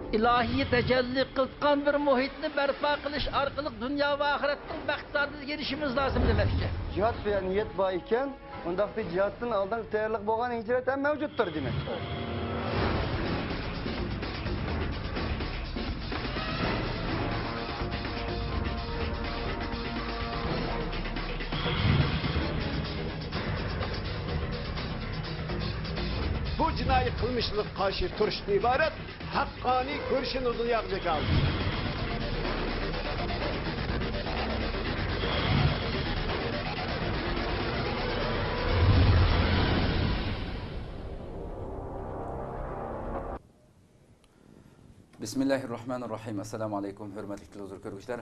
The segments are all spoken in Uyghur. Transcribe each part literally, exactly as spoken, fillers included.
ئىلاھىي تەجەللى قىلغان بىر مۇھىتنى بەرپا قىلىش ئارقىلىق دۇنيا ۋە ئاخىرەتنىڭ بەخت سائادىتىگە ئېرىشىشىمىز لازىم دېمەكچى. جىھاد بىلەن نىيەت بار ئىكەن، ئۇنداقتا جىھادتىن ئالدىنقى تەييارلىق بولغان ھىجرەت ھەم مەۋجۇتتۇر دېمەكچى. بۇ جىنايى قىلمىشلىرىغا قارشى تۇرۇشتىن ئىبارەت ھەققانىي كۈرىشىنى دۇنياغا جاكارلىدى. بىسمىللاھىررەھمانىررەھىم. ئەسسالامۇ ئەلەيكۇم، ھۆرمەتلىك تېلېۋىزور كۆرگۈچىلەر.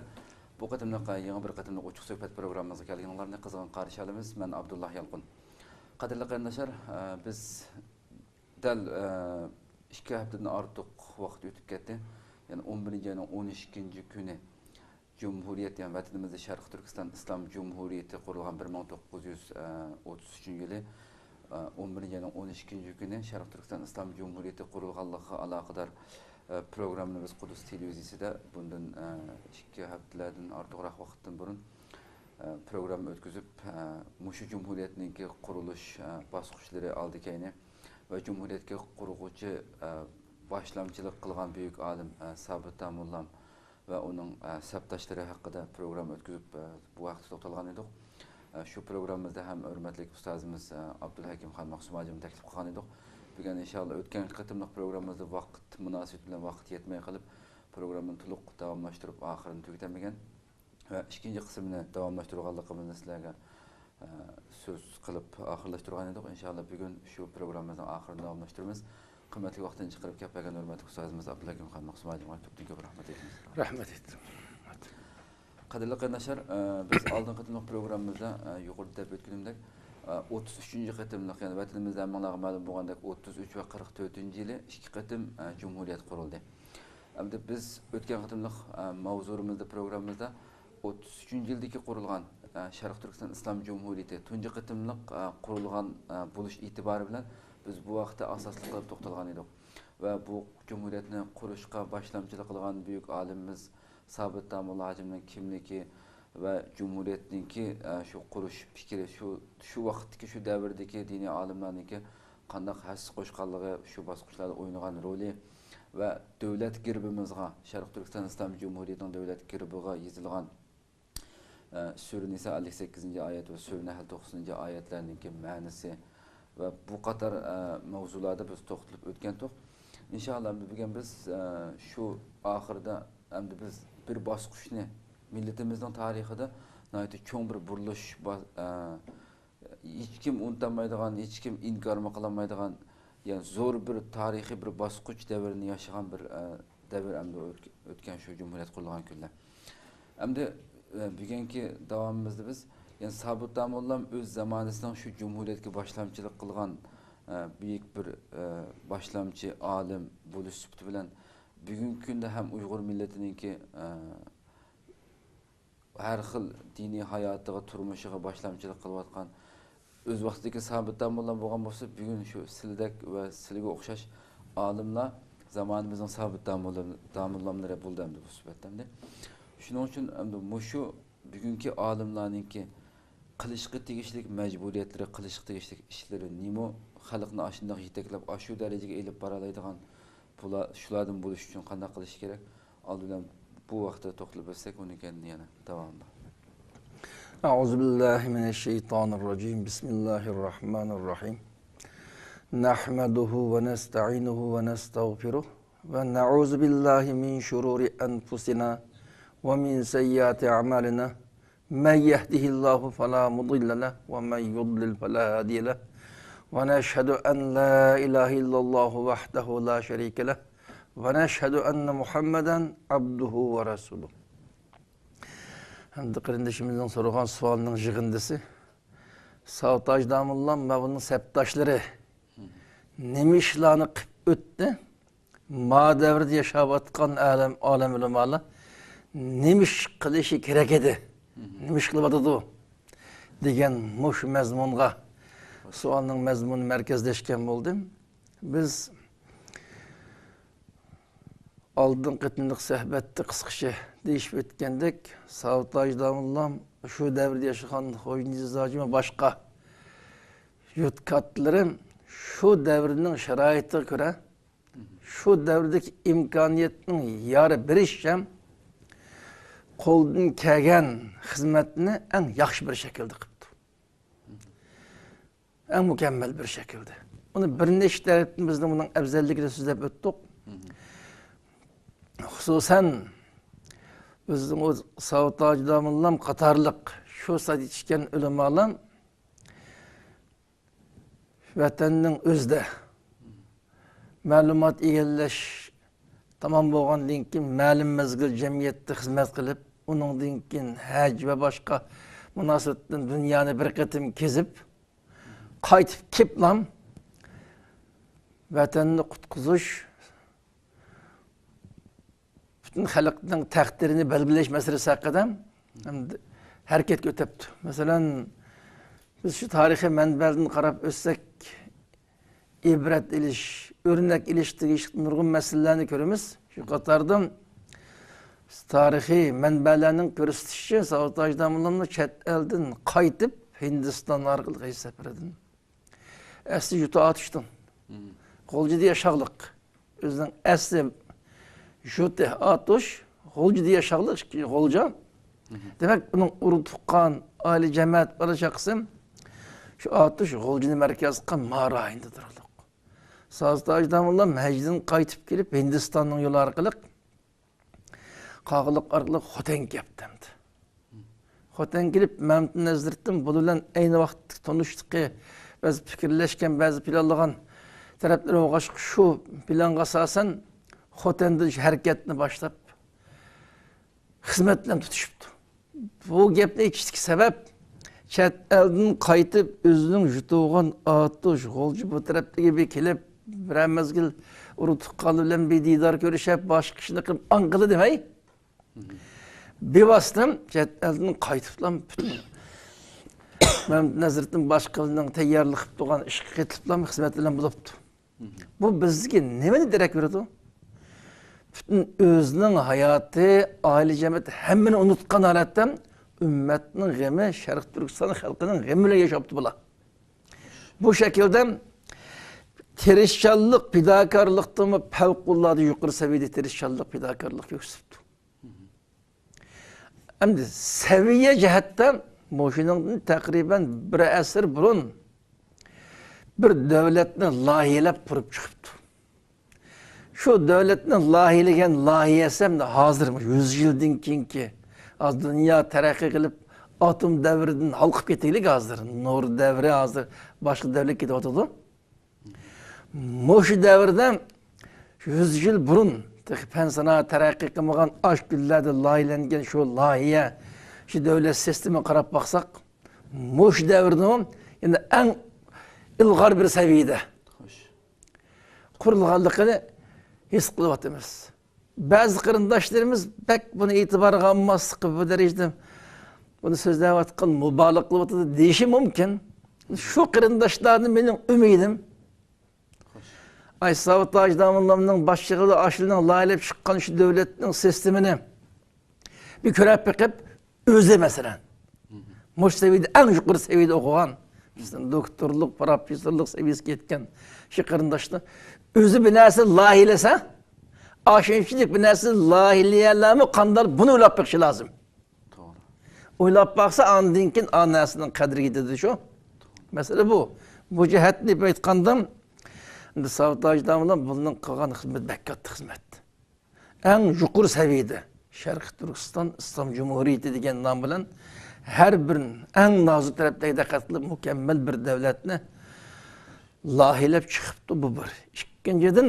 بۇ قېتىملىق، يېڭى بىر قېتىملىق ئوچۇق سۆھبەت پروگراممىمىزغا كەلگىنىڭلارنى قىزغىن قارشى ئالىمىز. مەن ئابدۇللا يالقۇن. قەدىرلىك قېرىنداشلار، بىز دەل، ئىككى ھەپتىدىن ئارتۇق ۋاقىت ئۆتۈپ كەتتى. يەنى ئون بىرىنچى ئاينىڭ ئون ئىككىنچى كۈنى جۇمھۇرىيەت، يەنى ۋەتىنىمىزدە شەرقىي تۈركىستان ئىسلام جۇمھۇرىيىتى قۇرۇلغان بىر مىڭ توققۇز يۈز ئوتتۇز ئۈچىنچى يىلى، ئون بىرىنچى ئاينىڭ ئون ئىككىنچى كۈنى شەرقىي تۈركىستان ئىسلام جۇمھۇرىيىتى قۇرۇلغانلىقىغا ئالاقىدار، پروگراممىنى بىز قۇدۇس تېلېۋىزىيىسىدە بۇندىن، ئىككى ھەپتىلەردىن ئارتۇقراق ۋاقىتتىن بۇرۇن، پروگرامما ئۆتكۈزۈپ، مۇشۇ جۇمھۇرىيەتنىڭكى قۇرۇلۇش، باسقۇچلىرى، ئالدى كەينى ۋە جۇمھۇرىيەتكە قۇرغۇچى، باشلامچىلىق قىلغان بۈيۈك ئالىم، سابىت داموللام ۋە ئۇنىڭ، ئە، سەپداشلىرى ھەققىدە پروگرامما ئۆتكۈزۈپ، ئە، بۇ ھەقتە توختالغان ئىدۇق. ئە، شۇ پروگراممىمىزدا ھەم ھۆرمەتلىك ئۇستازىمىز، ئە، ئابدۇلھەكىم خان مەخسۇم ھاجىمنى تەكلىپ قىلغان ئىدۇق. بۈگۈن ئىنشاللا ئۆتكەنكى قېتىملىق پروگراممىمىزدا ۋاقىت مۇناسىۋىتى بىلەن ۋاقىت يەتمەي قېلىپ، پروگراممىنى تولۇق داۋاملاشتۇرۇپ ئاخىرىنى تۈگىتەلمىگەن. ۋە ئىككىنچى قىسمىنى داۋاملاشتۇرغانلىقىمىزنى سىلەرگە ئە، سۆز قىلىپ ئاخىرلاشتۇرغان ئىدۇق. ئىنشاللا بۈگۈن شۇ پروگراممىمىزنىڭ ئاخىرىنى داۋاملاشتۇرىمىز. قىممەتلىك ۋاقتىنى چىقىرىپ كەپ بەرگەن ھۆرمەتلىك ئۇستازىمىز ئابدۇلھەكىم خان مەخسۇم ھاجىمغا كۆپتىن كۆپ رەھمەت ئېيتىمىز. رەھمەت ئېيتتىم. قەدىرلىك قېرىنداشلار، ئە، بىز ئالدىنقى قېتىملىق پروگراممىمىزدا، ئە، يۇقىرىدا دەپ ئۆتكىنىمدەك، ئە، ئوتتۇز ئۈچىنچى قېتىملىق، يەنى ۋەتىنىمىزدە ھەممىڭلارغا مەلۇم بولغاندەك، ئوتتۇز ئۈچ ۋە قىرىق تۆتىنچى يىلى ئىككى قېتىم، ئە، جۇمھۇرىيەت قۇرۇلدى. ئەمدى بىز ئۆتكەن قېتىملىق، ئە، ماۋزۇلىرىمىزدا، پروگراممىمىزدا ئوتتۇز ئۈچىنچى يىلدىكى قۇرۇلغان، ئە، شەرقىي تۈركىستان ئىسلام جۇمھۇرىيىتى تۇنجى قېتىملىق، ئە، قۇرۇلغان، ئە، بولۇش ئېتىبارى بىلەن بىز بۇ ھەقتە ئاساسلىق قىلىپ توختالغان ئىدۇق. ۋە بۇ جۇمھۇرىيەتنى قۇرۇشقا باشلامچىلىق قىلغان بۈيۈك ئالىمىمىز سابىت داموللا ھاجىمنىڭ كىملىكى ۋە جۇمھۇرىيەتنىڭكى، ئە، شۇ قۇرۇش پىكرى، شۇ، شۇ ۋاقىتتىكى، شۇ دەۋردىكى دىنىي ئالىملارنىڭكى قانداق ھەسسە قوشقانلىقى، شۇ باسقۇچلاردا ئوينىغان رولى ۋە دۆلەت گېربىمىزغا، شەرقىي تۈركىستان ئىسلام جۇمھۇرىيىتىنىڭ دۆلەت گېربىغا يېزىلغان، ئە، سۈرە نىسا ئەللىك سەككىزىنچى ئايەت ۋە سۈرە نەھل توقسىنىنچى ئايەتلەرنىڭكى مەنىسى ۋە بۇ قاتار، ئە، مەۋزۇلاردا بىز توختىلىپ ئۆتكەنتۇق. ئىنشاللا، بۈگۈن بىز، ئە، شۇ ئاخىرىدا ئەمدى بىز بىر باسقۇچنى، مىللىتىمىزنىڭ تارىخىدا ناھايىتى چوڭ بىر بۇرۇلۇش با-، ئە، ھېچكىم ئۇنتۇمايدىغان، ھېچكىم ئىنكارمۇ قىلالمايدىغان، يەنى زور بىر تارىخىي بىر باسقۇچ دەۋرىنى ياشىغان بىر، ئە، دەۋر ئەمدى ئۆت-، ئۆتكەن شۇ جۇمھۇرىيەت قۇرۇلغان كۈنلەر. ئەمدى، ئە، بۈگۈنكى داۋامىمىزدا بىز، يەنى سابىت داموللام ئۆز زامانىسىنىڭ شۇ جۇمھۇرىيەتكە باشلامچىلىق قىلغان، ئە، بۈيۈك بىر، ئە، باشلامچى، ئالىم بولۇش سۈپىتى بىلەن بۈگۈنكى كۈندە ھەم ئۇيغۇر مىللىتىنىڭكى، ئە، ھەر خىل دىنىي ھاياتىغا، تۇرمۇشىغا باشلامچىلىق قىلىۋاتقان، ئۆز ۋاقتىدىكى سابىت داموللا بولغان بولسا، بۈگۈن شۇ سىلىدەك ۋە سىلىگە ئوخشاش ئالىملار زامانىمىزنىڭ سابىت داموللا-، داموللاملىرى بولدى ئەمدى بۇ سۈپەتتە ئەمدى. شۇنىڭ ئۈچۈن ئەمدى مۇشۇ بۈگۈنكى ئالىملارنىڭكى قىلىشقا تېگىشلىك مەجبۇرىيەتلىرى، قىلىشقا تېگىشلىك ئىشلىرى نېمە، خەلقنى ئاشۇنداق يېتەكلەپ، ئاشۇ دەرىجىگە ئېلىپ بارالايدىغان بۇلار، شۇلاردىن بولۇش ئۈچۈن قانداق قىلىش كېرەك؟ ئالدى بىلەن بۇ ۋاقىتتا توختىلىپ ئۆتسەك، ئۇنىڭ كەينىدىن يەنە داۋامى بار. أعوذ بالله من الشيطان الرجيم. بسم الله الرحمن الرحيم. نحمده ونستعينه ونستغفره ونعوذ بالله من شرور أنفسنا ومن سيئات أعمالنا. من يهده الله فلا مضل له ومن يضلل فلا هادي له. ونشهد أن لا إله إلا الله وحده لا شريك له. ونشهد أن محمدا عبده ورسوله. ئەمدى قېرىندىشىمىزنىڭ سورىغان سوئالىنىڭ يىغىندىسى، ساۋۇت ھاجى داموللام ۋە ئۇنىڭ سەپداشلىرى نېمە ئىشلارنى قىلىپ ئۆتتى؟ ما دەۋردە ياشاۋاتقان ئالەم، ئالەم ئۆلىمالار نېمە ئىش قىلىشى كېرەك ئىدى؟ نېمە ئىش قىلىۋاتىدۇ؟ دېگەن مۇشۇ مەزمۇنغا سوئالنىڭ مەزمۇنى مەركەزلەشكەن بولدى. بىز ئالدىنقى قېتىملىق سۆھبەتتە قىسقىچە دېيىشىپ ئۆتكەندەك، ساۋۇت ھاجى داموللام، شۇ دەۋردە ياشىغان خوجا نىياز ھاجى ۋە باشقا يۇرت كاتتىلىرى شۇ دەۋرنىڭ شارائىتىغا كۆرە، شۇ دەۋردىكى ئىمكانىيەتنىڭ يارى بېرىشىچە قولدىن كەلگەن خىزمەتنى ئەڭ ياخشى بىر شەكىلدە قىپتۇ. ئەڭ مۇكەممەل بىر شەكىلدە. ئۇنى بىر نەچچە تەرەپتىن بىزنىڭ بۇنىڭ ئەۋزەللىكىنى سۆزلەپ ئۆتتۇق. خۇسۇسەن، بىزنىڭ ئۇ ساۋۇت ھاجى داموللام قاتارلىق شۇ سايدا يېتىشكەن ئۆلىمالار ۋەتەننىڭ ئۆزىدە مەلۇمات ئىگىلەش تامام بولغاندىن كېيىن، مەلۇم مەزگىل جەمئىيەتتە خىزمەت قىلىپ، ئۇنىڭدىن كېيىن ھەج ۋە باشقا مۇناسىۋەتتىن دۇنيانى بىر قېتىم كېزىپ، قايتىپ كېلىپلام ۋەتەننى قۇتقۇزۇش، پۈتۈن خەلقنىڭ تەقدىرىنى بەلگىلەش مەسىلىسى ھەققىدە ھەرىكەتكە ئۆتۈپتۇ. مەسىلەن، بىز شۇ تارىخىي مەنبەلەردىن قاراپ ئۆتسەك، ئىبرەت ئېلىش، ئۆرنەك ئېلىش تېگىشلىك نۇرغۇن مەسىلىلەرنى كۆرىمىز. شۇ قاتاردا تارىخىي مەنبەلەرنىڭ كۆرسىتىشىچە، ساۋۇت ھاجى داموللامنىڭ چەت ئەلدىن قايتىپ، ھىندىستان ئارقىلىق ھەج سەپىرىدىن ئەسلى يۇرتى ئاتۇشتىن. غۇلجىدا ياشاغلىق. ئۆزىنىڭ ئەسلى يۇرتى ئاتۇش، غۇلجىدا ياشاغلىق، غۇلجا. دېمەك، ئۇنىڭ ئۇرۇق تۇغقان، ئائىلە جەمەت، بالا چاقىسى شۇ ئاتۇش غۇلجىنى مەركەز قىلغان ما رايوندا تۇرغۇلۇق. ساۋۇت ھاجى داموللام ھەجدىن قايتىپ كېلىپ، ھىندىستاننىڭ يولى ئارقىلىق، قاغىلىق ئارقىلىق خوتەنگە كەپتۇ ئەمدى. خوتەنگە كېلىپ، مەمتىمىن ھەزرىتىم بۇ بىلەن ئەينى ۋاقىتتا تونۇشلۇقى، بەزى پىكىرلەشكەن، بەزى پىلانلىغان تەرەپلىرى بولغاچقا، شۇ پىلانغا ئاساسەن خوتەندىن شۇ ھەرىكەتنى باشلاپ، خىزمەت بىلەن تۇتۇشۇپتۇ. بۇ گەپنى ئېيتىشتىكى سەۋەب، چەت ئەلدىن قايتىپ، ئۆزىنىڭ يۇرتى بولغان ئاتۇش، غۇلجا بۇ تەرەپلەرگە بىر كېلىپ، بىرەر مەزگىل ئۇرۇق تۇغقانلىرى بىلەن بىر دىدار كۆرۈشۈپ، باشقا ئىشنى قىلىپ، ئاڭقىلى دېمەي، بىۋاسىتە چەت ئەلدىن قايتىپلا پۈتۈن مەمتىمىن ھەزرىتىم باشقىلارنىڭ تەييارلىق قىلىپ تۇرغان ئىشقا قېتىپلا خىزمەت بىلەن بولۇپتۇ. بۇ بىزگە نېمىنى دېرەك بېرىدۇ؟ پۈتۈن ئۆزىنىڭ ھاياتى، ئائىلە جەمئىيىتى، ھەممىنى ئۇنتۇتقان ھالەتتە ئۈممەتنىڭ غېمى، شەرقىي تۈركىستان خەلقىنىڭ غېمى بىلەن ياشاپتۇ بۇلار. بۇ شەكىلدە تىرىشچانلىق، پىداكارلىقتىمۇ پەۋقۇلئاددە يۇقىرى سەۋىيەدە تىرىشچانلىق، پىداكارلىق كۆرسىتىپتۇ. ئەمدى سەۋىيە جەھەتتە مۇشۇنىڭدىن تەقرىبەن بىر ئەسىر بۇرۇن بىر دۆلەتنى لايىھەلەپ قۇرۇپ چىقىپتۇ. شۇ دۆلەتنى لايىھەلىگەن لايىھەسى ئەمدى ھازىر مۇشۇ يۈز يىلدىن كېيىنكى، ھازىر دۇنيا تەرەققىي قىلىپ، ئاتوم دەۋرىدىن ھالقىپ كېتەيلىك ھازىر. نۇر دەۋرى ھازىر باشقا دەۋرگە كېتىۋاتىدۇ. مۇشۇ دەۋردە يۈز يىل بۇرۇن تېخى پەن سانائەت تەرەققىي قىلمىغان ئاشۇ كۈنلەردە لايىھەلەنگەن شۇ لايىھە، شۇ دۆلەت سىستېمىغا قاراپ باقساق، مۇشۇ دەۋردىمۇ يەنە ئەڭ ئىلغار بىر سەۋىيەدە قۇرۇلغانلىقىنى ھېس قىلىۋاتىمىز. بەزى قېرىنداشلىرىمىز بەك بۇنى ئېتىبارغا ئالماسلىقى، بۇ دەرىجىدە بۇنى سۆزلەۋاتقان، مۇبالىغە قىلىۋاتىدۇ دېيىشى مۇمكىن. شۇ قېرىنداشلاردىن مېنىڭ ئۈمىدىم، ئاي، ساۋۇت ھاجى داموللامنىڭ باشچىلىقىدا ئاشۇنىڭ لايىھەلەپ چىققان شۇ دۆلەتنىڭ سىستېمىنى بىر كۆرۈپ بېقىپ، ئۆزى، مەسىلەن، مۇشۇ سەۋىيەدە، ئەڭ يۇقىرى سەۋىيەدە ئوقۇغان، مەسىلەن، دوكتورلۇق، پروفېسسورلۇق سەۋىيەسىگە يەتكەن شۇ قېرىنداشلار ئۆزى بىر نەرسە لايىھەلىسە، ئاشۇنچىلىك بىر نەرسە لايىھەلىيەرلەرمۇ قانداق، بۇنى ئويلاپ بېقىشى لازىم. توغرا. ئويلاپ باقسا، ئاندىن كېيىن ئا نەرسىنىڭ قەدرىگە يېتىدۇ شۇ. مەسىلە بۇ. بۇ جەھەتتىن ئېيتقاندا، ئەمدى ساۋۇت ھاجى داموللام بۇنىڭ قىلغان خىزمىتى بەك كاتتا خىزمەت. ئەڭ يۇقىرى سەۋىيەدە شەرقىي تۈركىستان ئىسلام جۇمھۇرىيىتى دېگەن نام بىلەن ھەر بىر ئەڭ نازۇك تەرەپلەرگە دىققەت قىلىپ، مۇكەممەل بىر دۆلەتنى لايىھەلەپ چىقىپتۇ، بۇ بىر. ئىككىنچىدىن،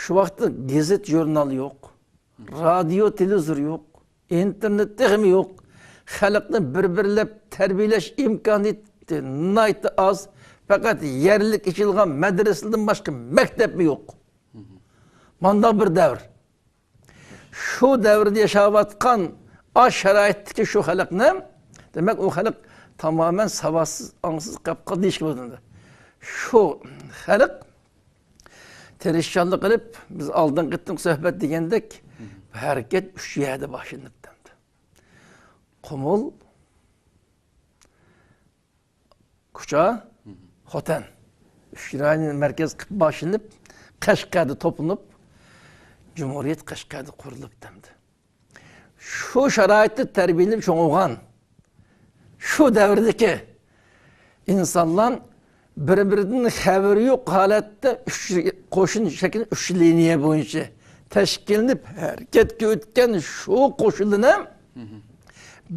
شۇ ۋاقىتتا گېزىت، ژۇرنال يوق، رادىيو، تېلېۋىزور يوق، ئىنتېرنېت تېخىمۇ يوق. خەلقنى بىر-بىرلەپ تەربىيەلەش ئىمكانىيىتى ناھايىتى ئاز. پەقەت يەرلىك ئېچىلغان مەدرىسىدىن باشقا مەكتەپمۇ يوق. مانداق بىر دەۋر. شۇ دەۋردە ياشاۋاتقان ئاش شارائىتتىكى شۇ خەلقنى، دېمەك، ئۇ خەلق تامامەن ساۋاتسىز، ئاڭسىز قېلىپ قالدى دېيىشكە بولىدۇ. شۇ خەلق تىرىشچانلىق قىلىپ، بىز ئالدىنقى قېتىمقى سۆھبەت دېگەندەك، ھەرىكەت ئۈچ يەردە باشلىنىپ دەمدى. قۇمۇل، كۇچا، خوتەن. ئۈچ رايوننى مەركەز قىلىپ باشلىنىپ، قەشقەردە توپلىنىپ، جۇمھۇرىيەت قەشقەردە قۇرۇلۇپ دەمدى. شۇ شارائىتتا تەربىيەلىنىپ چوڭ بولغان، شۇ دەۋردىكى ئىنسانلار بىر-بىرىدىن خەۋىرى يوق ھالەتتە ئۈچ قوشۇن شەكلىدە ئۈچ لىنىيە بويىچە تەشكىللىنىپ ھەرىكەتكە ئۆتكەن شۇ قوشۇنلىرىنى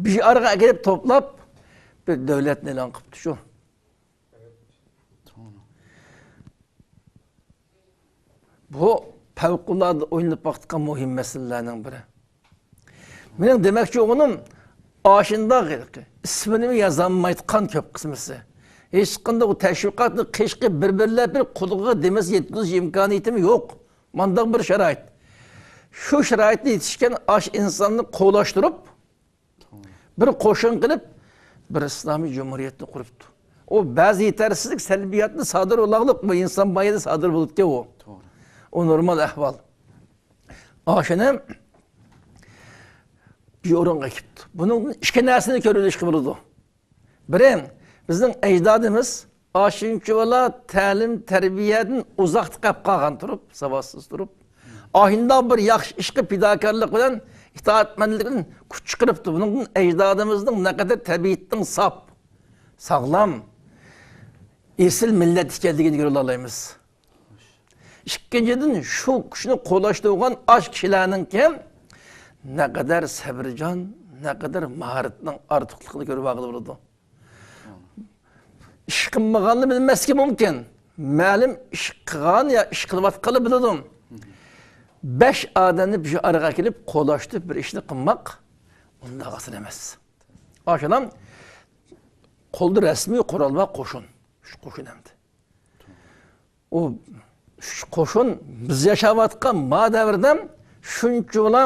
بىر ئارىغا ئەكېلىپ توپلاپ، بىر دۆلەتنى ئېلان قىپتۇ شۇ. بۇ پەۋقۇلئاددە ئويلىنىپ باقىدىغان مۇھىم مەسىلىلەرنىڭ بىرى. مېنىڭ دېمەكچى بولغىنىم، ئاشۇنداق ئىسمىنىمۇ يازالمايدىغان كۆپ قىسمىسى. ھېچقانداق تەشۋىقاتنى قىشقى بىر-بىرلەپ بىر قۇلىقىغا دېمىسە يەتكۈزۈش ئىمكانىيىتىمۇ يوق. مانداق بىر شارائىت. شۇ شارائىتتا يېتىشكەن ئاش ئىنساننى قولاشتۇرۇپ، بىر قوشۇن قىلىپ، بىر ئىسلامىي جۇمھۇرىيەتنى قۇرۇپتۇ. ئۇ بەزى يېتەرسىزلىك، سەلبىياتنى سادىر بولغانلىق، بۇ ئىنسان بايىدا سادىر بولىدىكەن ئۇ. توغرا. ئۇ نورمال ئەھۋال. ئاشۇنى بىر ئورۇنغا ئەكىپتۇ. بۇنىڭدىن ئىككى نەرسىنى كۆرۈۋېلىشقا بولىدۇ. بىرى، بىزنىڭ ئەجدادىمىز ئاشۇنچىۋالا تەلىم-تەربىيەدىن ئۇزاقتا قېلىپ قالغان تۇرۇپ، ساۋاتسىز تۇرۇپ، ئاشۇنداق بىر ياخشى ئىشقا پىداكارلىق بىلەن، ئىتائەتمەنلىك بىلەن كۈچ چىقىرىپتۇ. بۇنىڭدىن ئەجدادىمىزنىڭ نەقەدەر تەبىئىتىنىڭ ساپ، ساغلام، ئېسىل مىللەت ئىكەنلىكىنى كۆرۈۋالالايمىز. ئىككىنچىدىن، شۇ كۈچنى قولاشتۇرغان ئاش كىشىلەرنىڭكى نەقەدەر سەبرىجان، نەقەدەر ماھارىتىنىڭ ئارتۇقلۇقىنى كۆرۈۋالغىلى بولىدۇ. ئىش قىلمىغاننى بىلمەسلىكى مۇمكىن. مەلۇم ئىش قىلغان يا ئىش قىلىۋاتقانلا بىلىدۇ. بەش ئادەمنى بىر ئارىغا ئەكېلىپ، قولاشتۇرۇپ بىر ئىشنى قىلماق ئۇنداق ئاسان ئەمەس. ئاشۇنىڭ قولدا رەسمىي قورال بار قوشۇن. ئۈچ قوشۇن ئەمدى. ئۇ ئۈچ قوشۇن بىز ياشاۋاتقان ما دەۋردە شۇنچىۋالا،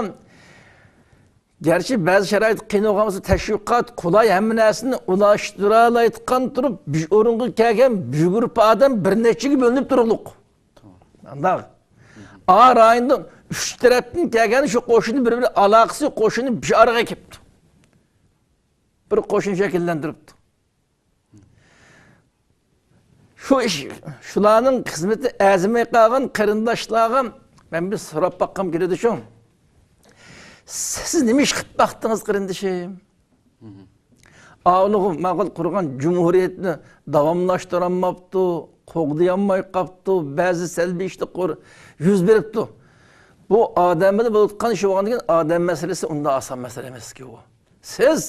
گەرچە بەزى شارائىت قىيىن بولغان بولسا، تەشۋىقات، قولاي، ھەممە نەرسىنى ئۇلاشتۇرالايدىغان تۇرۇپ، بىر ئورۇنغا كەلگەن بىر گۇرۇپپا ئادەم بىر نەچچىگە بۆلۈنۈپ تۇرۇقلۇق. ئانداق. ئا رايوندا ئۈچ تەرەپتىن كەلگەن شۇ قوشۇننى بىر-بىرى ئالاقىسى قوشۇننى بىر ئارىغا كېلىپتۇ. بىر قوشۇن شەكىللەندۈرۈپتۇ. شۇ ئىش، شۇلارنىڭ خىزمىتى ئەرزىمەي قالغان قېرىنداشلارغا مەن بىر سوراپ باققۇم كېلىدۇ شۇ. سىز نېمە ئىش قىلىپ باقتىڭىز، قېرىندىشىم؟ ئاۋۇلىغۇ ماقۇل قۇرغان جۇمھۇرىيەتنى داۋاملاشتۇرالماپتۇ، قوغدىيالماي قاپتۇ، بەزى سەلبىي ئىشلار يۈز بېرىپتۇ. بۇ ئادەم بىلەن بولۇۋاتقان ئىش بولغاندىن كېيىن ئادەم مەسىلىسى ئۇنداق ئاسان مەسىلە ئەمەسكى ئۇ. سىز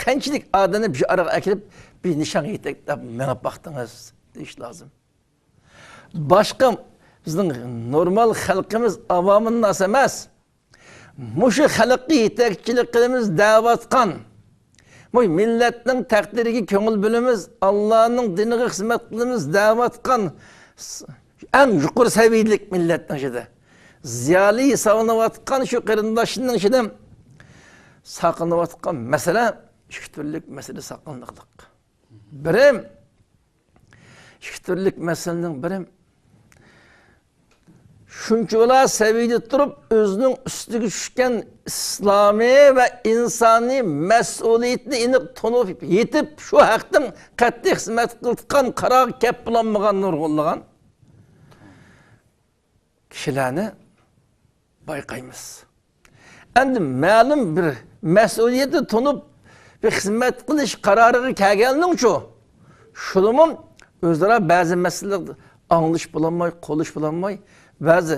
قانچىلىك ئادەمنى بىر ئارىغا ئەكېلىپ، بىر نىشانغا يېتەكلەپ مېڭىپ باقتىڭىز دېيىش لازىم. باشقا بىزنىڭ نورمال خەلقىمىز ئاۋامىنناس ئەمەس. مۇشۇ خەلققە يېتەكچىلىك قىلىمىز دەۋاتقان، مۇ مىللەتنىڭ تەقدىرىگە كۆڭۈل بۆلىمىز، ئاللانىڭ دىنىغا خىزمەت قىلىمىز دەۋاتقان س-، ئەڭ يۇقىرى سەۋىيەلىك مىللەتنىڭ ئىچىدە زىيالىي ھېسابلىنىۋاتقان شۇ قېرىنداشنىڭ ئىچىدە ساقلىنىۋاتقان مەسىلە، ئىككى تۈرلۈك مەسىلە ساقلىنىقلىق. بىرى، ئىككى تۈرلۈك مەسىلىنىڭ بىرى، شۇنچىۋالا سەۋىيىدە تۇرۇپ، ئۆزىنىڭ ئۈستىگە چۈشكەن ئىسلامىي ۋە ئىنسانىي مەسئۇلىيىتىنى ئېنىق تونۇپ يېتىپ، شۇ ھەقتىن قەتئىي خىزمەت قىلىدىغان قارارغا كەپ بولالمىغان نۇرغۇنلىغان كىشىلەرنى بايقايمىز. ئەمدى مەلۇم بىر مەسئۇلىيەتنى تونۇپ، بىر خىزمەت قىلىش قارارىغا كەلگەنلىكچۇ، شۇلىمۇ ئۆزئارا بەزى مەسىلىلەردە ئاڭلىشىپ بولالماي، قوللىشىپ بولالماي، بەزى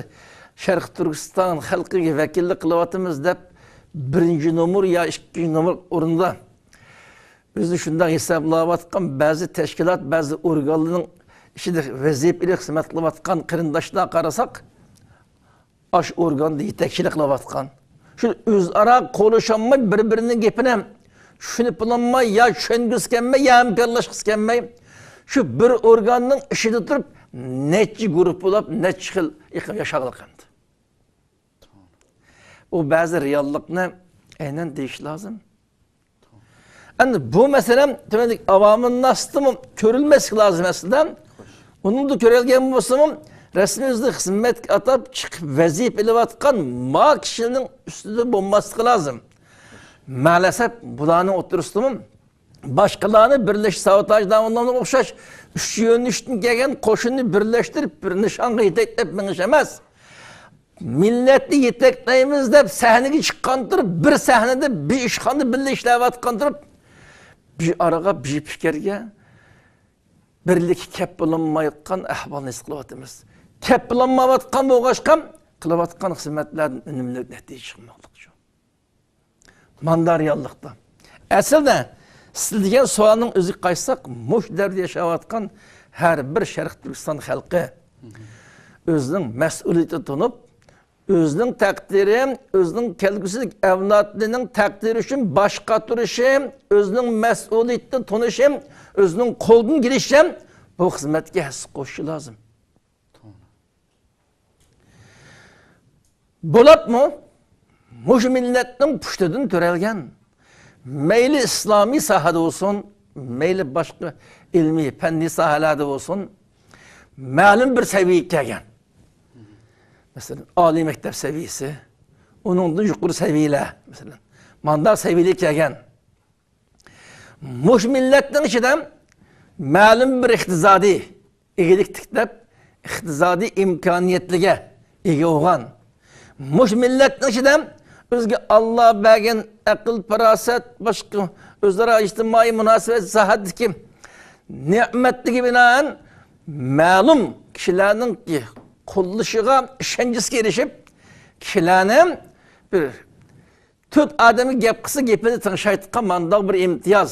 شەرقىي تۈركىستان خەلقىگە ۋەكىللىك قىلىۋاتىمىز دەپ، بىرىنچى نومۇر يا ئىككىنچى نومۇر ئورۇندا ئۆزىنى شۇنداق ھېسابلاۋاتقان بەزى تەشكىلات، بەزى ئورگانلارنىڭ ئىچىدە ۋەزىپىلىك خىزمەت قىلىۋاتقان قېرىنداشلارغا قارىساق، ئاشۇ ئورگاندا يېتەكچىلىك قىلىۋاتقان، شۇ ئۆزئارا قوللىشالماي، بىر-بىرىنىڭ گېپىنى چۈشىنىپ بولالماي، يا چۈشەنگۈسى كەلمەي، يا ھەمكارلاشقۇسى كەلمەي، شۇ بىر ئورگاننىڭ ئىچىدە تۇرۇپ، نەچچە گۇرۇپپا بولۇپ، نەچچە خىل ياشاغلىق ئەمدى. ئۇ بەزى رېئاللىقنى ئەينەن دېيىش لازىم. ئەمدى بۇ مەسىلە تۆۋەندىكى ئاۋامىنناستىمۇ كۆرۈلمەسلىكى لازىم ئەسلىدە. ئۇنىڭدا كۆرۈلگەن بولسىمۇ، رەسمىي ئۆزىنى خىزمەتكە ئاتاپ چىقىپ ۋەزىپە ئېلىۋاتقان ما كىشىنىڭ ئۈستىدە بولماسلىقى لازىم. مەلەسەپ بۇلارنىڭ ئوتتۇرىسىدىمۇ باشقىلارنى بىرلەش، ساۋۇتاژ داۋانلىرىغا ئوخشاش ئۈچ يۆنىلىشتىن كەلگەن قوشۇننى بىرلەشتۈرۈپ، بىر نىشانغا يېتەكلەپ مېڭىش ئەمەس. مىللەتنى يېتەكلەيمىز دەپ سەھنىگە چىققان تۇرۇپ، بىر سەھنىدە، بىر ئىشخانىدا بىللە ئىشلەۋاتقان تۇرۇپ، بىر ئارىغا، بىر پىكىرگە، بىرلىككە كەپ بولالمايۋاتقان ئەھۋالنى ھېس قىلىۋاتىمىز. كەپ بولالمايۋاتقان بولغاچقا، قىلىۋاتقان خىزمەتلەردىن ئۈنۈملۈك نەتىجە چىقماقلىق شۇ. ماندا رېئاللىقتا. ئەسلىدە، سىز دېگەن سوئالنىڭ ئۆزىگە قايتساق، مۇشۇ دەۋردە ياشاۋاتقان ھەر بىر شەرقىي تۈركىستان خەلقى ئۆزىنىڭ مەسئۇلىيىتىنى تونۇپ، ئۆزىنىڭ تەقدىرى، ئۆزىنىڭ كەلگۈسىدىكى ئەۋلادىنىڭ تەقدىرى ئۈچۈن باش قاتۇرۇشى، ئۆزىنىڭ مەسئۇلىيىتىنى تونۇشى، ئۆزىنىڭ قولىدىن كېلىشىچە بۇ خىزمەتكە ھەسسە قوشۇشى لازىم. بولۇپمۇ مۇشۇ مىللەتنىڭ پۇشتىدىن تۆرەلگەن، مەيلى ئىسلامىي ساھەدە بولسۇن، مەيلى باشقا ئىلمىي، پەننىي ساھەلەردە بولسۇن، مەلۇم بىر سەۋىيەگە كەلگەن. مەسىلەن، ئالىي مەكتەپ سەۋىيەسى، ئۇنىڭدىن يۇقىرى سەۋىيەلەر، مەسىلەن، مانداق سەۋىيەگە كەلگەن. مۇشۇ مىللەتنىڭ ئىچىدە مەلۇم بىر ئىقتىسادىي ئىگىلىك تىكلەپ، ئىقتىسادىي ئىمكانىيەتلىرىگە ئىگە بولغان، مۇشۇ مىللەتنىڭ ئىچىدە ئۆزىگە ئاللا بەرگەن ئەقىل، پاراسەت، باشقا ئۆزئارا ئىجتىمائىي مۇناسىۋەت ساھەدىكى نېمەتلىكى بىنائەن مەلۇم كىشىلەرنىڭ قوللىشىغا، ئىشەنچىسىگە ئېرىشىپ، كىشىلەرنى بىر تۆت ئادەمگە گەپ قىلسا، گېپىنى تىڭشايدىغان مانداق بىر ئىمتىياز،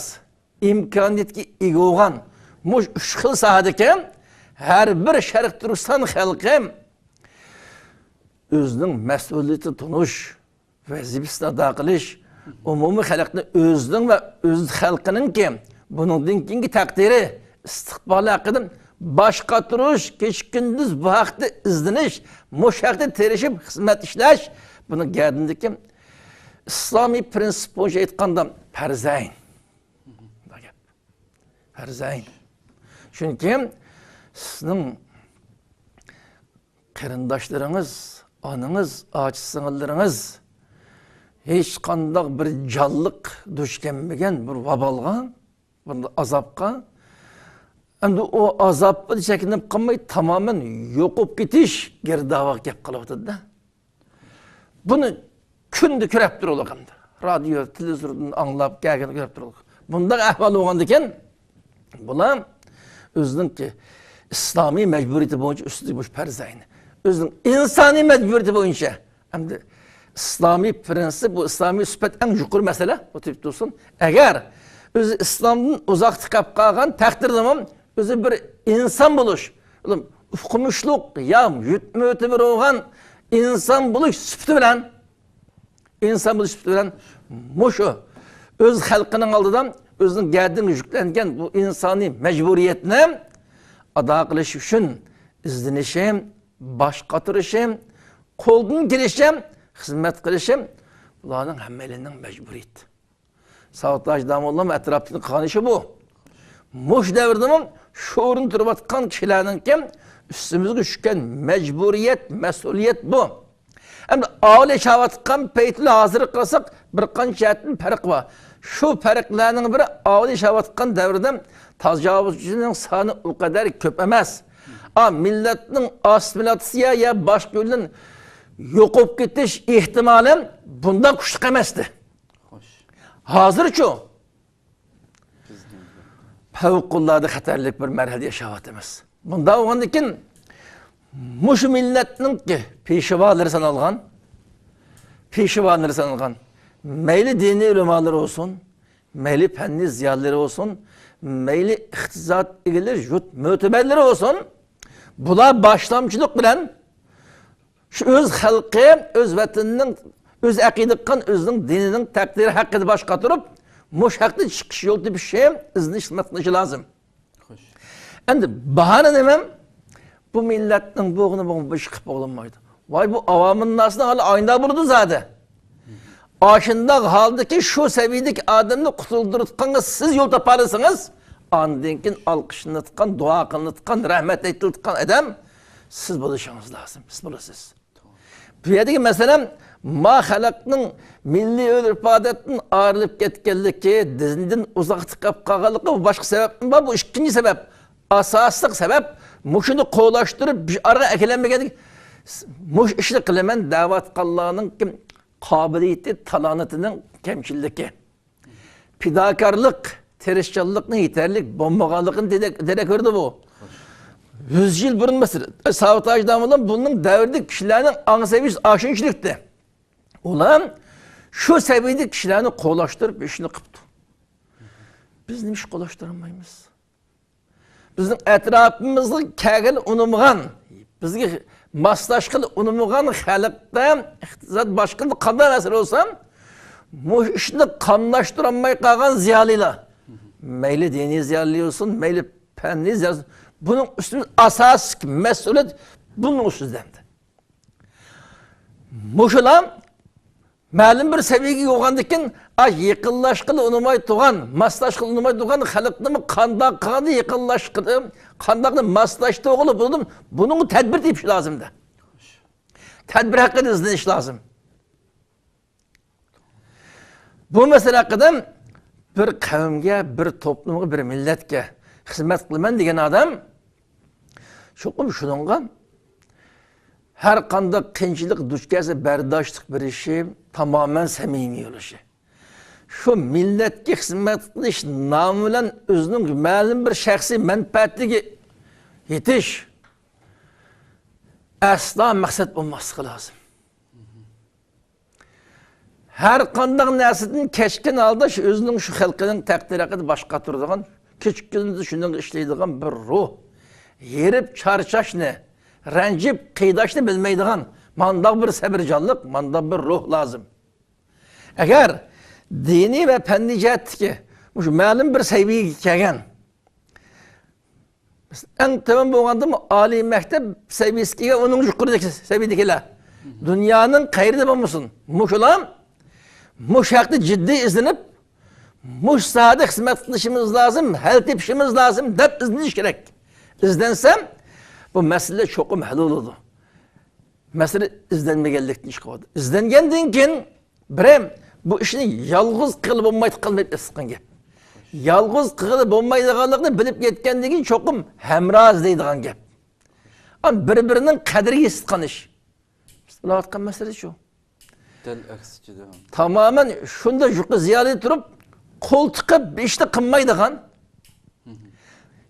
ئىمكانىيەتكە ئىگە بولغان مۇشۇ ئۈچ خىل ساھەدىكى ھەر بىر شەرقىي تۈركىستان خەلقى ئۆزىنىڭ مەسئۇلىيىتىنى تونۇش، ۋەزىپىسىنى ئادا قىلىش، ئومۇمىي خەلقنى ئۆزىنىڭ ۋە ئۆز خەلقىنىڭكى، بۇنىڭدىن كېيىنكى تەقدىرى، ئىستىقبالى ھەققىدە باش قاتۇرۇش، كېچە-كۈندۈز بۇ ھەقتە ئىزدىنىش، مۇشۇ ھەقتە تىرىشىپ خىزمەت ئىشلەش، بۇنىڭ گەدىنىدىكى ئىسلامىي پىرىنسىپ بويىچە ئېيتقاندا پەرزەين. پەرزەين. چۈنكى سىزنىڭ قېرىنداشلىرىڭىز، ئانىڭىز، ئاچا-سىڭىللىرىڭىز ھېچقانداق بىر جانلىق دۇچ كەلمىگەن بىر ۋابالغا، بۇنداق ئازابقا، ئەمدى ئۇ ئازابتىن چەكلىنىپ قالماي، تامامەن يوقاپ كېتىش گىردابىغا كەپ قېلىۋاتىدۇ-دە. بۇنى كۈندە كۆرۈپ تۇرۇلۇق ئەمدى. رادىيو، تېلېۋىزوردىن ئاڭلاپ كەلگەن كۆرۈپ تۇرۇلۇق. بۇنداق ئەھۋال بولغاندىكىن، بۇلار ئۆزىنىڭكى ئىسلامىي مەجبۇرىيىتى بويىچە ئۈستىدىكى مۇشۇ پەرزەينى، ئۆزىنىڭ ئىنسانىي مەجبۇرىيىتى بويىچە، ئەمدى ئىسلامىي پىرىنسىپ، بۇ ئىسلامىي سۈپەت ئەڭ يۇقىرى مەسىلە، ئۇ تېپىپ تۇرسۇن. ئەگەر ئۆزى ئىسلامدىن ئۇزاقتا قېلىپ قالغان تەقدىردىمۇ، ئۆزى بىر ئىنسان بولۇش، ئوقۇمۇشلۇق يا مۆتىبەر بولغان ئىنسان بولۇش سۈپىتى بىلەن، ئىنسان بولۇش سۈپىتى بىلەن مۇشۇ ئۆز خەلقىنىڭ ئالدىدا ئۆزىنىڭ گەدىنىگە يۈكلەنگەن بۇ ئىنسانىي مەجبۇرىيەتنى ئادا قىلىش ئۈچۈن ئىزدىنىشى، باش قاتۇرۇشى، قولدىن كېلىشىچە خىزمەت قىلىشى بۇلارنىڭ ھەممەيلەننىڭ مەجبۇرىيىتى. ساۋۇتاژ داموللام ئەتراپتىن قىلغان ئىشى بۇ. مۇشۇ دەۋردىمۇ شۇ ئورۇندا تۇرۇۋاتقان كىشىلەرنىڭكى ئۈستىمىزگە چۈشكەن مەجبۇرىيەت، مەسئۇلىيەت بۇ. ئەمدى ئاۋۇ ياشاۋاتقان پەيتلەر ھازىرغا قارىساق بىر قانچە جەھەتتىن پەرق بار. شۇ پەرقلەرنىڭ بىرى ئاۋۇ ياشاۋاتقان دەۋردە تاجاۋۇزچىنىڭ سانى ئۇ قەدەر كۆپ ئەمەس. ئا، مىللەتنىڭ ئاسسىمىلياتسىيە يا باشقا يولدىن يوقاپ كېتىش ئېھتىمالى بۇنداق كۈچلۈك ئەمەستى. خوش. ھازىرچۇ؟ پەۋقۇلئاددە خەتەرلىك بىر مەرھەلىدە ياشاۋاتىمىز. بۇنداق بولغاندىكىن، مۇشۇ مىللەتنىڭكى پېشۋالىرى سانالغان، پېشۋالىرى سانالغان، مەيلى دىنىي ئۆلىمالىرى بولسۇن، مەيلى پەننىي زىيالىيلىرى بولسۇن، مەيلى ئىقتىساد ئىگىلىرى، يۇرت مۆتىبەرلىرى بولسۇن، بۇلار باشلامچىلىق بىلەن شۇ ئۆز خەلقى، ئۆز ۋەتىنىنىڭ، ئۆز ئەقىدە قىلغان ئۆزىنىڭ دىنىنىڭ تەقدىرى ھەققىدە باش قاتۇرۇپ، مۇشۇ ھەقتە چىقىش يول تېپىشى، ئىزدىنىش خىزمەت قىلىشى لازىم. خوش. ئەمدى باھانە نېمە؟ بۇ مىللەتنىڭ بوغۇنى بوغۇن بىر ئىش قىلىپ بولمايدۇ. ۋاي، بۇ ئاۋامىنناسنىڭ ھالى ئاينىدا بولىدۇ زادى. ئاشۇنداق ھالدىكى شۇ سەۋىيەدىكى ئادەمنى قۇتۇلدۇرۇۋاتقانغا سىز يول تاپالىسىڭىز، ئاندىن كېيىن ئالقىشلىنىۋاتقان، دۇئا قىلىنىۋاتقان، رەھمەت ئېيتىلىۋاتقان ئادەم سىز بولۇشىڭىز لازىم، سىز بولىسىز. بۇ يەردىكى مەسىلە ما خەلقنىڭ مىللىي ئۆرپ-ئادەتتىن ئايرىلىپ كەتكەنلىكى، دىندىن ئۇزاقتا قېلىپ قالغانلىقى، بۇ باشقا سەۋەبمۇ بار، بۇ ئىككىنچى سەۋەب. ئاساسلىق سەۋەب مۇشۇنى قولاشتۇرۇپ بىر ئارىغا ئەكېلەلمىگەنلىك، مۇشۇ ئىشنى قىلىمەن دەۋاتقانلارنىڭ قابىلىيىتى، تالانتىنىڭ كەمچىللىكى. پىداكارلىق، تىرىشچانلىقنىڭ يېتەرلىك بولمىغانلىقىنى دېرەك، دېرەك بېرىدۇ بۇ. يۈز يىل بۇرۇن مەسىلەن، ساۋۇت ھاجى داموللا بۇنىڭ دەۋرىدىكى كىشىلەرنىڭ ئاڭ سەۋىيىسى ئاشۇنچىلىكتى. ئۇلار شۇ سەۋىيىدىكى كىشىلەرنى قولاشتۇرۇپ ئىشنى قىپتۇ. بىز نېمە ئىش قولاشتۇرالمايمىز؟ بىزنىڭ ئەتراپىمىزغا كەلگىلى ئۇنىمىغان، بىزگە ماسلاشقىلى ئۇنىمىغان خەلقتە ئىقتىساد باشقىلاردا قانداق مەسىلە بولسا، مۇشۇ ئىشنى قاملاشتۇرالماي قالغان زىيالىيلار، مەيلى دىنىي زىيالىي بولسۇن، مەيلى پەننىي زىيالىي بولسۇن، بۇنىڭ ئۈستىدە ئاساسلىق مەسئۇلىيەت بۇنىڭ ئۈستىدە ئەمدى. مۇشۇلار مەلۇم بىر سەۋىيەگە يولغاندىن كېيىن، ئاي، يېقىنلاشقىلى ئۇنىماي تۇرغان، ماسلاشقىلى ئۇنىماي تۇرغان خەلقنىمۇ قانداق قىلغاندا يېقىنلاشقىلى، قانداق ماسلاشتۇرغىلى بولىدۇ، بۇنىڭغا تەدبىر تېپىش لازىم-دە. تەدبىر ھەققىدە ئىزدىنىش لازىم. بۇ مەسىلە ھەققىدە بىر قەۋمگە، بىر توپلۇمغا، بىر مىللەتكە خىزمەت قىلىمەن دېگەن ئادەم چوقۇم شۇنىڭغا ھەر قانداق قىيىنچىلىق دۇچ كەلسە بەرداشلىق بېرىشى، تامامەن سەمىمىي بولۇشى. شۇ مىللەتكە خىزمەت قىلىش نامى بىلەن ئۆزىنىڭ مەلۇم بىر شەخسىي مەنپەئەتىگە يېتىش ئەسلا مەقسەت بولماسلىقى لازىم. ھەر قانداق نەرسىدىن كەچكىن ھالدا شۇ ئۆزىنىڭ، شۇ خەلقىنىڭ تەقدىرى ھەققىدە باش قاتۇرىدىغان، كېچە-كۈندۈز شۇنىڭغا ئىشلەيدىغان بىر روھ. ھېرىپ چارچاشنى، رەنجىپ قىيناشنى بىلمەيدىغان مانداق بىر سەۋرچانلىق، مانداق بىر روھ لازىم. ئەگەر دىنىي ۋە پەننىي جەھەتتىكى مۇشۇ مەلۇم بىر سەۋىيەگە كەلگەن، ئەڭ تۆۋەن بولغاندىمۇ ئالىي مەكتەپ سەۋىيەسىگە، ئۇنىڭ يۇقىرىدىكى سەۋىيەدىكىلەر دۇنيانىڭ قەيىرىدە بولمىسۇن، مۇشۇلار مۇشۇ ھەقتە جىددىي ئىزدىنىپ، مۇشۇ ساھەدە خىزمەت قىلىشىمىز لازىم، ھەل تېپىشىمىز لازىم دەپ ئىزدىنىش كېرەك. ئىزدەنسە، بۇ مەسىلە چوقۇم ھەل بولىدۇ. مەسىلە ئىزدەنمىگەنلىكتىن چىقىۋاتىدۇ. ئىزدەنگەندىن كېيىن، بىرەم، بۇ ئىشنى يالغۇز قىلغىلى بولمايدىغان بىر ئىسسىققان گەپ. يالغۇز قىلغىلى بولمايدىغانلىقىنى بىلىپ يەتكەندىن كېيىن چوقۇم ھەمراھ ئىزدەيدىغان گەپ. ئان بىر-بىرىنىڭ قەدرىگە يېتىدىغان ئىش. بىز قىلىۋاتقان مەسىلە شۇ. دەل ئەكسىچە. تامامەن شۇنداق يۇقىرى زىيالىي تۇرۇپ، قول تىقىپ بىر ئىشنى قىلمايدىغان.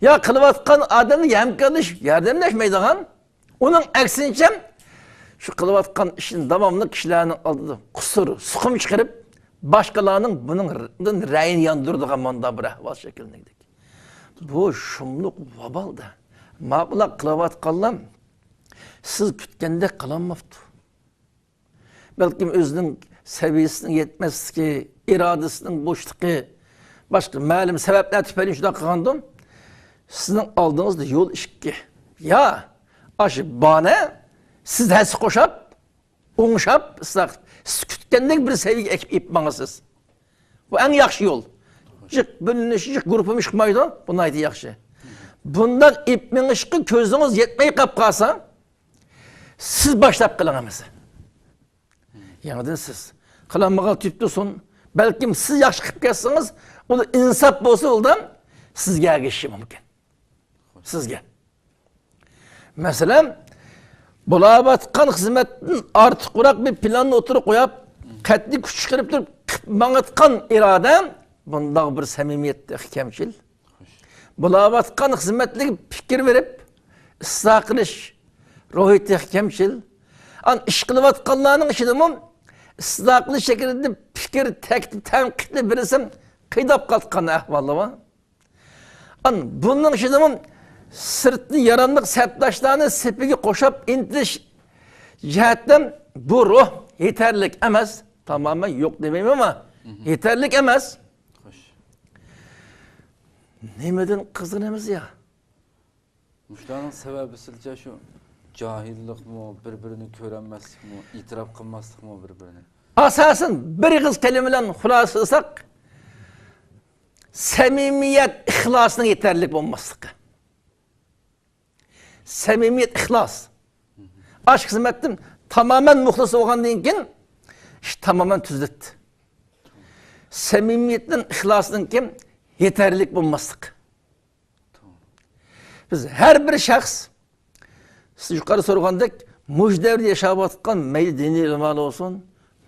يا قىلىۋاتقان ئادەمنى ھەمكارلىشىپ ياردەملەشمەيدىغان. ئۇنىڭ ئەكسىنچە، شۇ قىلىۋاتقان ئىشىنى داۋاملىق كىشىلەرنىڭ ئالدىدا قۇسۇر، سۇقۇم چىقىرىپ، باشقىلارنىڭ بۇنىڭدىن رەيىنى ياندۇرىدىغان مانداق بىر ئەھۋال شەكىللەنگەندەك. بۇ شۇملۇق ۋابال-دە. ماقۇللا قىلىۋاتقانلار سىز كۈتكەندەك قىلالماپتۇ. بەلكىم ئۆزىنىڭ سەۋىيەسىنىڭ يەتمەسلىكى، ئىرادىسىنىڭ بوشلۇقى، باشقا مەلۇم سەۋەبلەر تۈپەيلى شۇنداق قىلغاندۇ، سىزنىڭ ئالدىڭىزدا يول ئىككى. يا ئاشۇ بانە، سىز ھەسسە قوشاپ، ئوڭشاپ، سىز كۈتكەندەك بىر سەۋىيەگە ئېكىپ ئېلىپ ماڭىسىز. بۇ ئەڭ ياخشى يول. جىق بۆلۈنۈش، جىق گۇرۇپپىمۇ چىقمايدۇ، بۇ ناھايىتى ياخشى. بۇنداق ئېلىپ مېڭىشقا كۆزىڭىز يەتمەي قاپ قالسا، سىز باشلاپ قىلىڭ ئەمىسە. يېڭىدىن سىز. قىلالمىغان تۈپتىسۇن. بەلكىم سىز ياخشى قىلىپ كەتسىڭىز، ئۇ ئىنساپ بولسا، ئۇلدان سىزگە ئەگىشىشى مۇمكىن. سىزگە. مەسىلەن، بولاۋاتقان خىزمەتتىن ئارتۇقراق بىر پىلاننى ئوتتۇرىغا قويۇپ، قەتئىي كۈچ چىقىرىپ تۇرۇپ، قىلىپ ماڭىدىغان ئىرادە، بۇنداق بىر سەمىمىيەت تېخى كەمچىل. بولاۋاتقان خىزمەتلىرىگە پىكىر بېرىپ، ئىسلاھ قىلىش روھى تېخى كەمچىل. ئان ئىش قىلىۋاتقانلارنىڭ ئىچىدىمۇ ئىسلاھ قىلىش شەكلىدە پىكىر، تەكلىپ، تەنقىدنى بېرىسەم، قىيناپ قالغان ئەھۋاللار بار. ئان بۇنىڭ ئىچىدىمۇ سىرتتىن ياراملىق سەپداشلارنى سېپىگە قوشۇپ ئىنتىلىش جەھەتتىن بۇ روھ يېتەرلىك ئەمەس. تامامەن يوق دېمەيمەن، ئەمما يېتەرلىك ئەمەس. خوش. نېمىدىن قىزغىنىمىز يا؟ مۇشۇلارنىڭ سەۋەبى سىلچە شۇ جاھىللىقمۇ، بىر-بىرىنى كۆرەلمەسلىكمۇ، ئېتىراپ قىلماسلىقمۇ بىر-بىرىنى؟ ئاساسەن بىر ئېغىز كەلىمە بىلەن خۇلاسىلىساق، سەمىمىيەت، ئىخلاسنىڭ يېتەرلىك بولماسلىقى. سەمىمىيەت، ئىخلاس. ئاشۇ خىزمەتتىن تامامەن مۇخلىس بولغاندىن كېيىن، ئىش تامامەن تۈزۈلدى. سەمىمىيەتنىڭ، ئىخلاسنىڭكى يېتەرلىك بولماسلىق. بىز ھەر بىر شەخس، سىز يۇقىرى سورىغاندەك، مۇشۇ دەۋردە ياشاۋاتقان، مەيلى دىنىي ئۆلىمالار بولسۇن،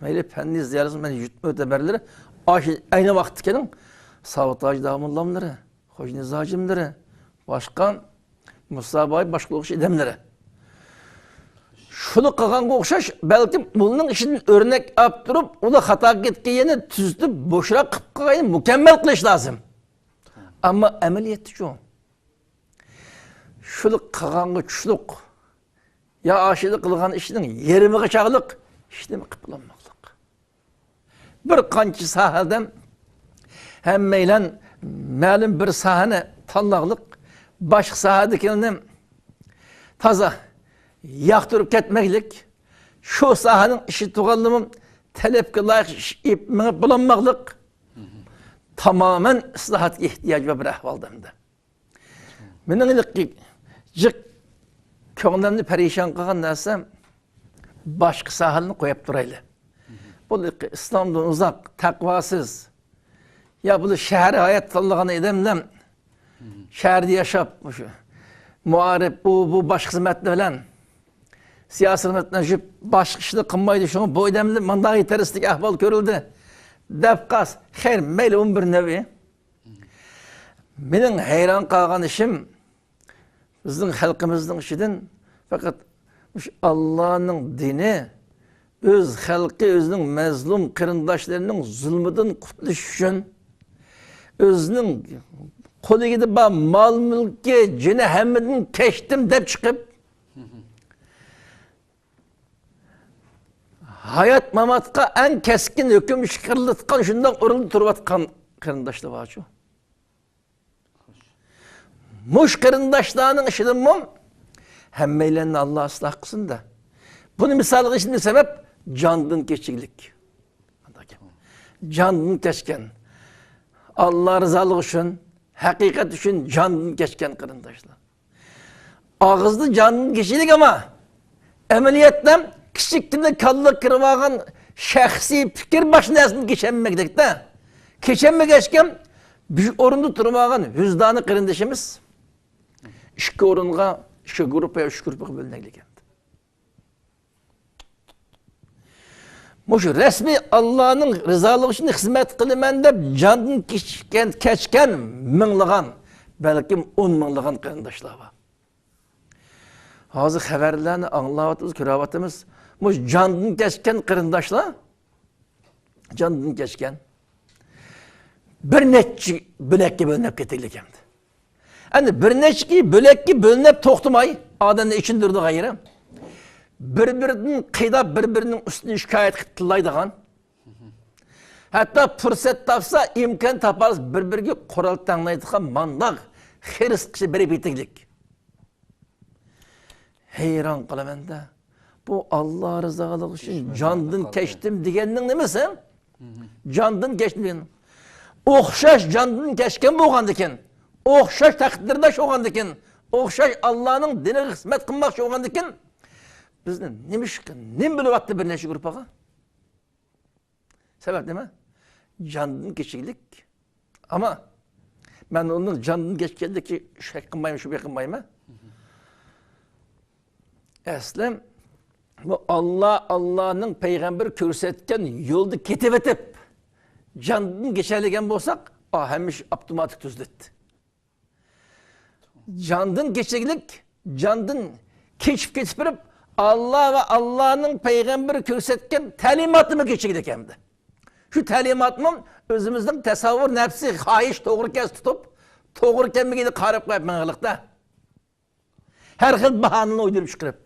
مەيلى پەننىي زىيالىي بولسۇن، مەيلى يۇرت مۆتىبەرلىرى، ئاشۇ ئەينى ۋاقىتتىكىنىڭ ساۋۇت ھاجى داموللاملىرى، خوجا نىياز ھاجىملىرى، باشقا مۇساباي، باشقىلار ئوخشاش ئادەملىرى. شۇنى قىلغانغا ئوخشاش، بەلكىم ئۇلارنىڭ ئىشىدىن ئۆرنەك ئاپ تۇرۇپ، ئۇلار خاتا كەتكەن يەرنى تۈزىتىپ، بوشراق قىلىپ قالغان يەرنى مۇكەممەل قىلىش لازىم. ئەمما ئەمەلىيەتتىچۇ؟ شۇنى قىلغانغا چۈشلۈق، يا ئاشۇنى قىلغان ئىشنىڭ يېرىمىغا چاغلىق ئىشنى قىلىپ بولالماقلىق. بىر قانچە ساھەدە ھەممەيلەن مەلۇم بىر ساھەنى تاللاقلىق، باشقا ساھەدىكىنى تازا ياقتۇرۇپ كەتمەكلىك، شۇ ساھەنىڭ ئىشى تۇغانلىمۇ تەلەپكە لايىق ئىش ئېلىپ مېڭىپ بولالماقلىق، تامامەن ئىسلاھاتقا ئېھتىياج بار بىر ئەھۋالدا ئەمدى. مېنىڭ ھېلىقى جىق كۆڭلۈمنى پەرىشان قىلغان نەرسە، باشقا ساھەلەرنى قويۇپ تۇرايلى. بۇ ھېلىقى ئىسلامدىن ئۇزاق، تەقۋاسىز، يا بۇ شەھەر ھايات تاللىغان ئادەملەر شەھەردە ياشاپ، مۇشۇ مائارىپ، بۇ، بۇ باشقا خىزمەتلەر بىلەن سىياسىي خىزمەتلەشىپ، باشقا ئىشنى قىلمايدۇ، شۇڭا بۇ ئادەملەر مۇنداق يېتەرسىزلىك ئەھۋال كۆرۈلدى دەپ قالسا، خەير، مەيلى، ئۇمۇ بىر نەۋى. مېنىڭ ھەيران قالغان ئىشىم، بىزنىڭ خەلقىمىزنىڭ ئىچىدىن پەقەت مۇشۇ ئاللانىڭ دىنى، ئۆز خەلقى، ئۆزىنىڭ مەزلۇم قېرىنداشلىرىنىڭ زۇلمىدىن قۇتۇلۇش ئۈچۈن، ئۆزىنىڭ قول ئىگىدە بار مال-مۈلكى، جېنى ھەممىدىن كەچتىم دەپ چىقىپ، ھايات-ماماتقا ئەڭ كەسكىن ھۆكۈم چىقىرىلىۋاتقان شۇنداق ئورۇندا تۇرۇۋاتقان قېرىنداشلار بارچۇ؟ مۇشۇ قېرىنداشلارنىڭ ئىچىدىنمۇ ھەممەيلەننى ئاللا ئىسلاھ قىلسۇن-دە. بۇنى مىسالغا ئىشلىدىم سەۋەب، جاندىن كەچكەنلىك. جاندىن كەچكەن. ئاللا رىزالىقى ئۈچۈن، ھەقىقەت ئۈچۈن جاندىن كەچكەن قېرىنداشلار. ئاغزىدا جاندىن كەچكەنلىك، ئەمما ئەمەلىيەتتە كىچىككىنە كاللا كىرىۋالغان شەخسىي پىكىر باشقا نەرسىدىن كەچەلمىگەندەك-دە. كەچەلمىگەچكە، بىر ئورۇندا تۇرۇۋالغان ۋىجدانى قېرىندىشىمىز ئىككى ئورۇنغا، ئىككى گۇرۇپپا يا ئۈچ گۇرۇپپىغا بۆلۈنەيلىكەن. مۇشۇ رەسمىي ئاللانىڭ رىزالىقى ئۈچۈن خىزمەت قىلىمەن دەپ جاندىن كەچكەن، كەچكەن مىڭلىغان، بەلكىم ئون مىڭلىغان قېرىنداشلار بار. ھازىر خەۋەرلەرنى ئاڭلاۋاتىمىز، كۆرۈۋاتىمىز. مۇشۇ جاندىن كەچكەن قېرىنداشلار، جاندىن كەچكەن، بىر نەچچە بۆلەككە بۆلۈنۈپ كېتەيلىك ئەمدى. ئەمدى بىر نەچچە بۆلەككە بۆلۈنۈپ توختىماي، ئادەمنى ئېچىندۇرىدىغان يېرى، بىر-بىرىدىن قىيناپ، بىر-بىرىنىڭ ئۈستىدىن شىكايەت قىلىپ تىللايدىغان، ھەتتا پۇرسەت تاپسا، ئىمكان تاپسا، بىر-بىرىگە قورال تەڭلەيدىغان مانداق خىرىسقىچە بېرىپ يېتەيلىك. ھەيران قالىمەن-دە. بۇ ئاللا رىزالىقى ئۈچۈن جاندىن كەچتىم دېگەننىڭ نېمىسى؟ جاندىن كەچتىم دېگەن. ئوخشاش جاندىن كەچكەن بولغاندىكىن، ئوخشاش تەقدىرداش بولغاندىكىن، ئوخشاش ئاللانىڭ دىنىغا خىزمەت قىلماقچى بولغاندىكىن، بىزنى نېمىشقا، نېمە بولۇۋاتتى بىر نەچچە گۇرۇپپىغا؟ سەۋەب نېمە؟ جاندىن كەچكەنلىك. ئەمما مەن ئۇنىڭ جاندىن كەچكەنلىكى شەك قىلمايمەن، شۈبھە قىلمايمەن. ئەسلى بۇ ئاللا، ئاللانىڭ پەيغەمبىرى كۆرسەتكەن يولدا كېتىۋېتىپ، جاندىن كەچەلىگەن بولساق، ئا، ھەممە ئىش ئاپتوماتىك تۈزۈلەتتى. جاندىن كەچكەنلىك، جاندىن كېچىپ كېتىپ بېرىپ، ئاللا ۋە ئاللانىڭ پەيغەمبىرى كۆرسەتكەن تەلىماتنىمۇ كەچكەنلىك ئەمدى. شۇ تەلىماتمۇ ئۆزىمىزنىڭ تەسەۋۋۇر، نەپسى، خاھىش توغرا كەلسە تۇتۇپ، توغرا كەلمىگىنى قاراپ قويۇپ مېڭىغلىقتا. ھەر خىل باھانىنى ئويدۇرۇپ چىقىرىپ.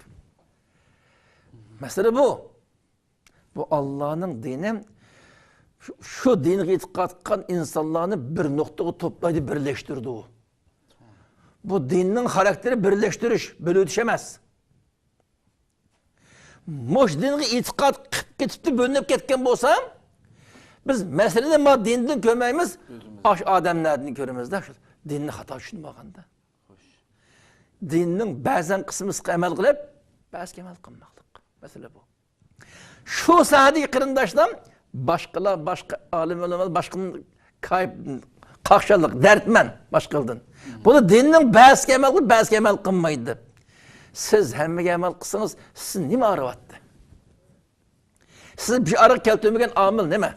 مەسىلە بۇ. بۇ ئاللانىڭ دىنى، شۇ، شۇ دىنغا ئېتىقاد قىلغان ئىنسانلارنى بىر نۇقتىغا توپلايدۇ، بىرلەشتۈرىدۇ. بۇ دىننىڭ خاراكتېرى بىرلەشتۈرۈش، بۆلۈۋېتىش ئەمەس. مۇشۇ دىنغا ئېتىقاد قىلىپ كېتىپتۇ، بۆلۈنۈپ كەتكەن بولسا، بىز مەسىلىنى ما دىندىن كۆرمەيمىز، ئاش ئادەملەردىن كۆرىمىزدە، شۇ دىننى خاتا چۈشىنىپ ئالغاندا. دىننىڭ بەزەن قىسمىغا ئەمەل قىلىپ، بەزى ئەمەل قىلماقلىق. مەسىلە بۇ. شۇ ساھەدىكى قېرىنداشلار باشقىلار، باشقا ئالىم ئۆلىمالار، باشقىدىن كايىپ، قاقشاللىق، دەردمەن باشقىلىرىدىن. بۇنى دىننىڭ بەزىسىگە ئەمەل قىلىپ، بەزىسىگە ئەمەل قىلمايدۇ دەپ. سىز ھەممىگە ئەمەل قىلسىڭىز، سىزنى نېمە ئاغرىۋاتتى؟ سىزنى بۇ ئارىغا كەلتۈرمىگەن ئامىل نېمە؟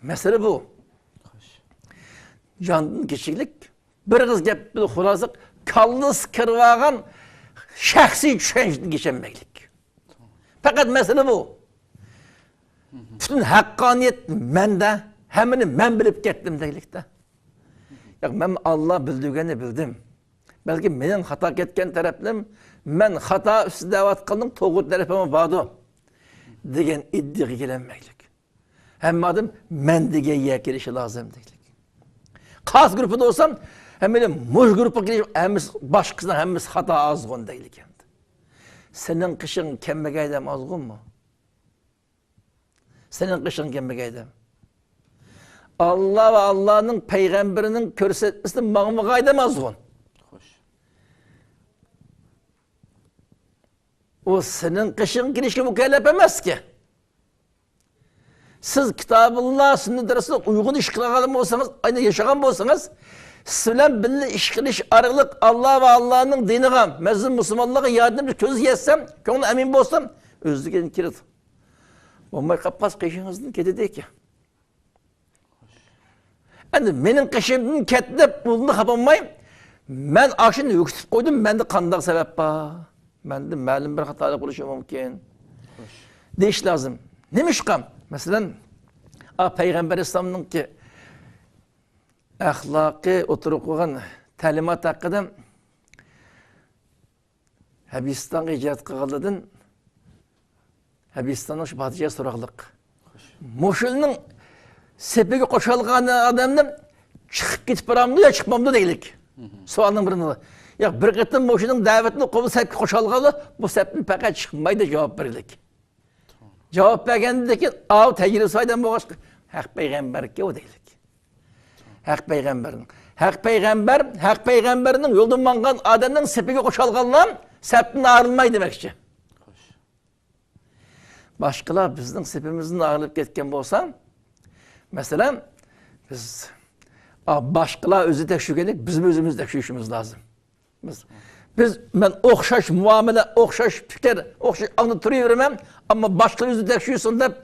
مەسىلە بۇ. جاندىن كېچىكلىك، بىر ئېغىز گەپ بىلەن خۇلاسە، كاللىسى كىرىۋالغان شەخسىي چۈشەنچىدىن كېچەلمەيلىك. پەقەت مەسىلە بۇ. پۈتۈن ھەققانىيەت مەندە، ھەممىنى مەن بىلىپ كەتتىم دەيلىكتە. ياق، مەن ئاللا بىلدۈرگەننى بىلدىم. بەلكى مېنىڭ خاتا كەتكەن تەرەپلىرىم، مەن خاتا ئۈستىدە دەۋاتقاننىڭ توغرا تەرىپىمۇ باردۇ دېگەن ئىدىيەگە كېلەلمەيلىك. ھەممە ئادەم مەن دېگەن يەرگە كېلىشى لازىم دەيلىك. قايسى گۇرۇپپىدا بولسام، ھەممىلا مۇشۇ گۇرۇپپىغا كېلىش، ھەممىسى باشقىسىنىڭ ھەممىسى خاتا ئازغۇن دەيلىك ئەمدى. سېنىڭ قېشىڭغا كەلمىگەن ئادەم ئازغۇنمۇ؟ سېنىڭ قېشىڭغا كەلمىگەن ئادەم. ئاللا ۋە ئاللانىڭ پەيغەمبىرىنىڭ كۆرسەتمىسىدىن ماڭمىغان ئادەم ئازغۇن. خوش. ئۇ سېنىڭ قېشىڭغا كېلىشكە مۇكەللەپ ئەمەسكى. سىز كىتابۇللا سۈننەت رەسۇلغا ئۇيغۇن ئىش قىلغان بولسىڭىز، ئاينى ياشىغان بولسىڭىز، سىز بىلەن بىللە ئىش قىلىش ئارقىلىق ئاللا ۋە ئاللانىڭ دىنىغا، مەزلۇم مۇسۇلمانلارغا ياردەم كۆزى يەتسە، كۆڭلى ئەمىن بولسا، ئۆزلۈكىدىن كېلىدۇ. بولماي قاپقاچ قېشىڭىزدىن كېتىدىكەن. ئەمدى مېنىڭ قېشىمدىن كەتتى دەپ ئۇنى خاپا بولماي، مەن ئاشۇنى يوقىتىپ قويدۇم، مەندە قانداق سەۋەب بار؟ مەندە مەلۇم بىر خاتالىق بولۇشى مۇمكىن. خوش. دېيىش لازىم. نېمىشقا؟ مەسىلەن، ئا، پەيغەمبەر ئەلەيھىسسالامنىڭكى ئەخلاقى ئوتتۇرىغا قويغان تەلىمات ھەققىدە ھەبىستانغا ھىجرەت قىلغانلاردىن ھەبىستاننىڭ شۇ پادىشاھى سوراقلىق. مۇشۇنىڭ سېپىگە قوشۇلغان ئادەمنى چىقىپ كېتىپ بارامدۇ يا چىقمامدۇ دەيلىك. سوئالنىڭ بىرىنى. ياق، بىر قېتىم مۇشۇنىڭ دەۋىتىنى قوبۇل سەپكە قوشالغانلار بۇ سەپتىن پەقەت چىقمايدۇ جاۋاب بەرگىلىك. جاۋاب بەرگەندىن كېيىن، ئاۋۇ تەجرىبىسى بار ئادەم بولغاچقا، ھەق پەيغەمبەركەن ئۇ دەيلىك. ھەق پەيغەمبەرنىڭ. ھەق پەيغەمبەر، ھەق پەيغەمبەرنىڭ يولىدىن ماڭغان ئادەمنىڭ سېپىگە قوشالغانلار سەپتىن ئايرىلماي دېمەكچى. باشقىلار بىزنىڭ سېپىمىزدىن ئايرىلىپ كەتكەن بولسا، مەسىلەن، بىز، ئا، باشقىلار ئۆزى تەكشۈرگەندەك بىزمۇ ئۆزىمىز تەكشۈرۈشىمىز لازىم. بىز، بىز، مەن ئوخشاش مۇئامىلە، ئوخشاش پىكىر، ئوخشاش ئاڭدا تۇرۇۋېرىمەن، ئەمما باشقىلار ئۆزى تەكشۈرسۇن دەپ،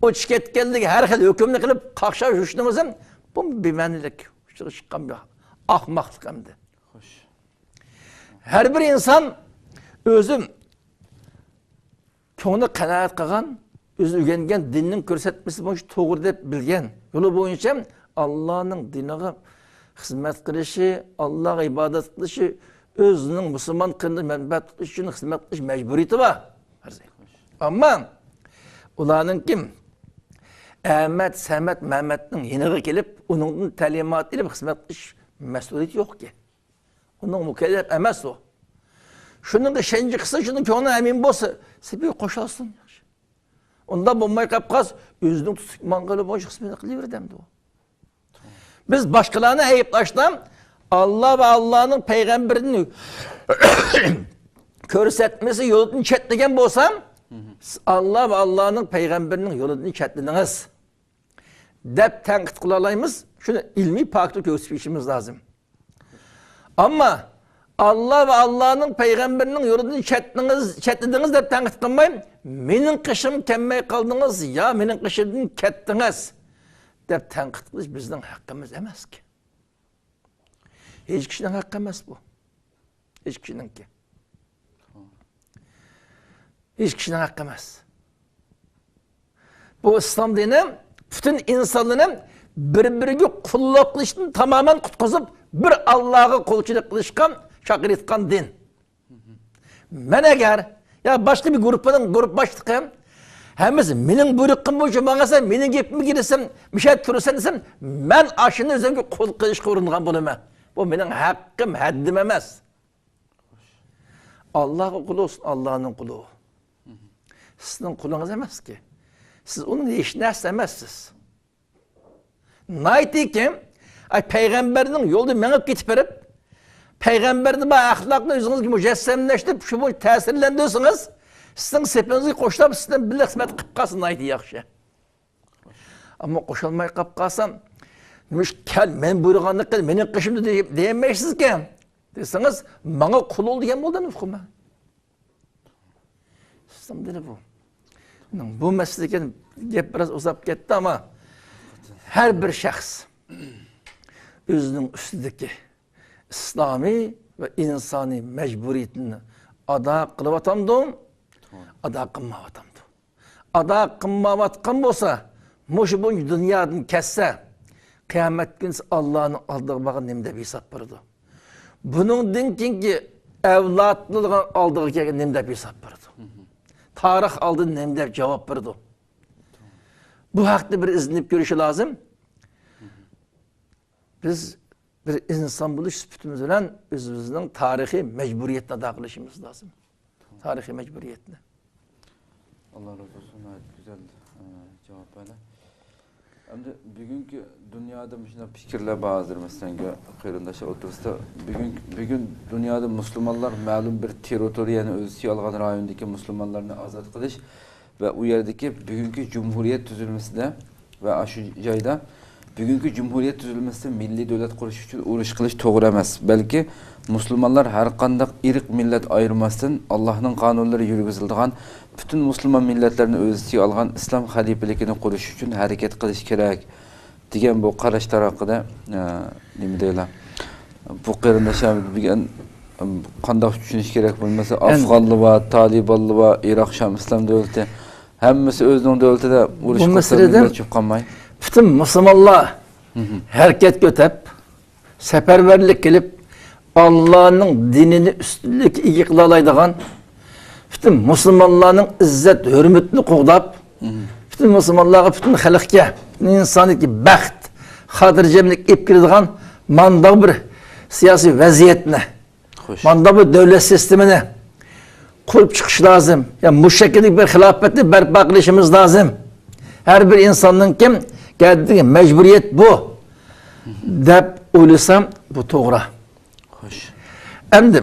ئۆتۈپ كەتكەنلىكى ھەر خىل ھۆكۈمنى قىلىپ، قاقشاپ يۈرۈشنىڭ ئۆزى بۇ بىمەنىلىك، ئۇچىغا چىققان بىر ئاخماقلىق ئەمدى. خوش. ھەر بىر ئىنسان ئۆزى كۆڭلى قانائەت قىلغان، ئۆزى ئۆگەنگەن دىننىڭ كۆرسەتمىسى بويىچە توغرا دەپ بىلگەن يولى بويىچە ئاللانىڭ دىنىغا خىزمەت قىلىشى، ئاللاغا ئىبادەت قىلىشى، ئۆزىنىڭ مۇسۇلمان قېرىندىشى مەنپەئەت قىلىش ئۈچۈن خىزمەت قىلىش مەجبۇرىيىتى بار. ئەمما ئۇلارنىڭكى ئەمەت، سەمەت، مەمەتنىڭ يېنىغا كېلىپ، ئۇنىڭدىن تەلىمات ئېلىپ خىزمەت قىلىش مەسئۇلىيىتى يوقكەن. ئۇنىڭ مۇكەللەپ ئەمەس ئۇ. شۇنىڭغا ئىشەنچ قىلسا، شۇنىڭ كۆڭلى ئەمىن بولسا، سېپىگە قوشالسۇن ياخشى. ئۇنداق بولماي قاپقاس، ئۆزىنىڭ تۇتۇپ ماڭغىنى بويىچە خىزمەتنى قىلىۋېرىدۇ ئەمدى ئۇ. بىز باشقىلارنى ئەيىبلەشتە، ئاللا ۋە ئاللانىڭ پەيغەمبىرىنىڭ كۆرسەتمىسى يولىدىن چەتنىگەن بولسا، ئاللا ۋە ئاللانىڭ پەيغەمبىرىنىڭ يولىدىن چەتنىدىڭىز دەپ تەنقىد قىلالايمىز. شۇنى ئىلمىي پاكىتتا كۆرسىتىپ بېرىشىمىز لازىم. ئەمما ئاللا ۋە ئاللانىڭ پەيغەمبىرىنىڭ يولىدىن چەتنىڭىز، چەتنىدىڭىز دەپ تەنقىد قىلماي، مېنىڭ قېشىمغا كەلمەي قالدىڭىز يا مېنىڭ قېشىمدىن كەتتىڭىز دەپ تەنقىد قىلىش بىزنىڭ ھەققىمىز ئەمەسكەن. ھېچ كىشىنىڭ ھەققى ئەمەس بۇ. ھېچ كىشىنىڭكى. ھېچ كىشىنىڭ ھەققى ئەمەس. بۇ ئىسلام دىنى پۈتۈن ئىنسانلارنى بىر-بىرىگە قۇللۇق قىلىشتىن تامامەن قۇتقۇزۇپ، بىر ئاللاغا قۇلچىلىق قىلىشقا چاقىرىۋاتقان دىن. مەن ئەگەر يا باشقا بىر گۇرۇپپىنىڭ گۇرۇپپا باشلىقى ھەممىسى مېنىڭ بۇيرۇقۇم بويىچە ماڭىسەن، مېنىڭ گېپىمگە كېلىسەن، مۇشۇ يەردە تۇرىسەن دېسەم، مەن ئاشۇنى ئۆزۈمگە قۇل قىلىشقا ئۇرۇنغان بولىمەن. بۇ مېنىڭ ھەققىم، ھەددىم ئەمەس. ئاللاغا قۇل بولسۇن، ئاللانىڭ قۇلى. سىزنىڭ قۇلىڭىز ئەمەسكى. سىز ئۇنىڭ ھېچ نەرسىسى ئەمەسسىز. ناھايىتىكى، ئاي، پەيغەمبەرنىڭ يولىدا مېڭىپ كېتىپ بېرىپ، پەيغەمبەردە بار ئەخلاقنى ئۆزىڭىزگە مۇجەسسەملەشتۈرۈپ، شۇ بويىچە تەسىرلەندۈرسىڭىز، سىزنىڭ سېپىڭىزگە قوشۇلۇپ، سىز بىلەن خىزمەت قىلىپ قالسا ناھايىتى ياخشى. ئەمما قوشۇلماي قاپ قالسام، نېمىش كەل، مەن بۇيرۇغاننى قىل، مېنىڭ قېشىمدا دېيەلمەيسىزكەن دېسىڭىز، ماڭا قۇل بول دېگەن بولدى ئۇقۇم. ئىسلام دىنى بۇ. بۇ مەسىلىگە گەپ بىراز ئۇزاپ كەتتى، ئەمما ھەر بىر شەخس ئۆزىنىڭ ئۈستىدىكى ئىسلامىي ۋە ئىنسانىي مەجبۇرىيىتىنى ئادا قىلىۋاتامدۇ؟ ئادا قىلمايۋاتامدۇ؟ ئادا قىلمايۋاتقان بولسا، مۇشۇ بۇ دۇنيادىن كەتسە، قىيامەت كۈنى ئاللانىڭ ئالدىغا بارغان نېمە دەپ ھېساب بېرىدۇ؟ بۇنىڭدىن كېيىنكى ئەۋلادلىرىنىڭ ئالدىغا كەلگەن نېمە دەپ ھېساب بېرىدۇ؟ تارىخ ئالدىدا نېمە دەپ جاۋاب بېرىدۇ؟ بۇ ھەقتە بىر ئىزدىنىپ كۆرۈشى لازىم. بىز بىر ئىنسان بولۇش سۈپىتىمىز بىلەن ئۆزىمىزنىڭ تارىخىي مەجبۇرىيەتنى ئادا قىلىشىمىز لازىم. تارىخىي مەجبۇرىيەتنى. ئاللا رازى بولسۇن، ناھايىتى گۈزەل، ئە، جاۋاب بەردى. ئەمدى بۈگۈنكى دۇنيادا مۇشۇنداق پىكىرلەر بار ھازىر، مەسىلەن، قېرىنداشلار ئوتتۇرىسىدا. بۈگۈن، بۈگۈن دۇنيادا مۇسۇلمانلار مەلۇم بىر تېررىتورىيەنى ئۆز ئىچىگە ئالغان رايوندىكى مۇسۇلمانلارنى ئازاد قىلىش ۋە ئۇ يەردىكى بۈگۈنكى جۇمھۇرىيەت تۈزۈلمىسىدە ۋە ئاشۇ جايدا بۈگۈنكى جۇمھۇرىيەت تۈزۈلمىسىدە مىللىي دۆلەت قۇرۇش ئۈچۈن ئۇرۇش قىلىش توغرا ئەمەس، بەلكى مۇسۇلمانلار ھەر قانداق ئىرق، مىللەت ئايرىماستىن، ئاللاھنىڭ قانۇنلىرى يۈرگۈزۈلىدىغان، پۈتۈن مۇسۇلمان مىللەتلەرنى ئۆز ئىچىگە ئالغان ئىسلام خەلىپىلىكىنى قۇرۇش ئۈچۈن ھەرىكەت قىلىش كېرەك، دېگەن بۇ قاراشلار ھەققىدە، ئە، نېمە دەيلا؟ بۇ قېرىنداشلار بۈگۈن قانداق چۈشىنىش كېرەك؟ بولمىسا، ئەن- ئافغانلار بار، تالىبانلار بار، ئىراق شام ئىسلام دۆلىتى، ھەممىسى ئۆزىنىڭ دۆلىتىدە ئۇرۇش بۇ قىلسا، مەسىلىدىن مىللەت چۈشۈپ قالماي. پۈتۈن مۇسۇلمانلار مھم. ھەرىكەتكە ئۆتۈپ، سەپەرۋەرلىك قىلىپ، ئاللانىڭ دىنىنى ئۈستۈنلۈككە ئىگە قىلالايدىغان، پۈتۈن مۇسۇلمانلارنىڭ ئىززەت ھۆرمىتىنى قوغداپ، مھم. پۈتۈن مۇسۇلمانلارغا، پۈتۈن خەلققە، پۈتۈن ئىنسانىيەتكە بەخت، خاتىرجەملىك ئېلىپ كېلىدىغان مانداق بىر سىياسىي ۋەزىيەتنى، خوش. مانداق بىر دۆلەت سىستېمىنى قۇرۇپ چىقىش لازىم. يا مۇشۇ شەكىلدىكى بىر خىلاپەتنى بەرپا قىلىشىمىز لازىم. ھەر بىر ئىنساننىڭكى گەدىنىدىكى مەجبۇرىيەت بۇ، دەپ ئويلىسام، بۇ توغرا. خوش. ئەمدى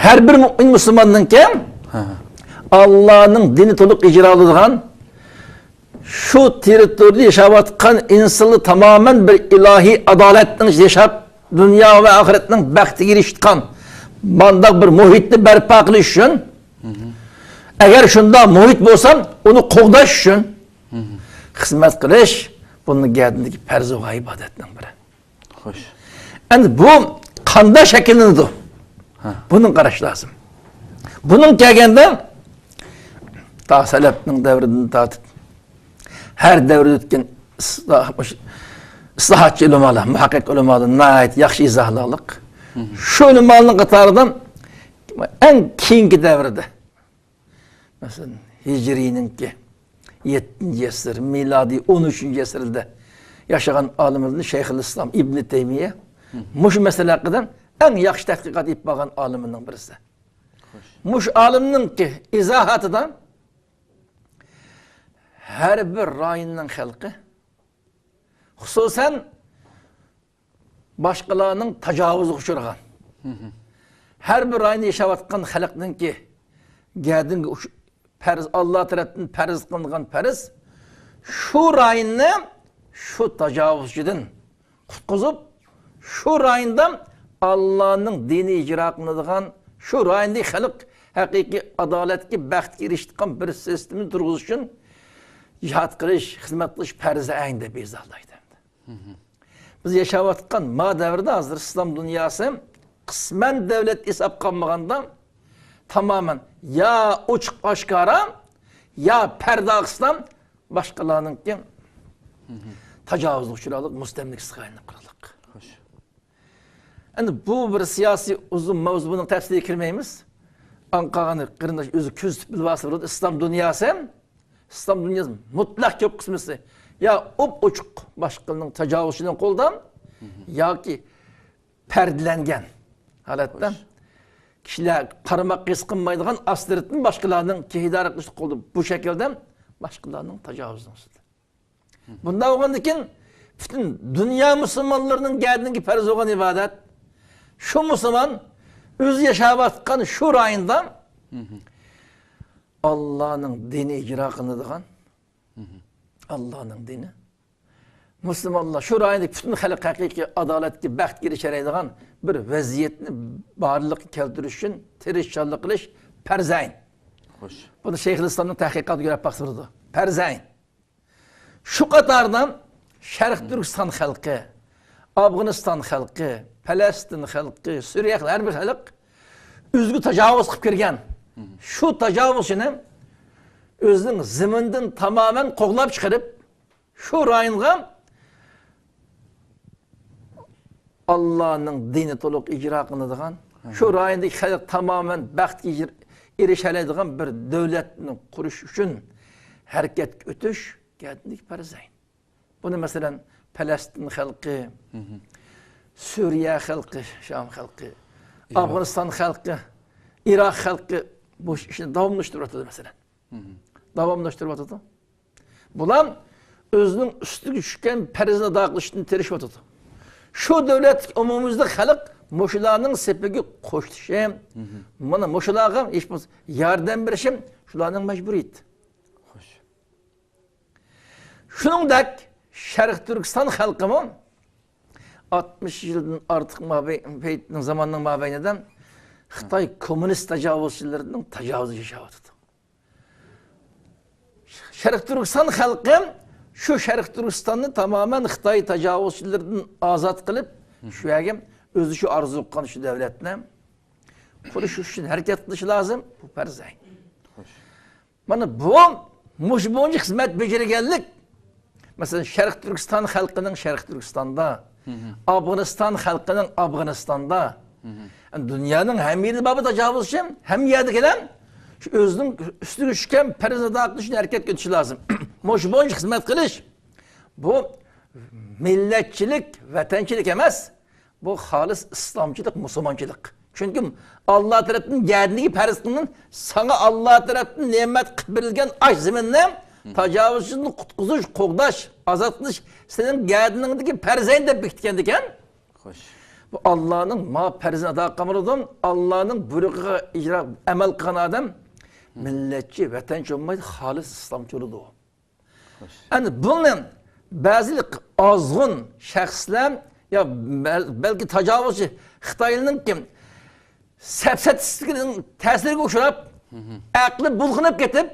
ھەر بىر مۇئمىن مۇسۇلماننىڭكى ھە. ئاللانىڭ دىنى تولۇق ئىجرا قىلىدىغان، شۇ تېررىتورىيىدا ياشاۋاتقان ئىنسانلار تامامەن بىر ئىلاھىي ئادالەتنىڭ ئىچىدە ياشاپ، دۇنيا ۋە ئاخىرەتنىڭ بەختىگە ئېرىشىدىغان مانداق بىر مۇھىتنى بەرپا قىلىش ئۈچۈن، ئەگەر شۇنداق مۇھىت بولسا، ئۇنى قوغداش ئۈچۈن خىزمەت قىلىش، بۇنىڭ گەدىنىدىكى پەرزى ۋە ئىبادەتنىڭ بىرى. خوش. ئەمدى بۇ قانداق شەكىللىنىدۇ؟ ھە. بۇنى قاراش لازىم. بۇنىڭ كەلگەندە تا سەلەپنىڭ دەۋرىدىن تارتىپ ھەر دەۋردە ئۆتكەن ئىسلاھ-، ئىسلاھاتچى ئۆلىمالار، مۇھەققىق ئۆلىمالار ناھايىتى ياخشى ئىزاھلىغانلىق. مھم. شۇ ئۆلىمالارنىڭ قاتارىدا ئەڭ كېيىنكى دەۋردە، مەسىلەن، ھىجرىينىڭكى يەتتىنچى ئەسىر، مىلادىي ئون ئۈچىنچى ئەسىردە ياشىغان ئالىمىمىزدىن شەيخۇل ئىسلام ئىبنى تەيمىيە مھم. مۇشۇ مەسىلە ھەققىدە ئەڭ ياخشى تەتقىقات ئېلىپ بارغان ئالىمنىڭ بىرسى. خوش. مۇشۇ ئالىمنىڭكى ئىزاھاتىدا ھەر بىر رايوننىڭ خەلقى، خۇسۇسەن، باشقىلارنىڭ تاجاۋۇزىغا ئۇچرىغان، ھەر بىر رايوندا ياشاۋاتقان خەلقنىڭكى گەدىنىگە ئۇچ-، پەرز، ئاللا تەرەپتىن پەرز قىلىنغان پەرز، شۇ رايوننى شۇ تاجاۋۇزچىدىن قۇتقۇزۇپ، شۇ رايوندا ئاللانىڭ دىنى ئىجرا قىلىنىدىغان، شۇ رايوندىكى خەلق ھەقىقىي ئادالەتكە، بەختكە ئېرىشىدىغان بىر سىستېمىنى تۇرغۇزۇش ئۈچۈن جىھاد قىلىش، خىزمەت قىلىش پەرزى ئەين دەپ ئىزاھلايدۇ. بىز ياشاۋاتقان ما دەۋردە ھازىر ئىسلام دۇنياسى قىسمەن دۆلەت ھېسابقا ئالمىغاندا، تامامەن يا ئوچۇق ئاشكارا، يا پەردە ئارقىسىدا باشقىلارنىڭكى تاجاۋۇزغا ئۇچراقلىق، مۇستەملىكىسىگە ئايلىنىپ قالغانلىق. خوش. ئەمدى بۇ بىر سىياسىي ئۇزۇن مەۋزۇ، بۇنىڭ تەپسىلىگە كىرمەيمىز. ئاڭقاغان قېرىنداش ئۆزى كۆزىتىپ بىلىۋالسا بولىدۇ. ئىسلام دۇنياسى، ئىسلام دۇنياسى مۇتلەق كۆپ قىسمىسى يا ئوپئوچۇق باشقىلارنىڭ تاجاۋۇزچىلىرىنىڭ قولىدا، ياكى پەردىلەنگەن ھالەتتە، خوش. كىشىلەر قارىماق ھېس قىلمايدىغان ئاستىرتىن باشقىلارنىڭ كىشى ئىدارە قىلىش قولىدا بۇ شەكىلدە باشقىلارنىڭ تاجاۋۇزىنىڭ ئۈستىدە. بۇنداق بولغاندىن كېيىن پۈتۈن دۇنيا مۇسۇلمانلىرىنىڭ گەدىنىگە پەرز بولغان ئىبادەت، شۇ مۇسۇلمان ئۆزى ياشاۋاتقان شۇ رايوندا ئاللانىڭ دىنى ئىجرا قىلىنىدىغان، ئاللانىڭ دىنى، مۇسۇلمانلار شۇ رايوندىكى پۈتۈن خەلق ھەقىقىي ئادالەتكە، بەختكە ئېرىشەلەيدىغان بىر ۋەزىيەتنى بارلىققا كەلتۈرۈش ئۈچۈن تىرىشچانلىق قىلىش پەرزەين. خوش. بۇنى شەيخۇل ئىسلامنىڭ تەھقىقاتىغا كۆرە باقسا بولىدۇ. پەرزەين. شۇ قاتاردا شەرقىي تۈركىستان خەلقى، ئافغانىستان خەلقى، پەلەستىن خەلقى، سۈرىيە خەلقى، ھەر بىر خەلق ئۆزىگە تاجاۋۇز قىلىپ كىرگەن شۇ تاجاۋۇزچىنى ئۆزىنىڭ زېمىنىدىن تامامەن قوغلاپ چىقىرىپ، شۇ رايونغا ئاللانىڭ دىنى تولۇق ئىجرا قىلىنىدىغان، شۇ رايوندىكى خەلق تامامەن بەختكە ئېرىشەلەيدىغان بىر دۆلەتنى قۇرۇش ئۈچۈن ھەرىكەتكە ئۆتۈش گەدىنىك پەرزەين. بۇنى، مەسىلەن، پەلەستىن خەلقى، سۈرىيە خەلقى، شام خەلقى، ئافغانىستان خەلقى، ئىراق خەلقى بۇ ئىشنى داۋاملاشتۇرۇۋاتىدۇ، مەسىلەن. داۋاملاشتۇرۇۋاتىدۇ. بۇلار ئۆزىنىڭ ئۈستىگە چۈشكەن پەرزنى ئادا قىلىشتىن تىرىشىۋاتىدۇ. شۇ دۆلەتلىك ئومۇميۈزلۈك خەلق مۇشۇلارنىڭ سېپىگە قوشۇلۇشى، مانا مۇشۇلارغا ھېچ بولمىسا ياردەم بېرىشى شۇلارنىڭ مەجبۇرىيىتى. خوش. شۇنىڭدەك شەرقىي تۈركىستان خەلقىمۇ ئاتمىش يىلدىن ئارتۇق مابەي-، پەيتنىڭ، زاماننىڭ مابەينىدە خىتاي كوممۇنىست تاجاۋۇزچىلىرىنىڭ تاجاۋۇزىدا ياشاۋاتىدۇ. شەرقىي تۈركىستان خەلقى شۇ شەرقىي تۈركىستاننى تامامەن خىتاي تاجاۋۇزچىلىرىدىن ئازاد قىلىپ، شۇ يەرگە ئۆزى شۇ ئارزۇ قىلغان شۇ دۆلەتنى قۇرۇش ئۈچۈن ھەرىكەت قىلىشى لازىم. بۇ پەرزەين. خوش. مانا بۇ مۇشۇ بويىچە خىزمەت بېجىرگەنلىك. مەسىلەن، شەرقىي تۈركىستان خەلقىنىڭ شەرقىي تۈركىستاندا، ئافغانىستان خەلقىنىڭ ئافغانىستاندا، دۇنيانىڭ ھەممە يېرىدە بار بۇ تاجاۋۇزچى، ھەممە يەردىكىلەر شۇ ئۆزىنىڭ ئۈستىگە چۈشكەن پەرزنى ئادا قىلىش ئۈچۈن ھەرىكەتكە ئۆتۈشى لازىم. مۇشۇ بويىچە خىزمەت قىلىش، بۇ مىللەتچىلىك، ۋەتەنچىلىك ئەمەس. بۇ خالىس ئىسلامچىلىق، مۇسۇلمانچىلىق. چۈنكى ئاللا تەرەپتىن گەدىنىگە پەرز قىلىنغان، ساڭا ئاللا تەرەپتىن نېمەت قىلىپ بېرىلگەن ئاش زېمىننى تاجاۋۇزچىدىن قۇتقۇزۇش، قوغداش، ئازاد قىلىش سېنىڭ گەدىنىڭدىكى پەرزەين دەپ بېكىتكەندىكەن. خوش. بۇ ئاللانىڭ ما پەرزىنى ئادا قىلمىدىم، ئاللانىڭ بۇيرۇقىغا ئىجرا، ئەمەل قىلغان ئادەم مىللەتچى، ۋەتەنچى بولمايدۇ، خالىس ئىسلامچى بولىدۇ. ئەنە بۇنى بەزى ئازغۇن شەخسلەر يا بەل-، بەلكى تاجاۋۇزچى خىتاينىڭكى سەپسەتىسىنىڭ تەسىرىگە ئۇچراپ، ئەقلى بۇلغىنىپ كېتىپ،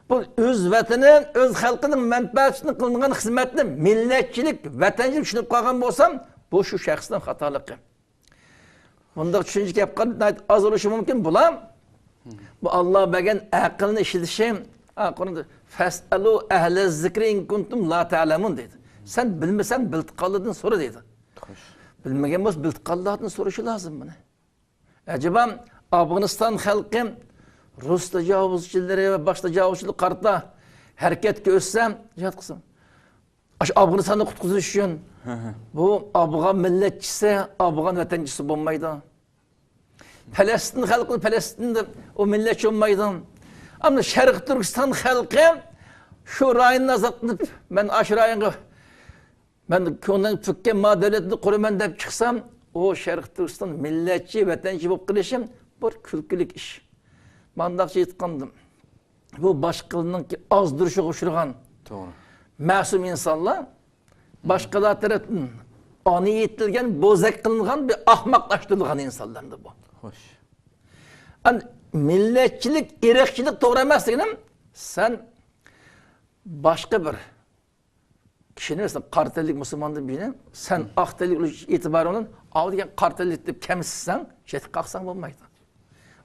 بۇ ئۆز ۋەتىنى، ئۆز خەلقىنىڭ مەنپەئەتى ئۈچۈن قىلىنغان خىزمەتنى مىللەتچىلىك، ۋەتەنچىلىك چۈشىنىپ قالغان بولسا، بۇ شۇ شەخسنىڭ خاتالىقى. بۇنداق چۈشەنچە كەپ قالىدۇ، ناھايىتى ئاز بولۇشى مۇمكىن. بۇلار بۇ ئاللا بەرگەن ئەقىلنى ئىشلىتىشى، ھە، قۇرئاندا، «فەسئەلۇ ئەھلە زىكرى ئىن كۇنتۇم لا تەئلەمۇن» دەيدۇ. سەن بىلمىسەڭ، بىلىدىغانلاردىن سورا دەيدۇ. خوش. بىلمىگەن بولسا، بىلىدىغانلاردىن سورىشى لازىم بۇنى. ئەجەبا، ئافغانىستان خەلقى رۇس تاجاۋۇزچىلىرى ۋە باشقا تاجاۋۇزچىلارغا قارىتا ھەرىكەتكە ئۆتسە، جىھاد قىلسا، ئاشۇ ئافغانىستاننى قۇتقۇزۇش ئۈچۈن بۇ ئافغان مىللەتچىسى، ئافغان ۋەتەنچىسى بولمايدۇ. پەلەستىن خەلقى پەلەستىندە ئۇ مىللەتچى بولمايدۇ. ئەمما شەرقىي تۈركىستان خەلقى شۇ رايوننى ئازاد قىلىپ، مەن ئاشۇ رايونغا، مەن كۆڭلۈم پۈككەن ما دۆلەتنى قۇرىمەن دەپ چىقسام، ئۇ شەرقىي تۈركىستان مىللەتچى، ۋەتەنچى بولۇپ قېلىشى بىر كۈلكىلىك ئىش. مانداقچە ئېيتقاندا، بۇ باشقىلارنىڭكى ئازدۇرۇشىغا ئۇچرىغان توغرا. مەسۇم ئىنسانلار باشقىلار تەرەپتىن ئانا يېتىلگەن، بوزەك قىلىنغان بىر ئاخماقلاشتۇرۇلغان ئىنسانلاردۇر بۇ. خوش. ئەن مىللەتچىلىك، ئىرقچىلىق توغرا ئەمەس دېگىنىم، سەن باشقا بىر كىشىنى، مەسىلەن، قارا تەنلىك مۇسۇلماندىن بىرىنى سەن ئاق تەنلىك بولۇش ئېتىبارى بىلەن ئاۋۇ دېگەن قارا تەنلىك دەپ كەمسىتسەڭ، چەتكە قاقساڭ بولمايدۇ.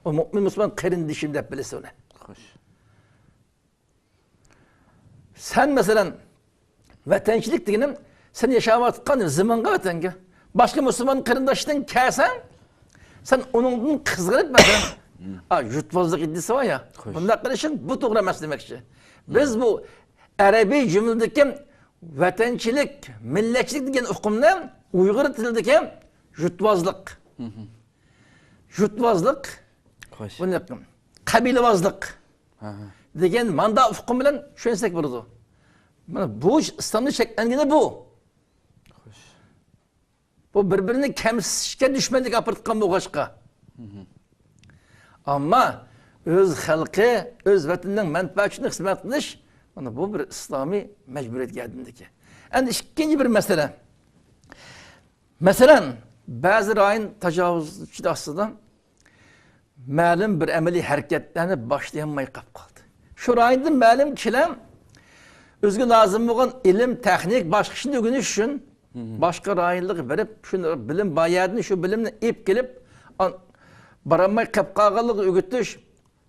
ئۇ مۆمىن مۇسۇلمان قېرىندىشىم دەپ بىلىسەن ئۇنى. خوش. سەن، مەسىلەن، ۋەتەنچىلىك دېگىنىم، سەن ياشاۋاتقان زېمىنغا، ۋەتەنگە باشقا مۇسۇلمان قېرىنداشتىن كەلسەڭ، سەن ئۇنىڭدىن قىزغىنىپ، مەسىلەن، «ئا، يۇرتۋازلىق ئىدىيىسى بار يا، خوش. بۇنداق قىلىشىڭ بۇ توغرا ئەمەس» دېمەكچى. بىز بۇ ئەرەبىي جۈملىدىكى ۋەتەنچىلىك، مىللەتچىلىك دېگەن ئۇقۇمنى ئۇيغۇر تىلىدىكى يۇرتۋازلىق، يۇرتۋازلىق، خوش. بۇنى قەبىلىۋازلىق ھە، ھە. دېگەن ماندا ئۇقۇم بىلەن چۈشەنسەك بولىدۇ. مانا بۇ ئىسلامدا چەكلەنگىنى بۇ. خوش. بۇ بىر-بىرىنى كەمسىتىشكە دۈشمەنلىك ئاپىرىدىغان بولغاچقا، ئەمما ئۆز خەلقى، ئۆز ۋەتىنىنىڭ مەنپەئەتى ئۈچۈن خىزمەت قىلىش، مانا بۇ بىر ئىسلامىي مەجبۇرىيەتكە ئايلاندى. ئەمدى ئىككىنچى بىر مەسىلە. مەسىلەن، بەزى رايون تاجاۋۇزچىلىق ئاستىدا مەلۇم بىر ئەمەلىي ھەرىكەتلەرنى باشلىيالماي قاپ قالدى. شۇ رايوندا مەلۇم كىشىلەر ئۆزىگە لازىم بولغان ئىلىم، تېخنىك، باشقا ئىشنى ئۆگىنىش ئۈچۈن باشقا رايونلارغا بېرىپ، شۇ بىلىم بار يەردىن شۇ بىلىمنى ئېلىپ كېلىپ، ئان-، بارالماي قېلىپ قالغانلىقىنى ئۆگىتىش،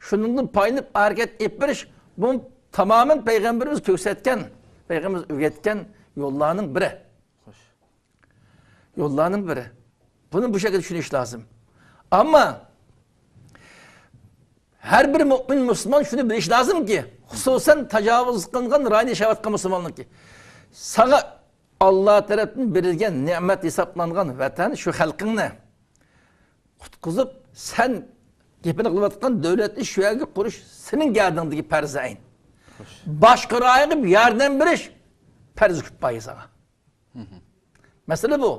شۇنىڭدىن پايدىلىنىپ ھەرىكەت ئېلىپ بېرىش، بۇ تامامەن پەيغەمبىرىمىز كۆرسەتكەن، پەيغەمبىرىمىز ئۆگەتكەن يوللارنىڭ بىرى. يوللارنىڭ بىرى. بۇنى بۇ شەكىلدە چۈشىنىش لازىم. ئەمما ھەر بىر مۆمىن مۇسۇلمان شۇنى بىلىشى لازىمكى، خۇسۇسەن تاجاۋۇز قىلىنغان رايوندا ياشاۋاتقان مۇسۇلمانلاركى، ساڭا ئاللا تەرەپتىن بېرىلگەن نېمەت ھېسابلانغان ۋەتەن، شۇ خەلقىڭنى قۇتقۇزۇپ، سەن گېپىنى قىلىۋاتقان دۆلەتنى شۇ يەرگە قۇرۇش سېنىڭ گەدىنىڭدىكى پەرزى ئەين. باشقا رايونغا ياردەم بېرىش پەرزى كۇپايە ساڭا. مەسىلە بۇ.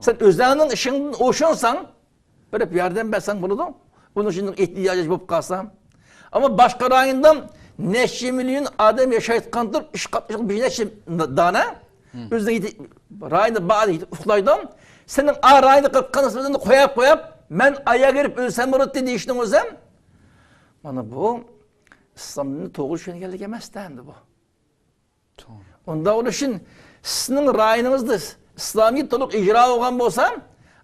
سەن ئۆزۈڭنىڭ ئىشىڭدىن ئوشۇنساڭ، بېرىپ ياردەم بەرسەڭ بولىدۇ. ئۇنىڭ ئۈچۈن ئېھتىياجى بولۇپ قالسا. ئەمما باشقا رايوندا نەچچە مىليون ئادەم ياشايدىغان تۇرۇپ، ئىش قاتنىشىغا بىر نەچچە دانە ئۆزىنىڭ يېتى-، رايونىدا بار يېتىپ ئۇخلايدۇ. سېنىڭ ئا رايوندا قىلىپ قالغان خىزمىتىڭنى قويۇپ قويۇپ، مەن ئاياغ بېرىپ ئۆلسەم بولاتتى دېيىشنىڭ ئۆزى، مانا بۇ ئىسلام دىنىنى توغرا چۈشەنگەنلىك ئەمەستە ئەمدى بۇ. توغرا. ئۇنداق بولۇشى ئۈچۈن سىزنىڭ رايونىڭىزدا ئىسلامىيەت تولۇق ئىجرا بولغان بولسا،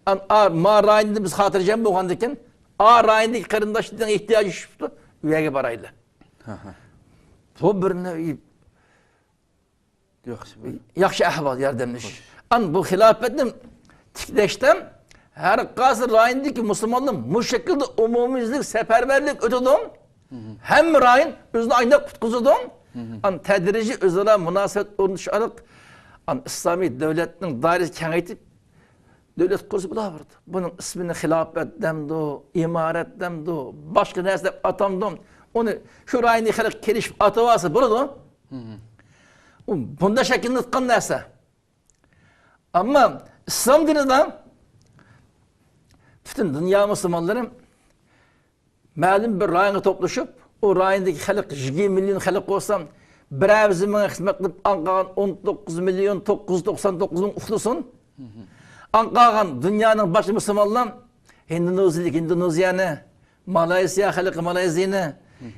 ئان-، ئا، ما رايوندا بىز خاتىرجەم بولغاندىكىن، ئا رايوندىكى قېرىنداشلارنىڭ ئېھتىياجى چۈشۈپتۇ، ئۇ يەرگە بارايلى. ھە، ھە. بۇ بىر نەۋ-، ياخشى بىر ياخشى ئەھۋال ياردەملىشىش. خوش. ئان بۇ خىلاپەتنى تىكلەشتە ھەر قايسى رايوندىكى مۇسۇلمانلار مۇشۇ شەكىلدە ئومۇميۈزلۈك سەپەرۋەرلىك ئۆتىدۇ. ھەممە رايون ئۆزىنى ئايلاپ قۇتقۇزىدۇ. ئان تەدرىجىي ئۆزئارا مۇناسىۋەت ئورنىتىش ئارقىلىق ئان ئىسلامىي دۆلەتنىڭ دائىرىسىنى كېڭەيتىپ، دۆلەت قۇرسا بولاۋېرىدۇ. بۇنىڭ ئىسمىنى خىلاپەت دەمدۇ، ئىمارەت دەمدۇ، باشقا نەرسە دەپ ئاتامدۇ. ئۇنى شۇ رايوننى خەلق كېلىشىپ ئاتىۋالسا بولىدۇ. ئۇ بۇنداق شەكىللىنىۋاتقان نەرسە. ئەمما ئىسلام دىنىدا پۈتۈن دۇنيا مۇسۇلمانلىرى مەلۇم بىر رايونغا توپلىشىپ، ئۇ رايوندىكى خەلق يىگىرمە مىليون خەلق بولسا، بىرەر يۈز مىڭ خىزمەت قىلىپ، ئاڭقالغان ئون توققۇز مىليون توققۇز يۈز توقسان توققۇز مىڭ ئۇخلىسۇن. ئاڭقالغان دۇنيانىڭ باشقا مۇسۇلمانلار ھىندونېزىيىلىك ھىندونېزىيەنى، مالايسىيا خەلقى مالايزىيىنى،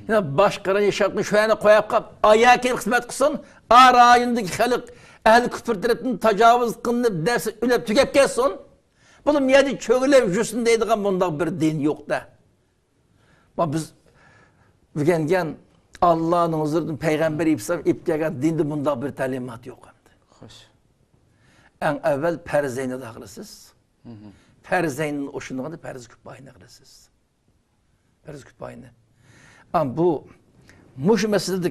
يەنە باشقا ياشاۋاتقان شۇ يەرنى قويۇپ قاپ، ئايا كېلىپ خىزمەت قىلسۇن، ئا رايوندىكى خەلق ئەھلى كۇپر تەرەپتىن تاجاۋۇز قىلىنىپ، دەرسى ئۆلۈپ تۈگەپ كەتسۇن. بۇلار يەردە چۆگىلەپ يۈرسۇن دەيدىغان بۇنداق بىر دىن يوق-دە. ما بىز ئۆگەنگەن ئاللانىڭ ھۇزۇرىدىن پەيغەمبەر ئەلەيھىسسالام ئېلىپ كەلگەن دىندا بۇنداق بىر تەلىمات يوق ئەمدى. خوش. ئەڭ ئەۋۋەل پەرزەينى ئادا قىلىسىز. پەرزەينى ئوشۇنغاندا پەرز كۇپايىنى قىلىسىز. پەرز كۇپايىنى. ئەم بۇ مۇشۇ مەسىلىدە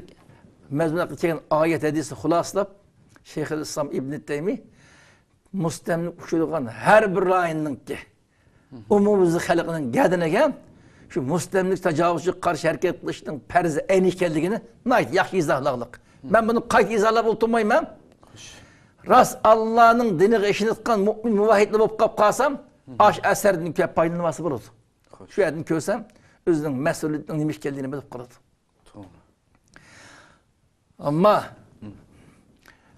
مەزمۇنغا كەلگەن ئايەت ھەدىسنى خۇلاسىلاپ، شەيخۇل ئىسلام ئىبنى تەيمىي مۇستەملىكە ئۇچرىغان ھەر بىر رايوننىڭكى ئومۇميۈزلۈك خەلقىنىڭ گەدىنىگە شۇ مۇستەملىكە تاجاۋۇزچىغا قارشى ھەرىكەت قىلىشنىڭ پەرزى ئەينى ئىكەنلىكىنى ناھايىتى ياخشى ئىزاھلاغلىق. مەن بۇنى قايتا ئىزاھلاپ ئولتۇرمايمەن. راست ئاللانىڭ دىنىغا ئىشىنىۋاتقان مۇئمىن مۇۋەھھىدلەر بولۇپ قاپ قالسام، ئاش ئەسەردىن كۆپ پايدىلىنىۋالسا بولىدۇ. خوش. شۇ يەردىن كۆرسەم، ئۆزىنىڭ مەسئۇلىيىتىنىڭ نېمە ئىكەنلىكىنى بىلىپ قالىدۇ. توغرا. ئەمما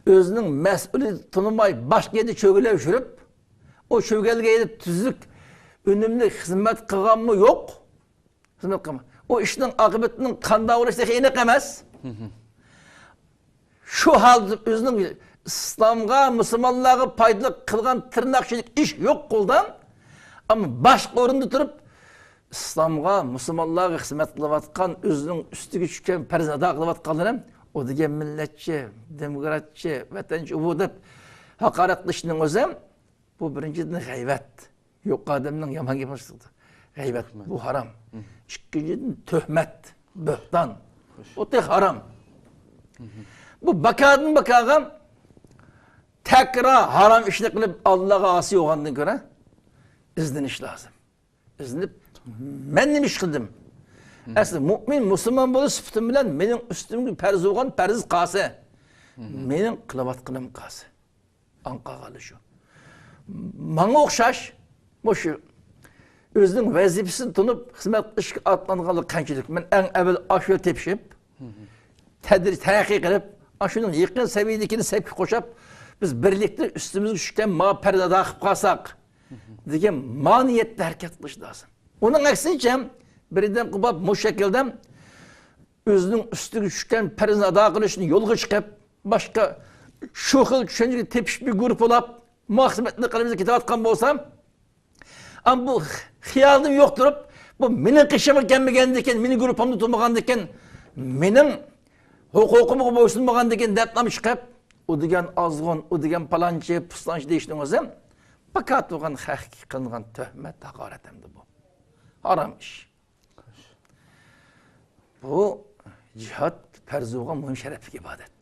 ئۆزىنىڭ مەسئۇلىيىتىنى تونۇماي، باشقا يەردە چۆگىلەپ يۈرۈپ، ئۇ چۆگەلگە يېتىپ تۈزۈك، ئۈنۈملۈك خىزمەت قىلغانمۇ يوق. خىزمەت قىلغان. ئۇ ئىشنىڭ ئاقىۋىتىنىڭ قانداق بولۇشى تېخى ئېنىق ئەمەس. شۇ ھالدا ئۆزىنىڭ ئىسلامغا، مۇسۇلمانلارغا پايدىلىق قىلغان تىرناق ئىچىدىكى ئىش يوق قولدا. ئەمما باشقا ئورۇندا تۇرۇپ، ئىسلامغا، مۇسۇلمانلارغا خىزمەت قىلىۋاتقان، ئۆزىنىڭ ئۈستىگە چۈشكەن پەرزىنى ئادا قىلىۋاتقانلىرى، ئۇ دېگەن مىللەتچى، دېموكراتچى، ۋەتەنچى، ئۇ بۇ دەپ ھاقارەت قىلىشنىڭ ئۆزى، بۇ بىرىنچىدىن غەيۋەت. يۇقىرى ئادەمنىڭ يامان گېپى چىقتى. غەيۋەت، بۇ ھارام. ئىككىنچىدىن تۆھمەت، بۆھتان. بۇ تېخى ھارام. بۇ باكادىن باكاغا تەكرار ھارام ئىشنى قىلىپ، ئاللاغا ئاسىي بولغاندىن كۆرە ئىزدىنىش لازىم. ئىزدىنىپ، مەن نېمە ئىش قىلدىم؟ ئەسلى مۇئمىن، مۇسۇلمان بولۇش سۈپىتىم بىلەن مېنىڭ ئۈستۈمگە پەرز بولغان پەرز قالسا، مېنىڭ قىلىۋاتقىنىم قالسا. ئاڭ قالغانلا شۇ. ماڭا ئوخشاش، مۇشۇ ئۆزىنىڭ ۋەزىپىسىنى تونۇپ خىزمەت قىلىشقا ئاتلانغانلىقى قانچىلىك؟ مەن ئەڭ ئەۋۋەل ئاشۇ تېپىشىپ، تەدرىج تەرەققىي قىلىپ، ئاشۇنىڭ يېقىن سەۋىيىدىكىنى سەپكە قوشاپ، بىز بىرلىكتە ئۈستىمىزگە چۈشكەن ما پەرزنى ئادا قىلىپ قالساق، دېگەن ما نىيەتتە ھەرىكەت قىلىش لازىم. ئۇنىڭ ئەكسىچە، بىردەم قوپاپ مۇشۇ شەكىلدە ئۆزىنىڭ ئۈستىگە چۈشكەن پەرزنى ئادا قىلىشنى يولغا چىقىپ، باشقا شۇ خىل چۈشەنچىگە تېپىشىپ بىر گۇرۇپپىلاپ، ما خىزمەتنى قىلىمىز دەپ كېتىۋاتقان بولسا، ئەمما بۇ خىيالىدىن يوق تۇرۇپ، بۇ مېنىڭ قېشىمغا كەلمىگەندىكىن، مېنىڭ گۇرۇپپامدا تۇرمىغاندىكىن، مېنىڭ ھوقۇقۇمغا بويسۇنمىغاندىكىن دەپلا چىقىپ، ئۇ دېگەن ئازغۇن، ئۇ دېگەن پالانچى، پۇستانچى دېيىشنىڭ ئۆزى پاكار تۇرغان خەققە قىلىنغان تۆھمەت، ھاقارەت ئەمدى بۇ. ھارام ئىش. بۇ جىھاد پەرز بولغان مۇھىم شەرەپلىك ئىبادەت.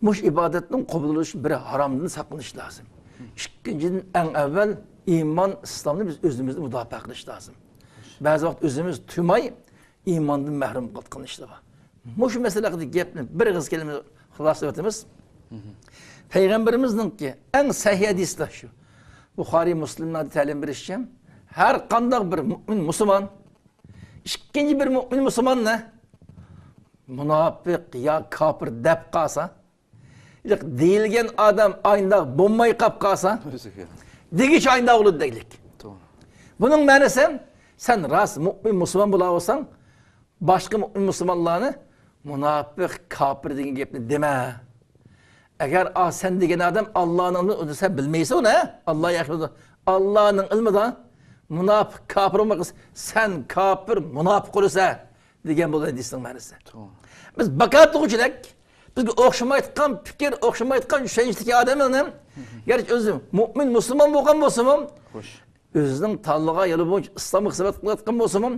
مۇشۇ ئىبادەتنىڭ قوبۇل بولۇشى بىر ھارامدىن ساقلىنىش لازىم. ئىككىنچىدىن، ئەڭ ئەۋۋەل ئىمان، ئىسلامنى بىز ئۆزىمىزدە مۇداپىئە قىلىش لازىم. بەزى ۋاقىت ئۆزىمىز تۇيماي ئىماندىن مەھرۇم قىلىدىغان ئىشلار بار. مۇشۇ مەسىلە ھەققىدە گەپنى بىر ئېغىز كەلىمە خۇلاسىلەۋېتىمىز. پەيغەمبىرىمىزنىڭكى ئەڭ سەھىھ ھەدىسى شۇ. بۇخارىي، مۇسلىمنىڭ تەلىم بېرىشىچە، ھەر قانداق بىر مۇئمىن مۇسۇلمان ئىككىنچى بىر مۇئمىن مۇسۇلماننى مۇناپىق يا كاپىر دەپ قالسا، ياق، دېيىلگەن ئادەم ئاينداق بولماي قاپ قالسا، دېگۈچى ئاينداق بولىدۇ دەيلىك. توغرا. بۇنىڭ مەنىسى، سەن راست مۇئمىن مۇسۇلمان بولاۋالساڭ، باشقا مۇئمىن مۇسۇلمانلارنى مۇناپىق، كاپىر دېگەن گەپنى دېمە. ئەگەر، ئا، سەن دېگەن ئادەم ئاللانىڭ ئىلمى، سەن بىلمەيسەن ئۇنى، ئاللا ياخشى بىلىدۇ. ئاللانىڭ ئىلمىدا مۇناپىق، كاپىر بولماي قالسا، سەن كاپىر، مۇناپىق بولىسەن دېگەن بولىدۇ ھەدىسنىڭ مەنىسى. توغرا. بىز باكاتۇغۇچىدەك، بىزگە ئوخشىمايدىغان پىكىر، ئوخشىمايدىغان چۈشەنچىدىكى ئادەملەرنى، گەرچە ئۆزى مۇئمىن، مۇسۇلمان بولغان بولسىمۇ، خوش. ئۆزىنىڭ تاللىغان يولى بويىچە ئىسلامغا خىزمەت قىلىۋاتقان بولسىمۇ،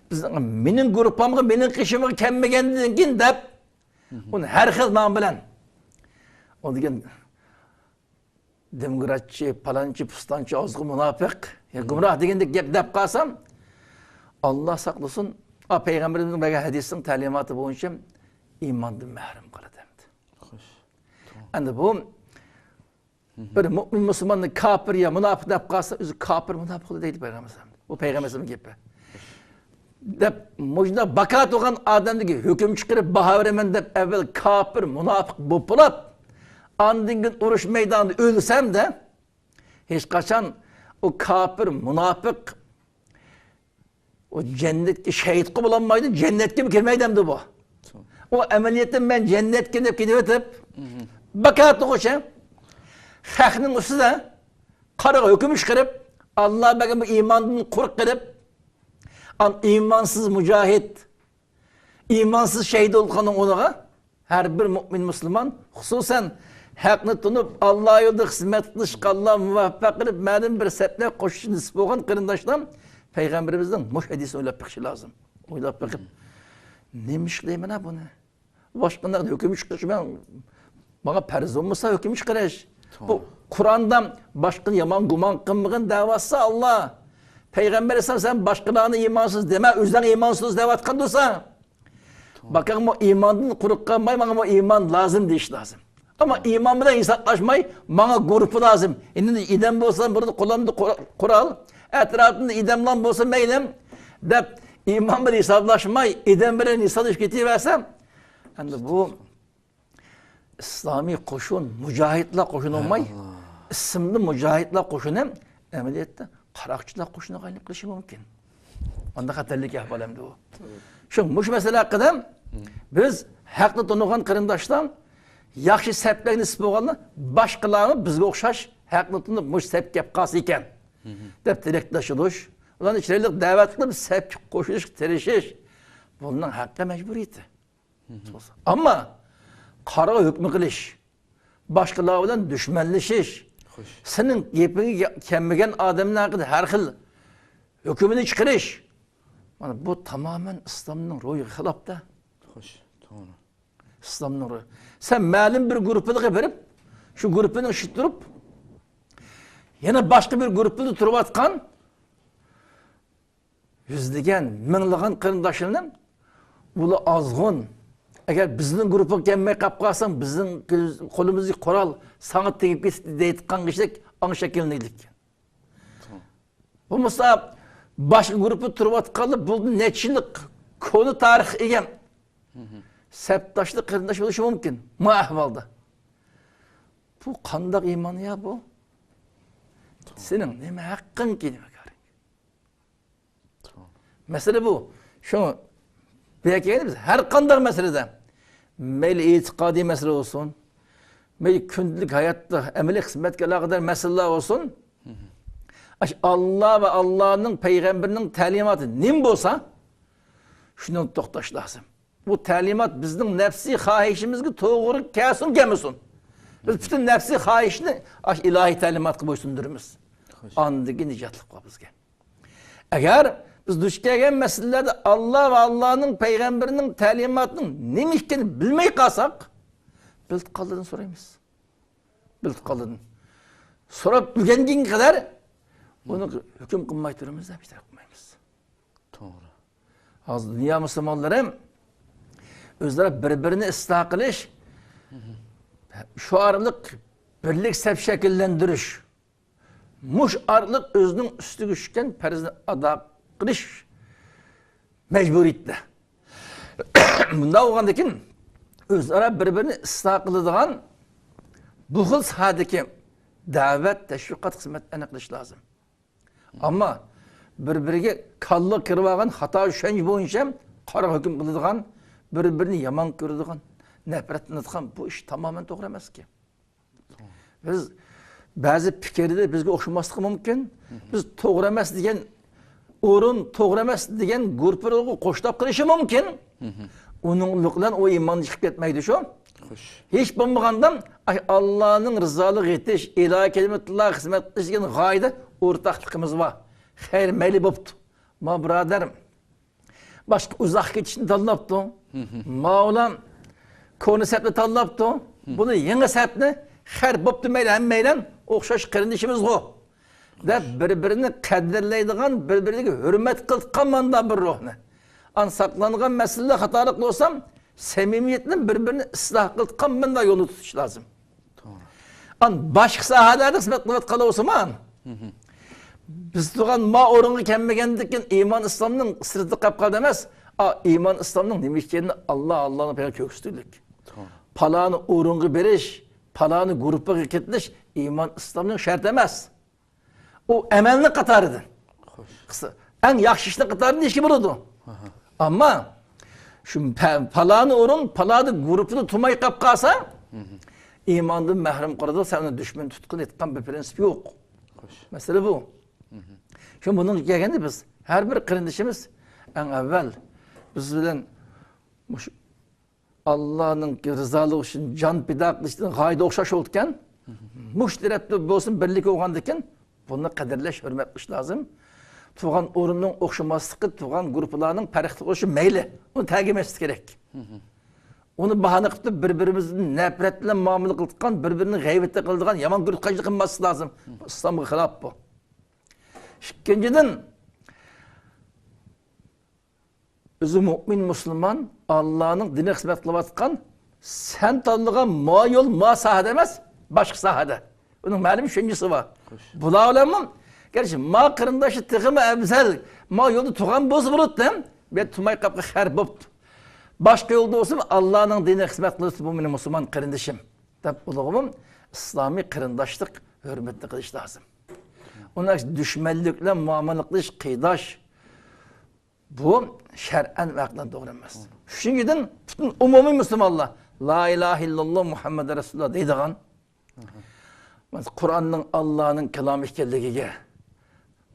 بىز مېنىڭ گۇرۇپپامغا، مېنىڭ قېشىمغا كەلمىگەندىن كېيىن دەپ، ئۇنى ھەر خىل نام بىلەن، ئۇ دېگەن دېموكراتچى، پالانچى، پۇستانچى، ئازغۇن، مۇناپىق، يا گۇمراھ دېگەندەك گەپ دەپ قالسام، ئاللا ساقلىسۇن، ئا، پەيغەمبىرىمىزنىڭ بەرگەن ھەدىسىنىڭ تەلىماتى بويىچە ئىماندىن مەھرۇم قىلىدۇ ئەمدى. خوش. ئەمدى بۇ بىر مۇئمىن مۇسۇلماننى كاپىر يا مۇناپىق دەپ قالسا، ئۆزى كاپىر، مۇناپىق دەيدۇ پەيغەمبەر ئەلەيھىسسالام. بۇ پەيغەمبەر ئەلەيھىسسالامنىڭ گېپى. دەپ، مۇشۇنداق باكا تۇرغان ئادەمدىكى ھۆكۈم چىقىرىپ باھا بېرىمەن دەپ، ئەۋۋەل كاپىر، مۇناپىق بولۇپ بولۇپ، ئاندىن كېيىن ئۇرۇش مەيدانىدا ئۆلسەم دە، ھېچقاچان ئۇ كاپىر، مۇناپىق ئۇ جەننەتكە، شەھىدقا بولالمايدۇ، جەننەتكىمۇ كىرمەيدۇ ئەمدى بۇ. ئۇ ئەمەلىيەتتە مەن جەننەتكە دەپ كېتىۋېتىپ، باكا تۇرغۇچە خەقنىڭ ئۈستىدە قارىغا ھۆكۈم چىقىرىپ، ئاللا بەرگەن بۇ ئىماندىن قۇرۇق قېلىپ، ئان ئىمانسىز مۇجاھىد، ئىمانسىز شەھىت بولغاننىڭ ئورنىغا ھەر بىر مۇئمىن مۇسۇلمان، خۇسۇسەن، ھەقنى تونۇپ، ئاللا يولىدا خىزمەت قىلىشقا ئاللا مۇۋەپپەق قىلىپ، مەلۇم بىر سەپنى قوشۇش نېسىپ بولغان قېرىنداشلار پەيغەمبىرىمىزنىڭ مۇشۇ ھەدىسىنى ئويلاپ بېقىشى لازىم. ئويلاپ بېقىپ، نېمە ئىش قىلاي مانا بۇنى؟ باشقىلارغا ھۆكۈم چىقىرىش مەن، ماڭا پەرز بولمىسا ھۆكۈم چىقىرىش. بۇ توغرا. قۇرئاندا باشقىنى يامان گۇمان قىلمىغىن دەۋاتسا ئاللا، پەيغەمبەر ئەلەيھىسسالام سەن باشقىلارنى ئىمانسىز دېمە، ئۆزۈڭ ئىمانسىز دەۋاتقان تۇرسا، باكاڭمۇ ئىماندىن قۇرۇق قالماي، ماڭىمۇ ئىمان لازىم دېيىش لازىم. ئەمما ئىمان بىلەن ھېسابلاشماي، ماڭا گۇرۇپپا لازىم. ئەمدى ئادەم بولسا، بۇردا قولۇمدا قورال، ئەتراپىمدا ئادەملەر بولسا مەيلى، دەپ ئىمان بىلەن ھېسابلاشماي، ئادەم بىلەن ھېسابلىشىپ كېتىۋەرسە، ئەمدى بۇ ئىسلامىي قوشۇن، مۇجاھىدلار قوشۇنى بولماي، ئىسىملىق مۇجاھىدلار قوشۇنى ئەمەلىيەتتە قاراقچىلار قوشۇنىغا ئايلىنىپ قېلىشى مۇمكىن. ئانداق خەتەرلىك ئەھۋال ئەمدى بۇ. شۇ مۇشۇ مەسىلە ھەققىدە بىز ھەقنى تونۇغان قېرىنداشلار، ياخشى سەپلەرگە نېسىپ بولغانلار باشقىلارمۇ بىزگە ئوخشاش ھەقنى تونۇپ مۇشۇ سەپكە كەپ قالسا ئىكەن، دەپ تىلەكداش بولۇش، ئۇلارنى چىرايلىق دەۋەت قىلىپ سەپكە قوشۇشقا تىرىشىش، بۇنىڭ ھەققى مەجبۇرىيىتى. ئەمما قارىغا ھۆكۈم قىلىش، باشقىلار بىلەن دۈشمەنلىشىش، سېنىڭ گېپىڭگە كەلمىگەن ئادەملەر ھەققىدە ھەر خىل ھۆكۈمنى چىقىرىش، مانا بۇ تامامەن ئىسلامنىڭ روھىغا خىلاپتا. خوش، توغرا. ئىسلامنىڭ روھى. سەن مەلۇم بىر گۇرۇپپىلىققا بېرىپ، شۇ گۇرۇپپىنىڭ ئىچىدە تۇرۇپ، يەنە باشقا بىر گۇرۇپپىدا تۇرۇۋاتقان يۈزلىگەن، مىڭلىغان قېرىنداشلىرىنى، ئۇلار ئازغۇن، ئەگەر بىزنىڭ گۇرۇپپىغا كەلمەي قاپ قالساڭ، بىزنىڭ قولىمىزدىكى قورال ساڭا تېگىپ كېتىدۇ دەيدىغان كىشىلىك ئاڭ شەكىللىنىدىكەن. بولمىسا باشقا گۇرۇپپا تۇرۇۋاتقانلار بۇ نەچچە يىللىق كونا تارىخقا ئىگە سەپداشلىق قېرىنداش بولۇشى مۇمكىن. ما ئەھۋالدا؟ بۇ قانداق ئىمان يا بۇ؟ سېنىڭ نېمە ھەققىڭكى، نېمە كارىڭ؟ مەسىلە بۇ. شۇ بۇ يەرگە كەلگەندە بىز ھەر قانداق مەسىلىدە، مەيلى ئېتىقادىي مەسىلە بولسۇن، مەيلى كۈندىلىك ھاياتتا ئەمەلىي خىزمەتكە ئالاقىدار مەسىلىلەر بولسۇن، ئاشۇ ئاللا ۋە ئاللانىڭ پەيغەمبىرىنىڭ تەلىماتى نېمە بولسا، شۇنىڭدا توختاش لازىم. بۇ تەلىمات بىزنىڭ نەپسىي خاھىشىمىزگە توغرا كەلسۇن، كەلمىسۇن، بىز پۈتۈن نەپسىي خاھىشنى ئاشۇ ئىلاھىي تەلىماتقا بويسۇندۇرىمىز. خوش. ئاندىن كېيىن نىجاتلىق بار بىزگە. ئەگەر بىز دۇچ كەلگەن مەسىلىلەردە ئاللا ۋە ئاللانىڭ پەيغەمبىرىنىڭ تەلىماتىنىڭ نېمە ئىكەنلىكىنى بىلمەي قالساق، بىلىپ قالدىن سورايمىز. بىلىپ قالدىن. سوراپ ئۆگەنگەنگە قەدەر ئۇنى ھۆكۈم قىلماي تۇرىمىز دەپ ھېچ تەرەپ قىلمايمىز. توغرا. ھازىر دۇنيا مۇسۇلمانلىرى ئۆزئارا بىر-بىرىنى ئىسلاھ قىلىش، شۇ ئارقىلىق بىرلىك سەپ شەكىللەندۈرۈش، مۇشۇ ئارقىلىق ئۆزىنىڭ ئۈستىگە چۈشكەن پەرزنى ئادا قىلىش مەجبۇرىيىتىدە. بۇنداق بولغاندىكىن ئۆزئارا بىر-بىرىنى ئىسلاھ قىلىدىغان بۇ خىل ساھەدىكى دەۋەت، تەشۋىقات خىزمەتلەرنى قىلىش لازىم. ئەمما بىر-بىرىگە كاللا كىرىۋالغان خاتا چۈشەنچە بويىچە قارا ھۆكۈم قىلىدىغان، بىر-بىرىنى يامان كۆرىدىغان، نەپرەتلىنىدىغان بۇ ئىش تامامەن توغرا ئەمەسكەن. بىز بەزى پىكىردە بىزگە ئوخشىماسلىقى مۇمكىن. بىز توغرا ئەمەس دېگەن ئورۇن، توغرا ئەمەس دېگەن گۇرۇپپىلارغا قوشلاپ قېلىشى مۇمكىن. ئۇنىڭلىق بىلەن ئۇ ئىماندا چىقىپ كەتمەيدۇ شۇ. خوش. ھېچ بولمىغاندا، ئاي، ئاللانىڭ رىزالىقىغا يېتىش، ئىلاھىي كەلىمەتۇللاغا خىزمەت قىلىش دېگەن غايىدە ئورتاقلىقىمىز بار. خەير، مەيلى بوپتۇ. ما بۇرادەر، باشقا ئۇزاق كېتىشنى تاللاپتۇ. ماۋۇلار كونا سەپنى تاللاپتۇ. بۇنى يېڭى سەپنى خەير بوپتۇ، مەيلى، ھەممەيلەن ئوخشاش قېرىندىشىمىزغۇ دەپ بىر-بىرىنى قەدىرلەيدىغان، بىر-بىرىگە ھۆرمەت قىلىدىغان مانداق بىر روھنى. ئان ساقلانغان مەسىلىلەر خاتالىق بولسام، سەمىمىيەتنى بىر-بىرىنى ئىسلاھ قىلىدىغان مانداق يولنى تۇتۇش لازىم. توغرا. ئان باشقا ساھەلەردە خىزمەت قىلىۋاتقان بولسىمۇ، بىز تۇرغان ما ئورۇنغا كەلمىگەندىن كېيىن ئىمان ئىسلامنىڭ سىرتىدا قېلىپ قالدى ئەمەس. ئا، ئىمان ئىسلامنىڭ نېمە ئىكەنلىكىنى ئاللا، ئاللانىڭ پەيغەمبىرى كۆرسىتىۋېتىلىك. توغرا. پالانى ئورۇنغا بېرىش، پالانى گۇرۇپپىغا كېتىش ئىمان ئىسلامنىڭ شەرتى ئەمەس. ئۇ ئەمەلنىڭ قاتارىدىن. خوش. قىسا-، ئەڭ ياخشى ئىشنىڭ قاتارىدىن دېيىشكە بولىدۇ. ئەمما شۇ پە-، پالانى ئورۇن، پالانى گۇرۇپپىدا تۇرماي قاپ قالسا، ئىماندىن مەھرۇم قىلىدۇ، سەن ئۇنى دۈشمەن تۇتقىن ئېيتقان بىر پرىنسىپ يوق. خوش. مەسىلە بۇ. شۇ بۇنىڭغا كەلگەندە بىز ھەر بىر قېرىندىشىمىز ئەڭ ئەۋۋەل بىز بىلەن مۇشۇ ئاللانىڭ رىزالىقى ئۈچۈن جان پىدا قىلىشتىن غايىدە ئوخشاش بولىدىكەن. مۇشۇ تەرەپتە بولسۇن بىرلىك بولغاندىكىن، بۇنى قەدىرلەش، ھۆرمەت قىلىش لازىم. تۇغان ئورۇننىڭ ئوخشىماسلىقى، تۇغان گۇرۇپپىلارنىڭ پەرقلىق بولۇشى مەيلى، ئۇنى تەگىمەسلىك كېرەك. ئۇنى باھانە قىلىپ بىر-بىرىمىزنى نەپرەت بىلەن مۇئامىلە قىلىدىغان، بىر-بىرىنى غەيۋەتتە قىلىدىغان يامان كۆرۈپ قىلماسلىق لازىم. بۇ ئىسلامغا خىلاپ بۇ. ئىككىنچىدىن، ئۆزى مۇئمىن مۇسۇلمان، ئاللانىڭ دىنىغا خىزمەت قىلىۋاتقان، سەن تاللىغان ما يول، ما ساھەدە ئەمەس، باشقا ساھەدە. ئۇنىڭ مەلۇم چۈشەنچىسى بار. خوش. بۇلار بىلەنمۇ، گەرچە ما قېرىنداشلار تېخىمۇ ئەۋزەل، ما يولدا تۇرغان بولسا بولىدۇ، بۇ يەردە تۇرماي قاپقا خەير بوپتۇ. باشقا يولدا بولسىمۇ، ئاللانىڭ دىنىغا خىزمەت قىلىۋاتىدۇ، بۇ مېنىڭ مۇسۇلمان قېرىندىشىم، دەپ ئۇلارغىمۇ ئىسلامىي قېرىنداشلىق ھۆرمىتىنى قىلىش لازىم. ئۇنىڭ دۈشمەنلىك بىلەن مۇئامىلە قىلىش، قېيىداش، بۇ شەرئەن ۋە ئەقلەن توغرا ئەمەس. ئۈچىنچىدىن، پۈتۈن ئومۇمىي مۇسۇلمانلار لا ئىلاھە ئىللاللا مۇھەممەد رەسۇلۇللا دەيدىغان، مانا قۇرئاننىڭ ئاللانىڭ كالامى ئىكەنلىكىگە،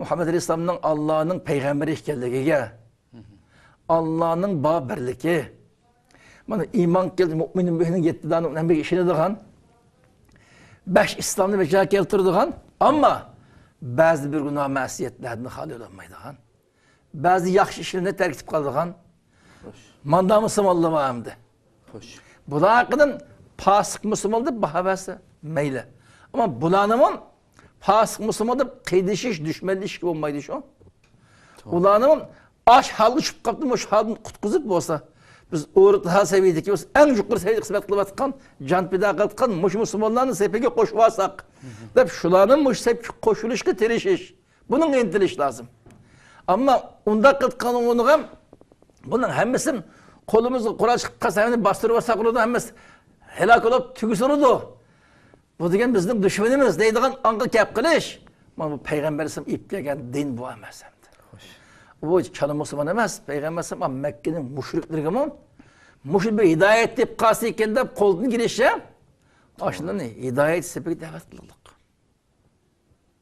مۇھەممەد ئەلەيھىسسالامنىڭ ئاللانىڭ پەيغەمبىرى ئىكەنلىكىگە، ئاللانىڭ بار بىرلىكى، مانا ئىمان كەلتۈرۈپ، مۇئمىن بىھنىڭ يەتتە دانە ئەمرىگە ئىشىنىدىغان، بەش ئىسلامنى بەجا كەلتۈرىدىغان، ئەمما بەزى بىر گۇناھ مەسىيەتلەردىن خالىي بولالمايدىغان، بەزى ياخشى ئىشلارنى تەرك ئېتىپ قالىدىغان، خوش، ماندا مۇسۇلمانلار بار ئەمدى. خوش. بۇلار ھەققىدىن پاسىق مۇسۇلمان دەپ باھا بەرسە مەيلى. ئەمما بۇلارنىمۇ پاسىق مۇسۇلمان دەپ قىينىشىش، دۈشمەنلىشىشكە بولمايدۇ شۇ. توغرا. ئۇلارنىمۇ ئاش ھالغا چۈشۈپ قاپتۇ، مۇشۇ ھالدىن قۇتقۇزۇپ بولسا، بىز ئورتا سەۋىيەدىكى بولسا، ئەڭ يۇقىرى سەۋىيەدە خىزمەت قىلىۋاتقان، جان پىدا قىلىۋاتقان مۇشۇ مۇسۇلمانلارنى سېپىگە قوشۇۋالساق، دەپ شۇلارنى مۇشۇ سەپكە قوشۇلۇشقا تىرىشىش. بۇنىڭغا ئىنتىلىش لازىم. ئەمما ئۇنداق قىلىدىغان ئورنىغا بۇنىڭ ھەممىسى قولىمىزغا قورال چىقىپ قالسا، ھەممىنى باستۇرۇۋالساق بولىدۇ، ھەممىسى ھالاك بولۇپ تۈگىسە بولىدۇ. بۇ دېگەن بىزنىڭ دۈشمىنىمىز دەيدىغان ئاڭغا كەپ قېلىش. مانا بۇ پەيغەمبەر ئەلەيھىسسالام ئېلىپ كەلگەن دىن بۇ ئەمەس ئەمدى. خوش. بۇ چالا مۇسۇلمان ئەمەس. پەيغەمبەر ئەلەيھىسسالام مەككىنىڭ مۇشرىكلىرىگىمۇ مۇشۇ بىر ھىدايەت دەپ قالسا ئېكەن دەپ قولدىن كېلىشىچە ئاشۇلارنى ھىدايەت سېپىگە دەۋەت قىلدۇق.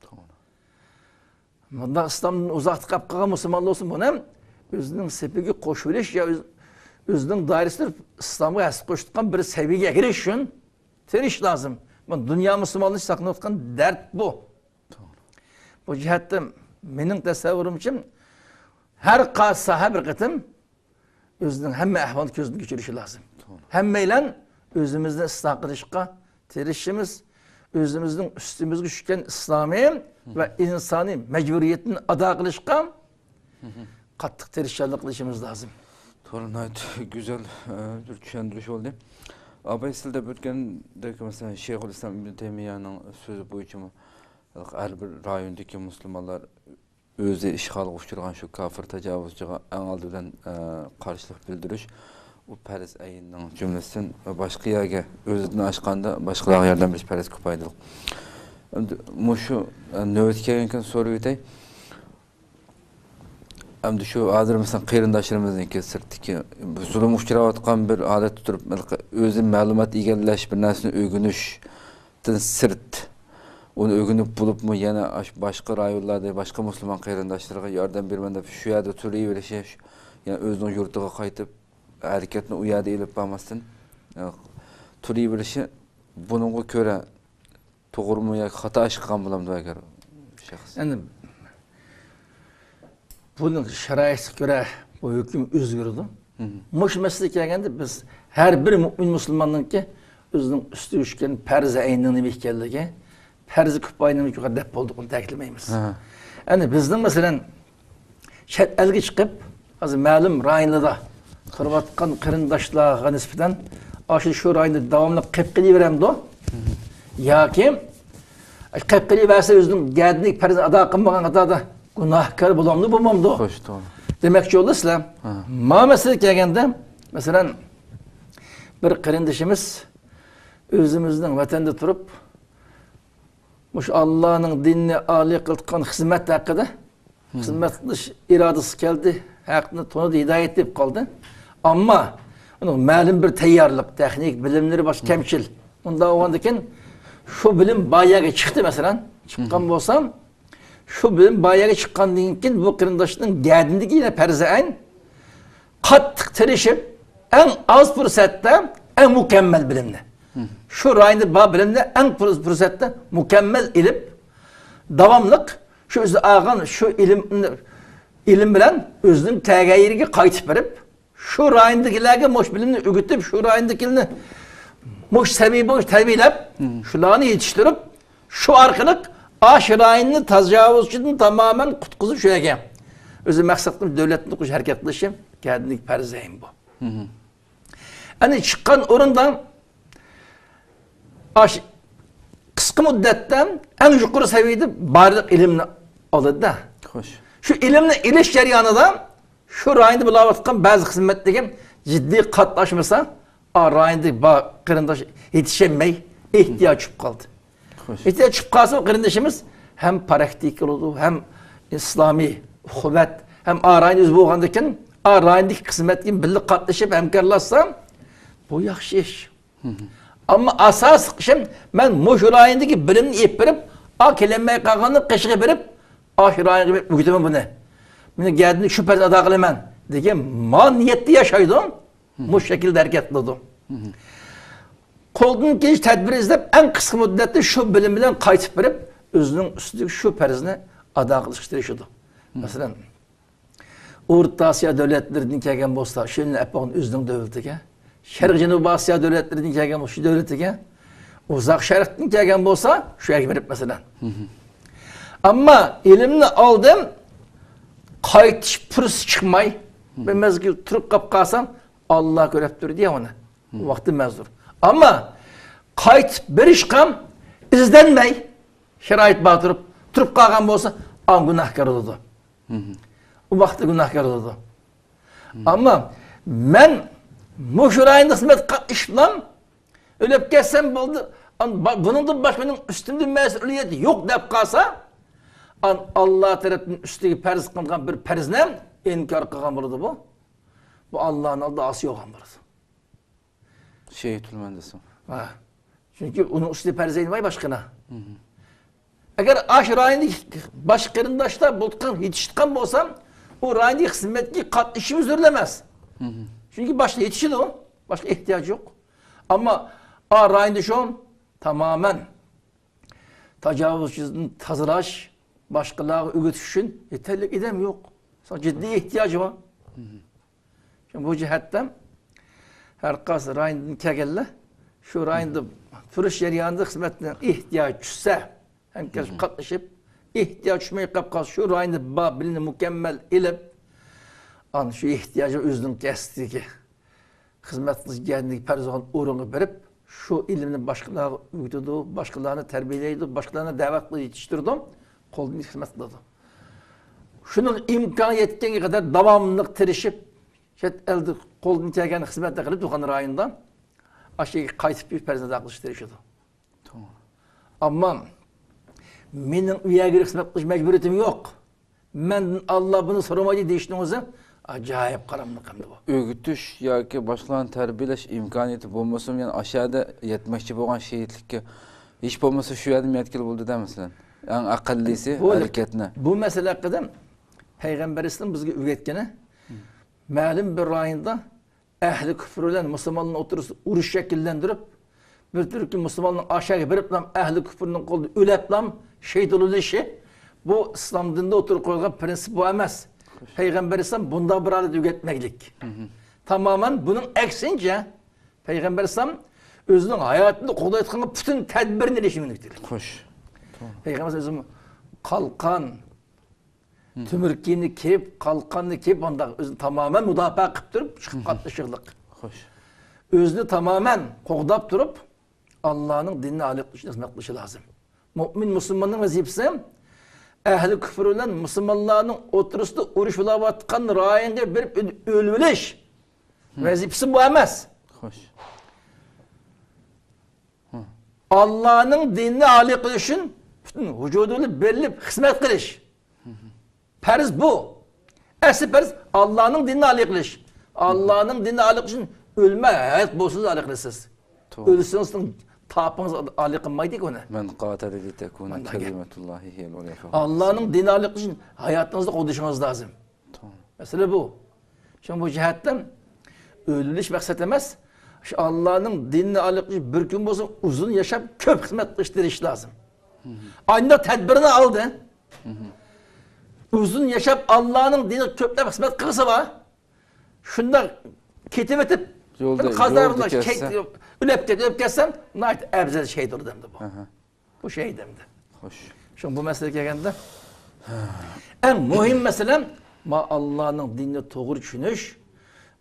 توغرا. مۇنداق ئىسلامدىن ئۇزاقتا قېلىپ قالغان مۇسۇلمانلار بولسۇن، بۇنى ھەم ئۆزىنىڭ سېپىگە قوشۇۋېلىش يا ئۆز-، ئۆزىنىڭ دائىرىسىدە ئىسلامغا ھەسسە قوشۇۋاتقان بىر سەۋىيەگە ئەكىرىش ئۈچۈن تىرىشىش لازىم. مانا دۇنيا مۇسۇلمانلىرىنى ساقلىنىۋاتقان دەرد بۇ. توغرا. بۇ جەھەتتە مېنىڭ تەسەۋۋۇرۇمچە، ھەر قايسى ساھە بىر قېتىم ئۆزىنىڭ ھەممە ئەھۋالىنى كۆزدىن كەچۈرۈشى لازىم. توغرا. ھەممەيلەن ئۆزىمىزنى ئىسلاھ قىلىشقا تىرىشىمىز، ئۆزىمىزنىڭ ئۈستىمىزگە چۈشكەن ئىسلامىي ۋە ئىنسانىي مەجبۇرىيەتنى ئادا قىلىشقا قاتتىق تىرىشچانلىق قىلىشىمىز لازىم. توغرا، ناھايىتى گۈزەل، ئە، بىر چۈشەندۈرۈش بولدى. ئاباي، سىز دەپ ئۆتكەندەك، مەسىلەن، شەيخۇل ئىسلام ئىبن تەيمىيەنىڭ سۆزى بويىچە ھەر بىر رايوندىكى مۇسۇلمانلار ئۆزى ئىشغالغا ئۇچرىغان شۇ كاپىر تاجاۋۇزچىغا ئەڭ ئالدى بىلەن، ئە، قارشىلىق بىلدۈرۈش، ئۇ پەرز ئەيننىڭ جۈملىسىدىن ۋە باشقا يەرگە ئۆزىدىن ئاشقاندا باشقىلارغا ياردەم بېرىش پەرز كۇپايىدۇر. ئەمدى مۇشۇ، ئە، نۆۋەتكە كەلگەنكىن سورىۋېتەي. ئەمدى شۇ ھازىر مەسىلەن قېرىنداشلىرىمىزنىڭكى سىرتتىكى زۇلۇمغا ئۇچراۋاتقان بىر ھالەتتە تۇرۇپ، ئۆزى مەلۇمات ئىگىلەش، بىر نەرسىنى ئۆگىنىش، دىن سىرت، ئۇنى ئۆگىنىپ بولۇپمۇ يەنە ئاش-، باشقا رايونلاردا باشقا مۇسۇلمان قېرىنداشلىرىغا ياردەم بېرىمەن دەپ شۇ يەردە تۇرۇۋېرىشى، يەنە ئۆزىنىڭ يۇرتىغا قايتىپ، ھەرىكەتنى ئۇ يەردە ئېلىپ بارماستىن، ئە، تۇرۇۋېرىشى بۇنىڭغا كۆرە توغرىمۇ ياكى خاتا ئىش قىلغان بولامدۇ ئەگەر شەخس؟ ئەنە، بۇنىڭ شارائىتىغا كۆرە بۇ ھۆكۈم ئۆزگىرىدۇ. مۇشۇ مەسىلىگە كەلگەندە، بىز ھەر بىر مۇئمىن مۇسۇلماننىڭكى ئۆزىنىڭ ئۈستىگە چۈشكەن پەرز ئەينىنىڭ نېمە ئىكەنلىكى، پەرز كۇپايىنىڭ نېمە ئىكەنلىكى دەپ بولدۇق، ئۇنى تەكىتلىمەيمىز. ھە. ئەنە بىزنىڭ، مەسىلەن، چەت ئەلگە چىقىپ، ھازىر مەلۇم رايونلاردا تۇرۇۋاتقان قېرىنداشلارغا نىسبەتەن، ئاشۇ شۇ رايوندا داۋاملىق قېلىپ قېلىۋېرەمدۇ؟ ياكى قېلىپ قېلىۋەرسە، ئۆزىنىڭ گەدىنىدىكى پەرزىنى ئادا قىلمىغان قاتاردا گۇناھكار بولامدۇ، بولمامدۇ؟ خوش، توغرا. دېمەكچى بولدى سىلەر. ھە. ما مەسىلىگە كەلگەندە، مەسىلەن، بىر قېرىندىشىمىز ئۆزىمىزنىڭ ۋەتەندە تۇرۇپ، مۇشۇ ئاللانىڭ دىنىنى ئالىي قىلىدىغان خىزمەت ھەققىدە، خىزمەت قىلىش ئىرادىسى كەلدى، ھەقنى تونۇدى، ھىدايەت تېپىپ قالدى. ئەمما ئۇنىڭ مەلۇم بىر تەييارلىق، تېخنىك بىلىملىرى باشقا كەمچىل. ئۇنداق بولغاندىكىن شۇ بىلىم بار يەرگە چىقتى، مەسىلەن، چىققان بولسا، شۇ بىلىم بار يەرگە چىققاندىن كېيىن بۇ قېرىنداشنىڭ گەدىنىدىكى يەنە پەرزى ئەين قاتتىق تىرىشىپ، ئەڭ ئاز پۇرسەتتە ئەڭ مۇكەممەل بىلىمنى، شۇ رايوندا بار بىلىمنى ئەڭ پۇر-، پۇرسەتتە مۇكەممەل ئېلىپ، داۋاملىق شۇ ئۆزى ئالغان شۇ ئىلىم، ئىلىم بىلەن ئۆزىنىڭ كەلگەن يېرىگە قايتىپ بېرىپ، شۇ رايوندىكىلەرگە مۇشۇ بىلىمنى ئۆگىتىپ، شۇ رايوندىكىلەرنى مۇشۇ سەۋىيە بويىچە تەربىيەلەپ، شۇلارنى يېتىشتۈرۈپ، شۇ ئارقىلىق ئاشۇ رايوننى تاجاۋۇزچىدىن تامامەن قۇتقۇزۇپ، شۇ يەرگە ئۆزى مەقسەت قىلىپ دۆلەتنى قۇرۇش ھەرىكەت قىلىشى كەدىنىك پەرزەين بۇ. ئەنە چىققان ئورۇندا ئاش-، قىسقا مۇددەتتە ئەڭ يۇقىرى سەۋىيەدە بارلىق ئىلىمنى ئالىدۇ. خوش. شۇ ئىلىمنى ئېلىش جەريانىدا شۇ رايوندا بولۇۋاتقان بەزى خىزمەتلىرىگە جىددىي قاتناشمىسا، ئا رايوندىكى بار قېرىنداش يېتىشەلمەي، ئېھتىياج چۈشۈپ قالدى. خوش. ئېھتىياج چۈشۈپ قالسا، ئۇ قېرىندىشىمىز ھەم پراكتىكا بولىدۇ، ھەم ئىسلامىي ئۇخۇۋەت، ھەم ئا رايوندا ئۆزى بولغاندىكىن، ئا رايوندىكى خىزمەتكە بىللە قاتنىشىپ، ھەمكارلاشسا، بۇ ياخشى ئىش. ئەمما ئاساسلىق ئىشىم، مەن مۇشۇ رايوندىكى بىلىمنى ئېلىپ بېرىپ، ئا كېلەلمەي قالغاندا قېشىغا بېرىپ، ئا شۇ رايونغا بېرىپ ئۆگىتىمەن بۇنى. مېنىڭ گەدىنىمدىكى شۇ پەرزنى ئادا قىلىمەن دېگەن ما نىيەتتە ياشايدۇ، مۇشۇ شەكىلدە ھەرىكەت قىلىدۇ. قولدىن كېلىش تەدبىر ئىزدەپ، ئەڭ قىسقا مۇددەتتە شۇ بىلىم بىلەن قايتىپ بېرىپ، ئۆزىنىڭ ئۈستىدىكى شۇ پەرزنى ئادا قىلىشقا تىرىشىدۇ. مەسىلەن، ئورتا ئاسىيا دۆلەتلىرىدىن كەلگەن بولسا، شۇنى ئەپەڭ ئۆزىنىڭ دۆلىتىگە، شەرقىي جەنۇبىي ئاسىيا دۆلەتلىرىدىن كەلگەن بولسا، شۇ دۆلىتىگە، ئۇزاق شەرقتىن كەلگەن بولسا، شۇ يەرگە بېرىپ، مەسىلەن. ئەمما ئىلىمنى ئالدىم، قايتىش پۇرسىتى چىقماي، بىر مەزگىل تۇرۇپ قاپ قالسام، ئاللا كۆرۈپ تۇر دېيە ئۇنى. ۋاقتى مەزۇر. ئەمما قايتىپ بېرىشقا ئىزدەنمەي، شارائىت بار تۇرۇپ، تۇرۇپ قالغان بولسا، ئاڭ گۇناھكار بولىدۇ. ئۇ ۋاقىتتا گۇناھكار بولىدۇ. ئەمما مەن مۇشۇ رايوندا خىزمەت قىلىشىپلام ئۆلۈپ كەتسەم بولدى. ئان-، با-، بۇنىڭدىن باشقا مېنىڭ ئۈستۈمدە مەسئۇلىيەت يوق دەپ قالسا، ئان-، ئاللا تەرەپتىن ئۈستىگە پەرز قىلىنغان بىر پەرزنى ئىنكار قىلغان بولىدۇ بۇ. بۇ ئاللانىڭ ئالدىدا ئاسىي بولغان بولىدۇ. شېھىت بولىمەن دېسۇن. ھە. چۈنكى ئۇنىڭ ئۈستىدە پەرز ئەينى بار باشقىنا. ئەگەر ئاشۇ رايوندا باشقا قېرىنداشلار بولغان، يېتىشىدىغان بولسام، ئۇ رايوندىكى خىزمەتكە قاتنىشىشىم زۆرۈر ئەمەس. چۈنكى باشقا يېتىشىدۇ، باشقا ئېھتىياج يوق. ئەمما ئا رايوندا شۇ تامامەن تاجاۋۇزچىدىن تازىلاش، باشقىلارغا ئۆگىتىش ئۈچۈن يېتەرلىك ئادەم يوق. جىددىي ئېھتىياج بار. بۇ جەھەتتە ھەر قايسى رايوندىن كەلگەنلەر شۇ رايوندا تۇرۇش جەريانىدا خىزمەتنىڭ ئېھتىياجى چۈشسە، ھەمكارلىشىپ قاتنىشىپ، ئېھتىياج چۈشمەي قاپ قالسا، شۇ رايوندا بار بىلىمنى مۇكەممەل ئېلىپ، ئانا شۇ ئېھتىياجنى ئۆزىنىڭ كەسپىدىكى خىزمەت قىلىش جەھەتتىكى پەرز بولغان ئورۇنغا بېرىپ، شۇ ئىلىمنى باشقىلارغا ئۆگىتىدۇ، باشقىلارنى تەربىيەلەيدۇ، باشقىلارنى دەۋەت قىلىپ يېتىشتۈرىدۇ، قولىدىن كېلىشىچە خىزمەت قىلىدۇ. شۇنىڭ ئىمكانى يەتكەنگە قەدەر داۋاملىق تىرىشىپ، چەت ئەلدە قولىدىن كەلگەن خىزمەتنى قىلىپ تۇرغان رايوندا ئاشۇ يەرگە قايتىپ پەرزەنت قىلىشقا تىرىشىدۇ. توغرا. ئەمما مېنىڭ ئۇ يەرگە خىزمەت قىلىش مەجبۇرىيىتىم يوق. مەندىن ئاللا بۇنى سورىمايدۇ دېيىشنىڭ ئۆزى ئاجايىپ قاراملىق ئەمدى بۇ. ئۆگىتىش ياكى باشقىلارنى تەربىيەلەش ئىمكانىيىتى بولمىسىمۇ، يەنە ئاشۇ يەردە يەتمەكچى بولغان شېھىتلىككە ھېچ بولمىسا شۇ يەردىن يەتكىلى بولىدۇ-دە، مەسىلەن. ئەڭ ئەقەللىسى بۇ، ھەرىكەتنى. بۇ مەسىلە ھەققىدە پەيغەمبەر ئەلەيھىسسالام بىزگە ئۆگەتكىنى، مەلۇم بىر رايوندا ئەھلى كۇفر بىلەن مۇسۇلمانلارنىڭ ئوتتۇرىسىدا ئۇرۇش شەكىللەندۈرۈپ، بىر تۈركۈم مۇسۇلمانلارنىڭ ئاشۇ يەرگە بېرىپلا ئەھلى كۇفرنىڭ قولىدا ئۆلۈپلا شېھىت بولۇۋېلىشى، بۇ ئىسلام دىنىدا ئوتتۇرىغا قويۇلغان پىرىنسىپ بۇ ئەمەس. پەيغەمبەر ئەلەيھىسسالام بۇنداق بىر ھالەتتە ئۆگەتمەگلىك. تامامەن بۇنىڭ ئەكسىنچە، پەيغەمبەر ئەلەيھىسسالام ئۆزىنىڭ ھاياتىنى قوغدايدىغان پۈتۈن تەدبىرنى ئېلىشنى ئۆگەتكەن. خوش. پەيغەمبەر ئەلەيھىسسالام قالقان، تۆمۈر كىيىمنى كىيىپ، قالقاننى كىيىپ، مۇنداق ئۆزىنى تامامەن مۇداپىئە قىلىپ تۇرۇپ چىقىپ قاتنىشىغلىق. خوش. ئۆزىنى تامامەن قوغداپ تۇرۇپ، ئاللانىڭ دىنىنى ئالىي قىلىش ئۈچۈن خىزمەت قىلىشى لازىم. مۆمىن مۇسۇلماننىڭ ۋەزىپىسى ئەھلى كۇفر بىلەن مۇسۇلمانلارنىڭ ئوتتۇرىسىدا ئۇرۇش بولۇۋاتقان رايونغا بېرىپ ئۆل-، ئۆلۈۋېلىش ۋەزىپىسى بۇ ئەمەس. خوش. ئاللانىڭ دىنىنى ئالىي قىلىش ئۈچۈن پۈتۈن ۋۇجۇدىنى بېرىلىپ خىزمەت قىلىش. پەرز بۇ. ئەسلى پەرز ئاللانىڭ دىنىنى ئالىي قىلىش. ئاللانىڭ دىنىنى ئالىي قىلىش ئۈچۈن ئۆلمەي ھايات بولسىڭىز ئالىي قىلىسىز. توغرا. ئۆلسىڭىز تاپىڭىز ئالىي قىلمايدىكى ئۇنى. مەن قاتەلە لىتەكۇنە كەلىمەتۇللاھى ھىيەل ئۇليا فەھۇۋە. ئاللانىڭ دىنىنى ئالىي قىلىش ئۈچۈن ھاياتىڭىزنى قوغدىشىڭىز لازىم. توغرا. مەسىلە بۇ. شۇڭا بۇ جەھەتتىن ئۆلۈش مەقسەت ئەمەس. شۇ ئاللانىڭ دىنىنى ئالىي قىلىش، بىر كۈن بولسا ئۇزۇن ياشاپ، كۆپ خىزمەت قىلىشقا تىرىشىش لازىم. ئانداق تەدبىرنى ئالدى. ئۇزۇن ياشاپ، ئاللانىڭ دىنىغا كۆپلەپ خىزمەت قىلسا بار. شۇنداق كېتىۋېتىپ، يولدا، بىر قازا يولدا بىلەن كەتسە. كەت-، ئۆلۈپ كەت-، ئۆلۈپ كەتسەم، ناھايىتى ئەۋزەل شېھىت بولىدۇ ئەمدى بۇ. ئاھا. بۇ شېھىت ئەمدى. خوش. شۇڭا بۇ مەسىلىگە كەلگەندە، ئەڭ مۇھىم مەسىلە، ما ئاللانىڭ دىنىنى توغرا چۈشىنىش،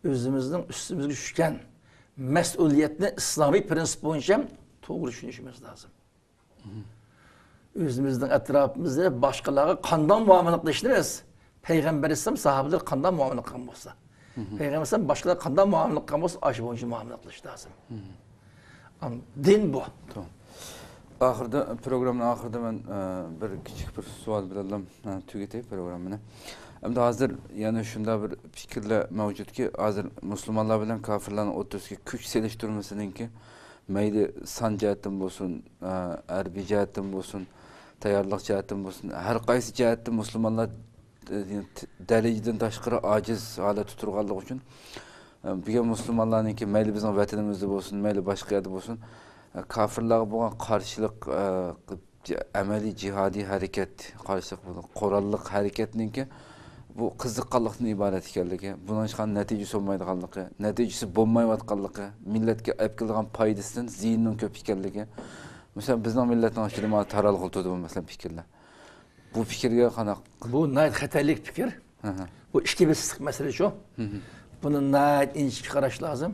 ئۆزىمىزنىڭ ئۈستىمىزگە چۈشكەن مەسئۇلىيەتنى ئىسلامىي پىرىنسىپ بويىچە توغرا چۈشىنىشىمىز لازىم. ئۆزىمىزنىڭ ئەتراپىمىزدا باشقىلارغا قانداق مۇئامىلە قىلىشنى بىلىمىز. پەيغەمبەر ئەلەيھىسسالام ساھابىلەرگە قانداق مۇئامىلە قىلغان بولسا، پەيغەمبەر ئەلەيھىسسالام باشقىلارغا قانداق مۇئامىلە قىلغان بولسا، ئاشۇ بويىچە مۇئامىلە قىلىش لازىم. ئان-، دىن بۇ. توغرا. ئاخىردا، پروگراممىنىڭ ئاخىرىدا مەن، ئە، بىر كىچىك بىر سوئال بىلەنلا، ئە، تۈگىتەي پروگراممىنى. ئەمدى ھازىر يەنە شۇنداق بىر پىكىرلەر مەۋجۇتكى، ھازىر مۇسۇلمانلار بىلەن كاپىرلارنىڭ ئوتتۇرىسىدىكى كۈچ سېلىشتۇرمىسىنىڭكى مەيلى سان جەھەتتىن بولسۇن، ئە، ھەربىي جەھەتتىن بولسۇن، تەييارلىق جەھەتتىن بولسۇن، ھەر قايسى جەھەتتىن مۇسۇلمانلار، ئە، دەرىجىدىن تاشقىرى ئاجىز ھالەتتە تۇرغانلىقى ئۈچۈن، ئە، بۈگۈن مۇسۇلمانلارنىڭكى مەيلى بىزنىڭ ۋەتىنىمىزدە بولسۇن، مەيلى باشقا يەردە بولسۇن، ئە، كافىرلارغا بولغان قارشىلىق، ئە، ئەمەلىي جىھادىي ھەرىكەت، قارشىلىق بولۇپ، قوراللىق ھەرىكەتنىڭكى بۇ قىزىققانلىقتىن ئىبارەت ئىكەنلىكى، بۇنىڭ ھېچقانداق نەتىجىسى بولمايدىغانلىقى، نەتىجىسى بولمايۋاتقانلىقى، مىللەتكە ئەپ كېلىدىغان پايدىسىدىن زىيىنىنىڭ كۆپ ئىكەنلىكى. مەسىلەن، بىزنىڭ مىللەتنىڭ ئىچىدە مانا تارالغىلى تۇرىدۇ بۇ، مەسىلەن، پىكىرلەر. بۇ پىكىرگە قانداق؟ بۇ ناھايىتى خەتەرلىك پىكىر. ھە، ھە. بۇ ئىككى بېسىقلىق مەسىلە شۇ. ھە، ھە. بۇنى ناھايىتى ئىنچىكە قاراش لازىم.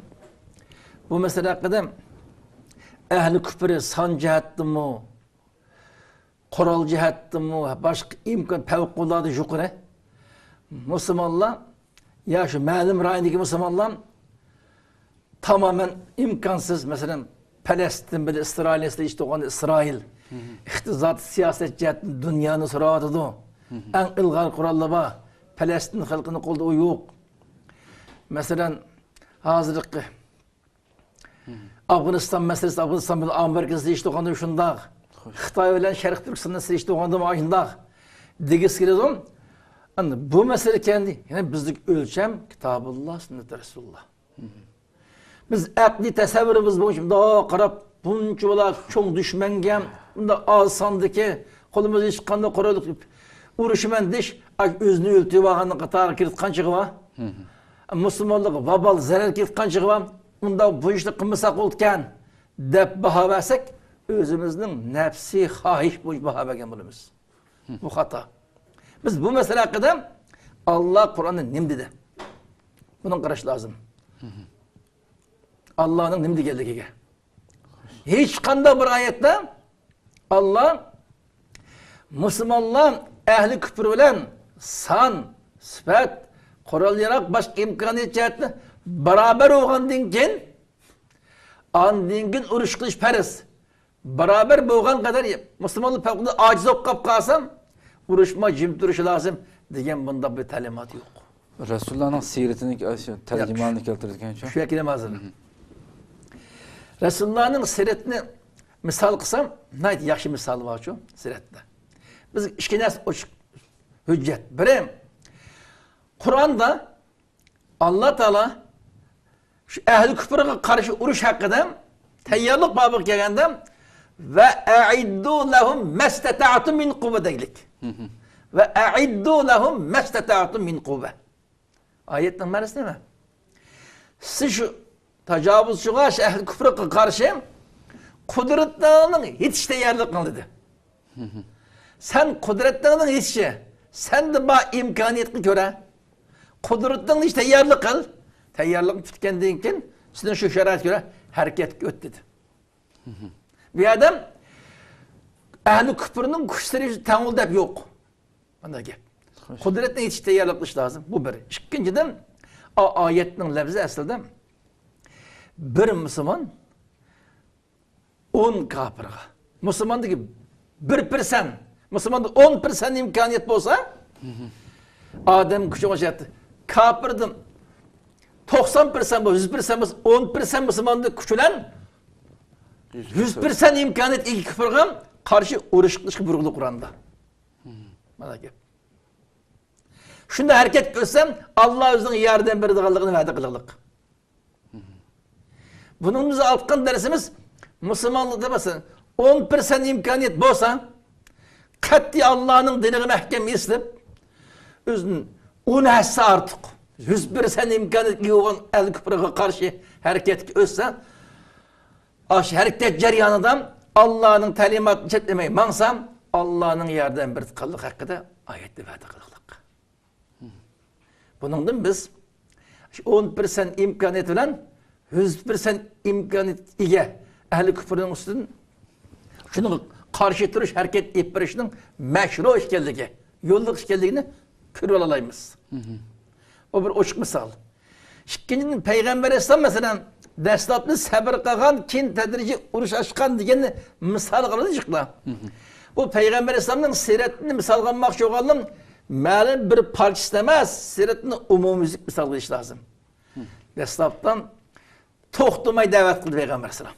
بۇ مەسىلە ھەققىدە ئەھلى كۇپرى سان جەھەتتىنمۇ، قورال جەھەتتىمۇ، باشقا ئىمكان پەۋقۇلئاددە يۇقىرى. مۇسۇلمانلار، يا شۇ مەلۇم رايوندىكى مۇسۇلمانلار تامامەن ئىمكانسىز. مەسىلەن، پەلەستىن بىلەن ئىسرائىل، سىلەر ئىشلىتىۋاتقان ئىسرائىل ئىقتىساد، سىياسەت جەھەتتىن دۇنيانى سوراۋاتىدۇ. ئەڭ ئىلغار قوراللار بار. پەلەستىن خەلقىنىڭ قولىدا ئۇ يوق. مەسىلەن، ھازىرقى ئافغانىستان مەسىلىسى، ئافغانىستان بىلەن ئامېرىكا سىلەر ئىشلىتىۋاتقاندا شۇنداق. خىتاي بىلەن شەرقىي تۈركىستاندا سىلەر ئىشلىتىۋاتقاندا ئاشۇنداق دېگۈسى كېلىدۇ. ئەمدى بۇ مەسىلە كەلدى. يەنە بىزدىكى ئۆلچەم كىتابۇللا، سۈننەتى رەسۇلۇللا. بىز ئەقلىي تەسەۋۋۇرىمىز بويىچە مۇنداق قاراپ، بۇنچىۋالا چوڭ دۈشمەنگە مۇنداق ئاز ساندىكى، قولىمىزدا ھېچقانداق قورال يوق، ئۇرۇشىمەن دېيىش، ئاشۇ ئۆزىنى ئۆلتۈرۈۋالغاننىڭ قاتارىغا كىرىدىغان چېغى بار. مۇسۇلمانلىققا ۋابال زەرەر كېلىدىغان چېغى بار. ئۇنداق بۇ ئىشنى قىلمىساق بولىدىكەن، دەپ باھا بەرسەك، ئۆزىمىزنىڭ نەپسىي خاھىش بويىچە باھا بەرگەن بولىمىز. بۇ خاتا. بىز بۇ مەسىلە ھەققىدە، ئاللا قۇرئاندا نېمە دېدى؟ بۇنىڭغا قاراش لازىم. ئاللانىڭ نېمە دېگەنلىكىگە. ھېچقانداق بىر ئايەتتە ئاللا مۇسۇلمانلار ئەھلى كۇپر بىلەن سان، سۈپەت، قورال-ياراغ، باشقا ئىمكانىيەت جەھەتتە بارابەر بولغاندىن كېيىن، ئاندىن كېيىن ئۇرۇش قىلىش پەرز. بارابەر بولغان قەدەر مۇسۇلمانلار پەۋقۇلئاددە ئاجىز بولۇپ قاپ قالسا، ئۇرۇشماي جىم تۇرۇشى لازىم دېگەن بۇنداق بىر تەلىمات يوق. رەسۇللارنىڭ سىرىتىنى، تەرجىمىھالىنى كەلتۈرىدىكەن شۇ. شۇ يەرگە كېلەم ھازىر. رەسۇللارنىڭ سىرىتىنى مىسال قىلسام، ناھايىتى ياخشى مىسالى بارچۇ سىرەتتە. بىز ئىككى نەرسە ئوچۇق ھۆججەت. بىرى، قۇرئاندا ئاللا تائالا شۇ ئەھلى كۇپرغا قارشى ئۇرۇش ھەققىدە تەييارلىق بابىغا كەلگەندە، ۋە ئەئىددۇ لەھۇم مەستەتەئتۇم مىن قۇۋۋە دەگلىك. ۋە ئەئىددۇ لەھۇم مەستەتەئتۇم مىن قۇۋۋە. ئايەتنىڭ مەنىسى نېمە؟ سىز شۇ تاجاۋۇزچىغا، شۇ ئەھلى كۇپرغا قارشى قۇدرىتىڭنىڭ يېتىشىچە تەييارلىق قىل دېدى. سەن قۇدرىتىڭنىڭ يېتىشىچە، سەندە بار ئىمكانىيەتكە كۆرە قۇدرىتىڭنى تەييارلىق قىل. تەييارلىقىڭ پۈتكەندىن كېيىن، سېنىڭ شۇ شارائىتقا كۆرە ھەرىكەتكە ئۆت دېدى. بۇ يەردە ئەھلى كۇپرنىڭ كۈچلىرى تەڭ بولدى دەپ يوق. مانا گەپ. قۇدرەتنى يېتىشىچە تەييارلىق قىلىش لازىم. بۇ بىر. ئىككىنچىدىن، ئا-، ئايەتنىڭ لەپزى ئەسلىدە بىر مۇسۇلمان ئون كاپىرغا. مۇسۇلماندىكى بىر پىرسەنت، مۇسۇلماندا ئون پىرسەنت ئىمكانىيەت بولسا، ئادەم كۈچى ئوڭشايتتى. كاپىردىن توقسان پىرسەنت بولسا، يۈز پىرسەنت بولسا، ئون پىرسەنت مۇسۇلماندا كۈچ بىلەن يۈز پىرسەنت ئىمكانىيەت ئىگە كۇپرغا قارشى ئۇرۇش قىلىشقا بۇيرۇقلۇق قۇرئاندا. مانا گەپ. شۇنداق ھەرىكەتكە ئۆتسەم، ئاللا ئۆزىنىڭ ياردەم بېرىدىغانلىقىنى ۋەدە قىلغانلىق. بۇنىڭ بىز ئالغان دەرسىمىز، مۇسۇلمانلىقتا مەسىلەن، ئون پىرسەنت ئىمكانىيەت بولسا، قەتئىي ئاللانىڭ دىنىغا مەھكەم ئېسىلىپ، ئۆزىنى ئون ھەسسە ئارتۇق، يۈز پىرسەنت ئىمكانىيەتكە ئىگە بولغان ئەل كۇپرىغا قارشى ھەرىكەتكە ئۆتسە، ئاشۇ ھەرىكەت جەريانىدا ئاللانىڭ تەلىماتىنى چەتلىمەي ماڭسا، ئاللانىڭ ياردەم بېرىدىغانلىقى ھەققىدە ئايەتتە ۋەدە قىلغانلىق. بۇنىڭدىن بىز شۇ ئون پىرسەنت ئىمكانىيەت بىلەن يۈز پىرسەنت ئىمكانىيەتكە ئىگە ئەھلى كۇپرنىڭ ئۈستىدىن شۇنىڭغا قارشى تۇرۇش ھەرىكەت ئېلىپ بېرىشنىڭ مەشرۇ ئىكەنلىكى، يوللۇق ئىكەنلىكىنى كۆرۈۋالالايمىز. بۇ بىر ئوچۇق مىسال. ئىككىنچىدىن، پەيغەمبەر ئەلەيھىسسالام، مەسىلەن، دەسلەپتە سەبرى قالغان، كېيىن تەدرىجىي ئۇرۇش ئاچقان دېگەننى مىسال قىلىدۇ جىقلا. بۇ پەيغەمبەر ئەلەيھىسسالامنىڭ سىرەتىنى مىسالغا ئالماقچى بولغانلىرىم مەلۇم بىر پارچىسىنى ئەمەس، سىرەتنى ئومۇميۈزلۈك مىسالغا ئېلىش لازىم. دەسلەپتىن توختىماي دەۋەت قىلدى پەيغەمبەر ئەلەيھىسسالام.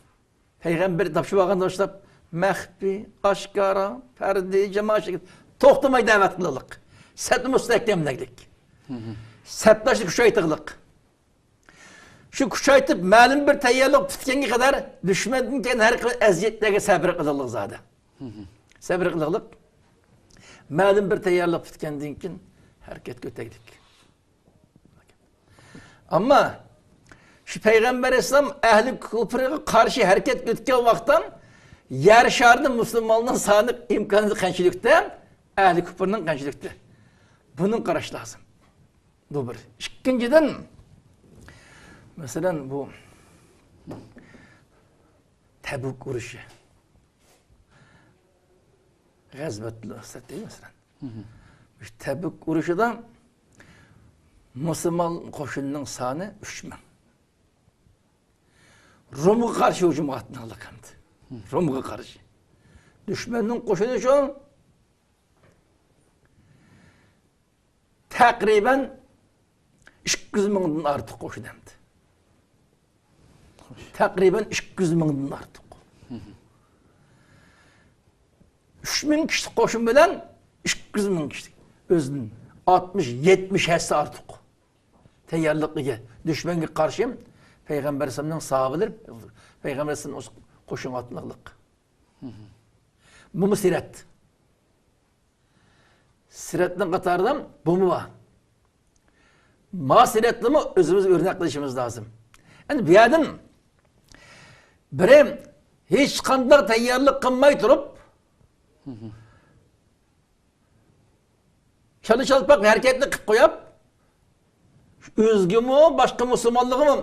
پەيغەمبەر تاپشۇرۇۋالغان باشلاپ، مەخپىي، ئاشكارا، پەردىي، جامائەت شەكلى توختىماي دەۋەت قىلدۇق. سەپنى مۇستەھكەملەيلىك. سەپداشنى كۈچەيتىغلىق. شۇ كۈچەيتىپ، مەلۇم بىر تەييارلىق پۈتكەنگە قەدەر دۈشمەندىن كەلگەن ھەر خىل ئەزىيەتلەرگە سەبرى قىلىغلىق زادى. سەبرى قىلىغلىق. مەلۇم بىر تەييارلىق پۈتكەندىن كېيىن ھەرىكەتكە ئۆتەيلىك. ئەمما شۇ پەيغەمبەر ئەلەيھىسسالام ئەھلى كۇپرغا قارشى ھەرىكەتكە ئۆتكەن ۋاقىتتا يەر شارىدا مۇسۇلمانلارنىڭ سانى ئىمكانىيىتى قانچىلىكتە، ئەھلى كۇپرنىڭ قانچىلىكتە. بۇنى قاراش لازىم. بۇ بىر. ئىككىنچىدىن، مەسىلەن، بۇ تەبۇك ئۇرۇشى. غەزۋەتۇل ئۇسرەت دەيدۇ، مەسىلەن. مۇشۇ تەبۈك ئۇرۇشىدا مۇسۇلمان قوشۇننىڭ سانى ئۈچ مىڭ. رومغا قارشى ھۇجۇمغا ئاتلانغانلىق ئەمدى. رومغا قارشى. دۈشمەننىڭ قوشۇنى شۇ. تەقرىبەن ئىككى يۈز مىڭدىن ئارتۇق قوشۇن ئەمدى. تەقرىبەن ئىككى يۈز مىڭدىن ئارتۇق. ئۈچ مىڭ كىشىلىك قوشۇن بىلەن ئىككى يۈز مىڭ كىشىلىك، ئۆزىدىن ئاتمىش، يەتمىش ھەسسە ئارتۇق تەييارلىققا ئىگە. دۈشمەنگە قارشى پەيغەمبەر ئەلەيھىسسالامنىڭ ساھابىلىرى پەيغەمبەر ئەلەيھىسسالام قوشۇنغا ئاتلانغانلىق. بۇمۇ سىرەت. سىرەتنىڭ قاتارىدا بۇمۇ بار. ما سىرەتنىمۇ ئۆزىمىز ئۆرنەك قىلىشىمىز لازىم. ئەمدى بۇ يەردىن بىرى ھېچقانداق تەييارلىق قىلماي تۇرۇپ، چالا چالپاق ھەرىكەتنى قىلىپ قويۇپ، ئۆزىگىمۇ، باشقا مۇسۇلمانلارغىمۇ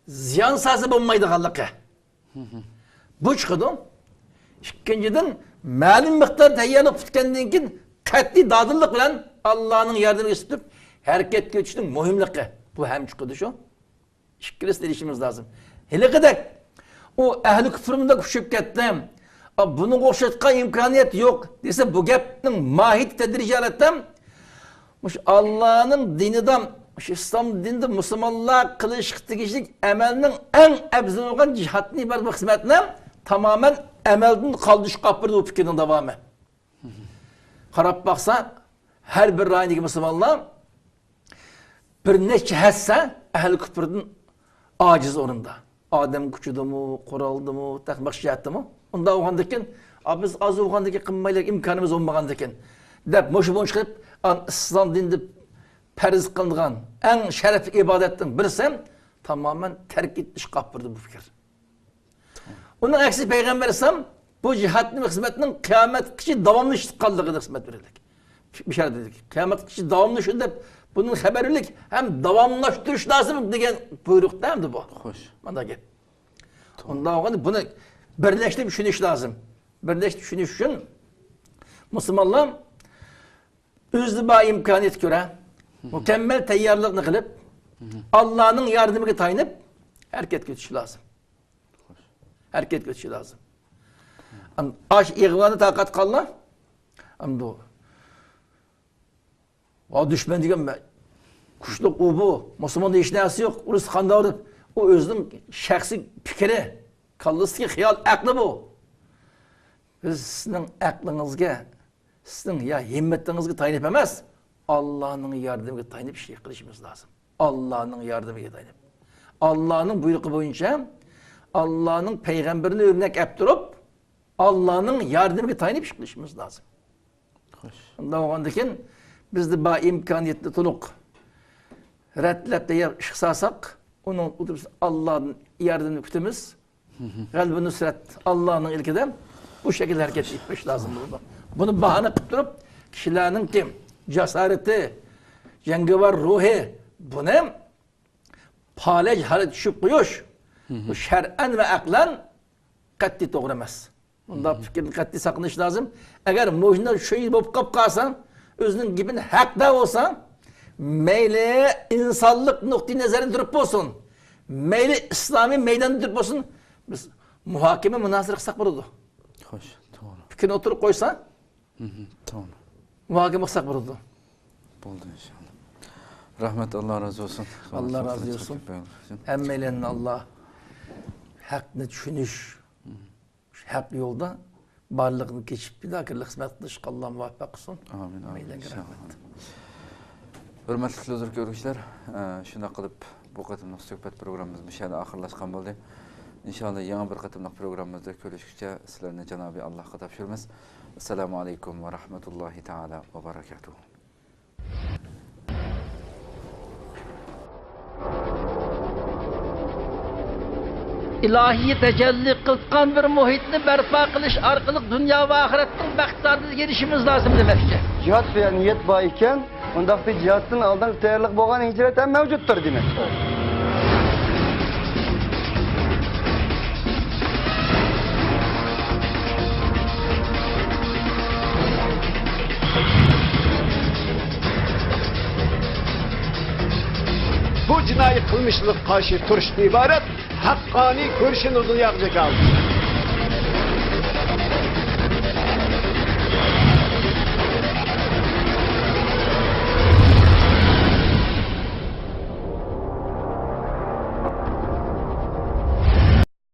زىيان سالسا بولمايدىغانلىقى. بۇ چىقىدۇ. ئىككىنچىدىن، مەلۇم مىقدار تەييارلىق پۈتكەندىن كېيىن، قەتئىي دادىللىق بىلەن ئاللانىڭ ياردىمىگە سېلىپ، ھەرىكەتكە ئۆتۈشنىڭ مۇھىملىقى. بۇ ھەم چىقىدۇ شۇ. ئىككىلىسىنى دېيىشىمىز لازىم. ھېلىقىدەك، ئۇ ئەھلى كۇفر مۇنداق كۈچىيىپ كەتتى، ئا، بۇنىڭغا ئوخشاشقان ئىمكانىيەت يوق دېسە، بۇ گەپنىڭ ماھىيىتى تەدرىجىي ھالەتتە مۇشۇ ئاللانىڭ دىنىدا، مۇشۇ ئىسلام دىنىدا مۇسۇلمانلار قىلىشقا تېگىشلىك ئەمەلنىڭ ئەڭ ئەۋزەل بولغان جىھادتىن ئىبارەت بۇ خىزمەتنى تامامەن ئەمەلدىن قالدۇرۇشقا ئاپىرىدۇ بۇ پىكىرنىڭ داۋامى. قاراپ باقسا، ھەر بىر رايوندىكى مۇسۇلمانلار بىر نەچچە ھەسسە ئەھلى كۇپۇردىن ئاجىز ئورۇندا. ئادەم كۈچىدىمۇ، قورالدىمۇ، تېخى باشقا جەھەتتىمۇ. ئۇنداق بولغاندىكىن، ئا، بىز ئاز بولغاندىكىن قىلمايلى، ئىمكانىمىز بولمىغاندىكىن، دەپ مۇشۇ بويىچە قىلىپ، ئان ئىسلام دىنىدا پەرز قىلىنغان ئەڭ شەرەپلىك ئىبادەتنىڭ بىرسى تامامەن تەرك ئېتىشقا ئاپىرىدۇ بۇ پىكىر. ئۇنىڭ ئەكسىچە پەيغەمبەر ئەلەيھىسسالام بۇ جىھادنىڭ خىزمەتنىڭ قىيامەتكىچە داۋاملىشىدىغانلىقىغا خىزمەت بېرىلدى. بىشارەت بېرىلدى. قىيامەتكىچە داۋاملىشىدۇ دەپ بۇنىڭ خەۋەر بېرىلدى ھەم داۋاملاشتۇرۇش لازىم دېگەن بۇيرۇق ئەمدى بۇ. خوش. مانا گەپ. ئۇنداق بولغاندا بۇنى بىرلەشتۈرۈپ چۈشىنىش لازىم. بىرلەشتۈرۈپ چۈشىنىش ئۈچۈن مۇسۇلمانلار ئۆزىدە بار ئىمكانىيەتكە كۆرە مۇكەممەل تەييارلىقنى قىلىپ، ئاللانىڭ ياردىمىگە تايىنىپ ھەرىكەتكە ئۆتۈشى لازىم. ھەرىكەتكە ئۆتۈشى لازىم. ئەم، ئاش ئىغۋانى تارقاتقانلار، ئەمدى ئۇ، ۋا دۈشمەن دېگەن مە-، كۈچلۈك ئۇ بۇ، مۇسۇلماندا ھېچ نەرسە يوق، ئۇرۇس قانداق دەپ، ئۇ ئۆزىنىڭ شەخسىي پىكرى، كاللىسىدىكى خىيال، ئەقلى بۇ. بىز سىزنىڭ ئەقلىڭىزگە، سىزنىڭ يا ھىممىتىڭىزگە تايىنىپ ئەمەس، ئاللانىڭ ياردىمىگە تايىنىپ ئىش قىلىشىمىز لازىم. ئاللانىڭ ياردىمىگە تايىنىپ. ئاللانىڭ بۇيرۇقى بويىچە، ئاللانىڭ پەيغەمبىرىنى ئۆرنەك ئەپ تۇرۇپ، ئاللانىڭ ياردىمىگە تايىنىپ ئىش قىلىشىمىز لازىم. خوش. شۇنداق بولغاندىكىن، بىزدە بار ئىمكانىيەتنى تولۇق رەتلەپ تەييار ئىشقا سالساق، ئۇنىڭ ئاللادىن ياردىمىنى كۈتىمىز. غەلىبە نۇسرەت ئاللانىڭ ئىلكىدە بۇ شەكىلدە ھەرىكەت قىلىش لازىم بولىدۇ. بۇنى باھانە قىلىپ تۇرۇپ، كىشىلەرنىڭكى جاسارىتى، جەڭگىۋار روھى، بۇنى پالەچ ھالەتكە چۈشۈپ قويۇش، بۇ شەرئەن ۋە ئەقلەن قەتئىي توغرا ئەمەس. بۇنداق پىكىردىن قەتئىي ساقلىنىش لازىم. ئەگەر مۇشۇنداق چۈشەنچە بولۇپ قاپ قالسا، ئۆزىنىڭ گېپىدە ھەقدار بولسا، مەيلى ئىنسانلىق نۇقتىئى نەزەردىن تۇرۇپ بولسۇن، مەيلى ئىسلامىي مەيداندىن تۇرۇپ بولسۇن، بىز مۇھاكىمە مۇنازىرە قىلساق بولىدۇ. خوش، توغرا. پىكىرنى ئوتتۇرىغا قويسا، مھم، توغرا. مۇھاكىمە قىلساق بولىدۇ. بولدى، ئىنشاللا. رەھمەت، ئاللا رازى بولسۇن. ئاللا رازى بولسۇن. ھەممەيلەننى ئاللا ھەقنى چۈشىنىش، ھەق يولدا بارلىقنى كېچىپ، پىداكارلىق خىزمەت قىلىشقا ئاللا مۇۋەپپەق قىلسۇن. ئامىن، ئامىن. ھەممەيلەنگە ئىنشاللا. رەھمەت. ھۆرمەتلىك تېلېۋىزور كۆرگۈچىلەر، ئە، شۇنداق قىلىپ بۇ قېتىملىق سۆھبەت پروگراممىمىز مۇشۇ يەردە ئاخىرلاشقان بولدى. ئىنشاللا يېڭى بىر قېتىملىق پروگراممىمىزدا كۆرۈشكىچە سىلەرنى جانابى ئاللاھقا تاپشۇرىمىز. ئەسسالامۇ ئەلەيكۇم ۋە رەھمەتۇللاھى تائالا ۋە بەرەكاتۇھۇ. ئىلاھىي تەجەللى قىلغان بىر مۇھىتنى بەرپا قىلىش ئارقىلىق دۇنيا ۋە ئاخىرەتنىڭ بەختىيارلىقىغا ئېرىشىشىمىز لازىم دېمەكچى. جىھاد دېگەن نىيەت بار ئىكەن، ئۇنداقتا جىھادتىن ئالدىنقى تەييارلىق بولغان ھىجرەت ھەم مەۋجۇتتۇر دېمەكچى. جىنايى قىلمىشلىرىغا قارشى تۇرۇشتىن ئىبارەت ھەققانىي كۈرىشىنى دۇنياغا جاكارلىدى.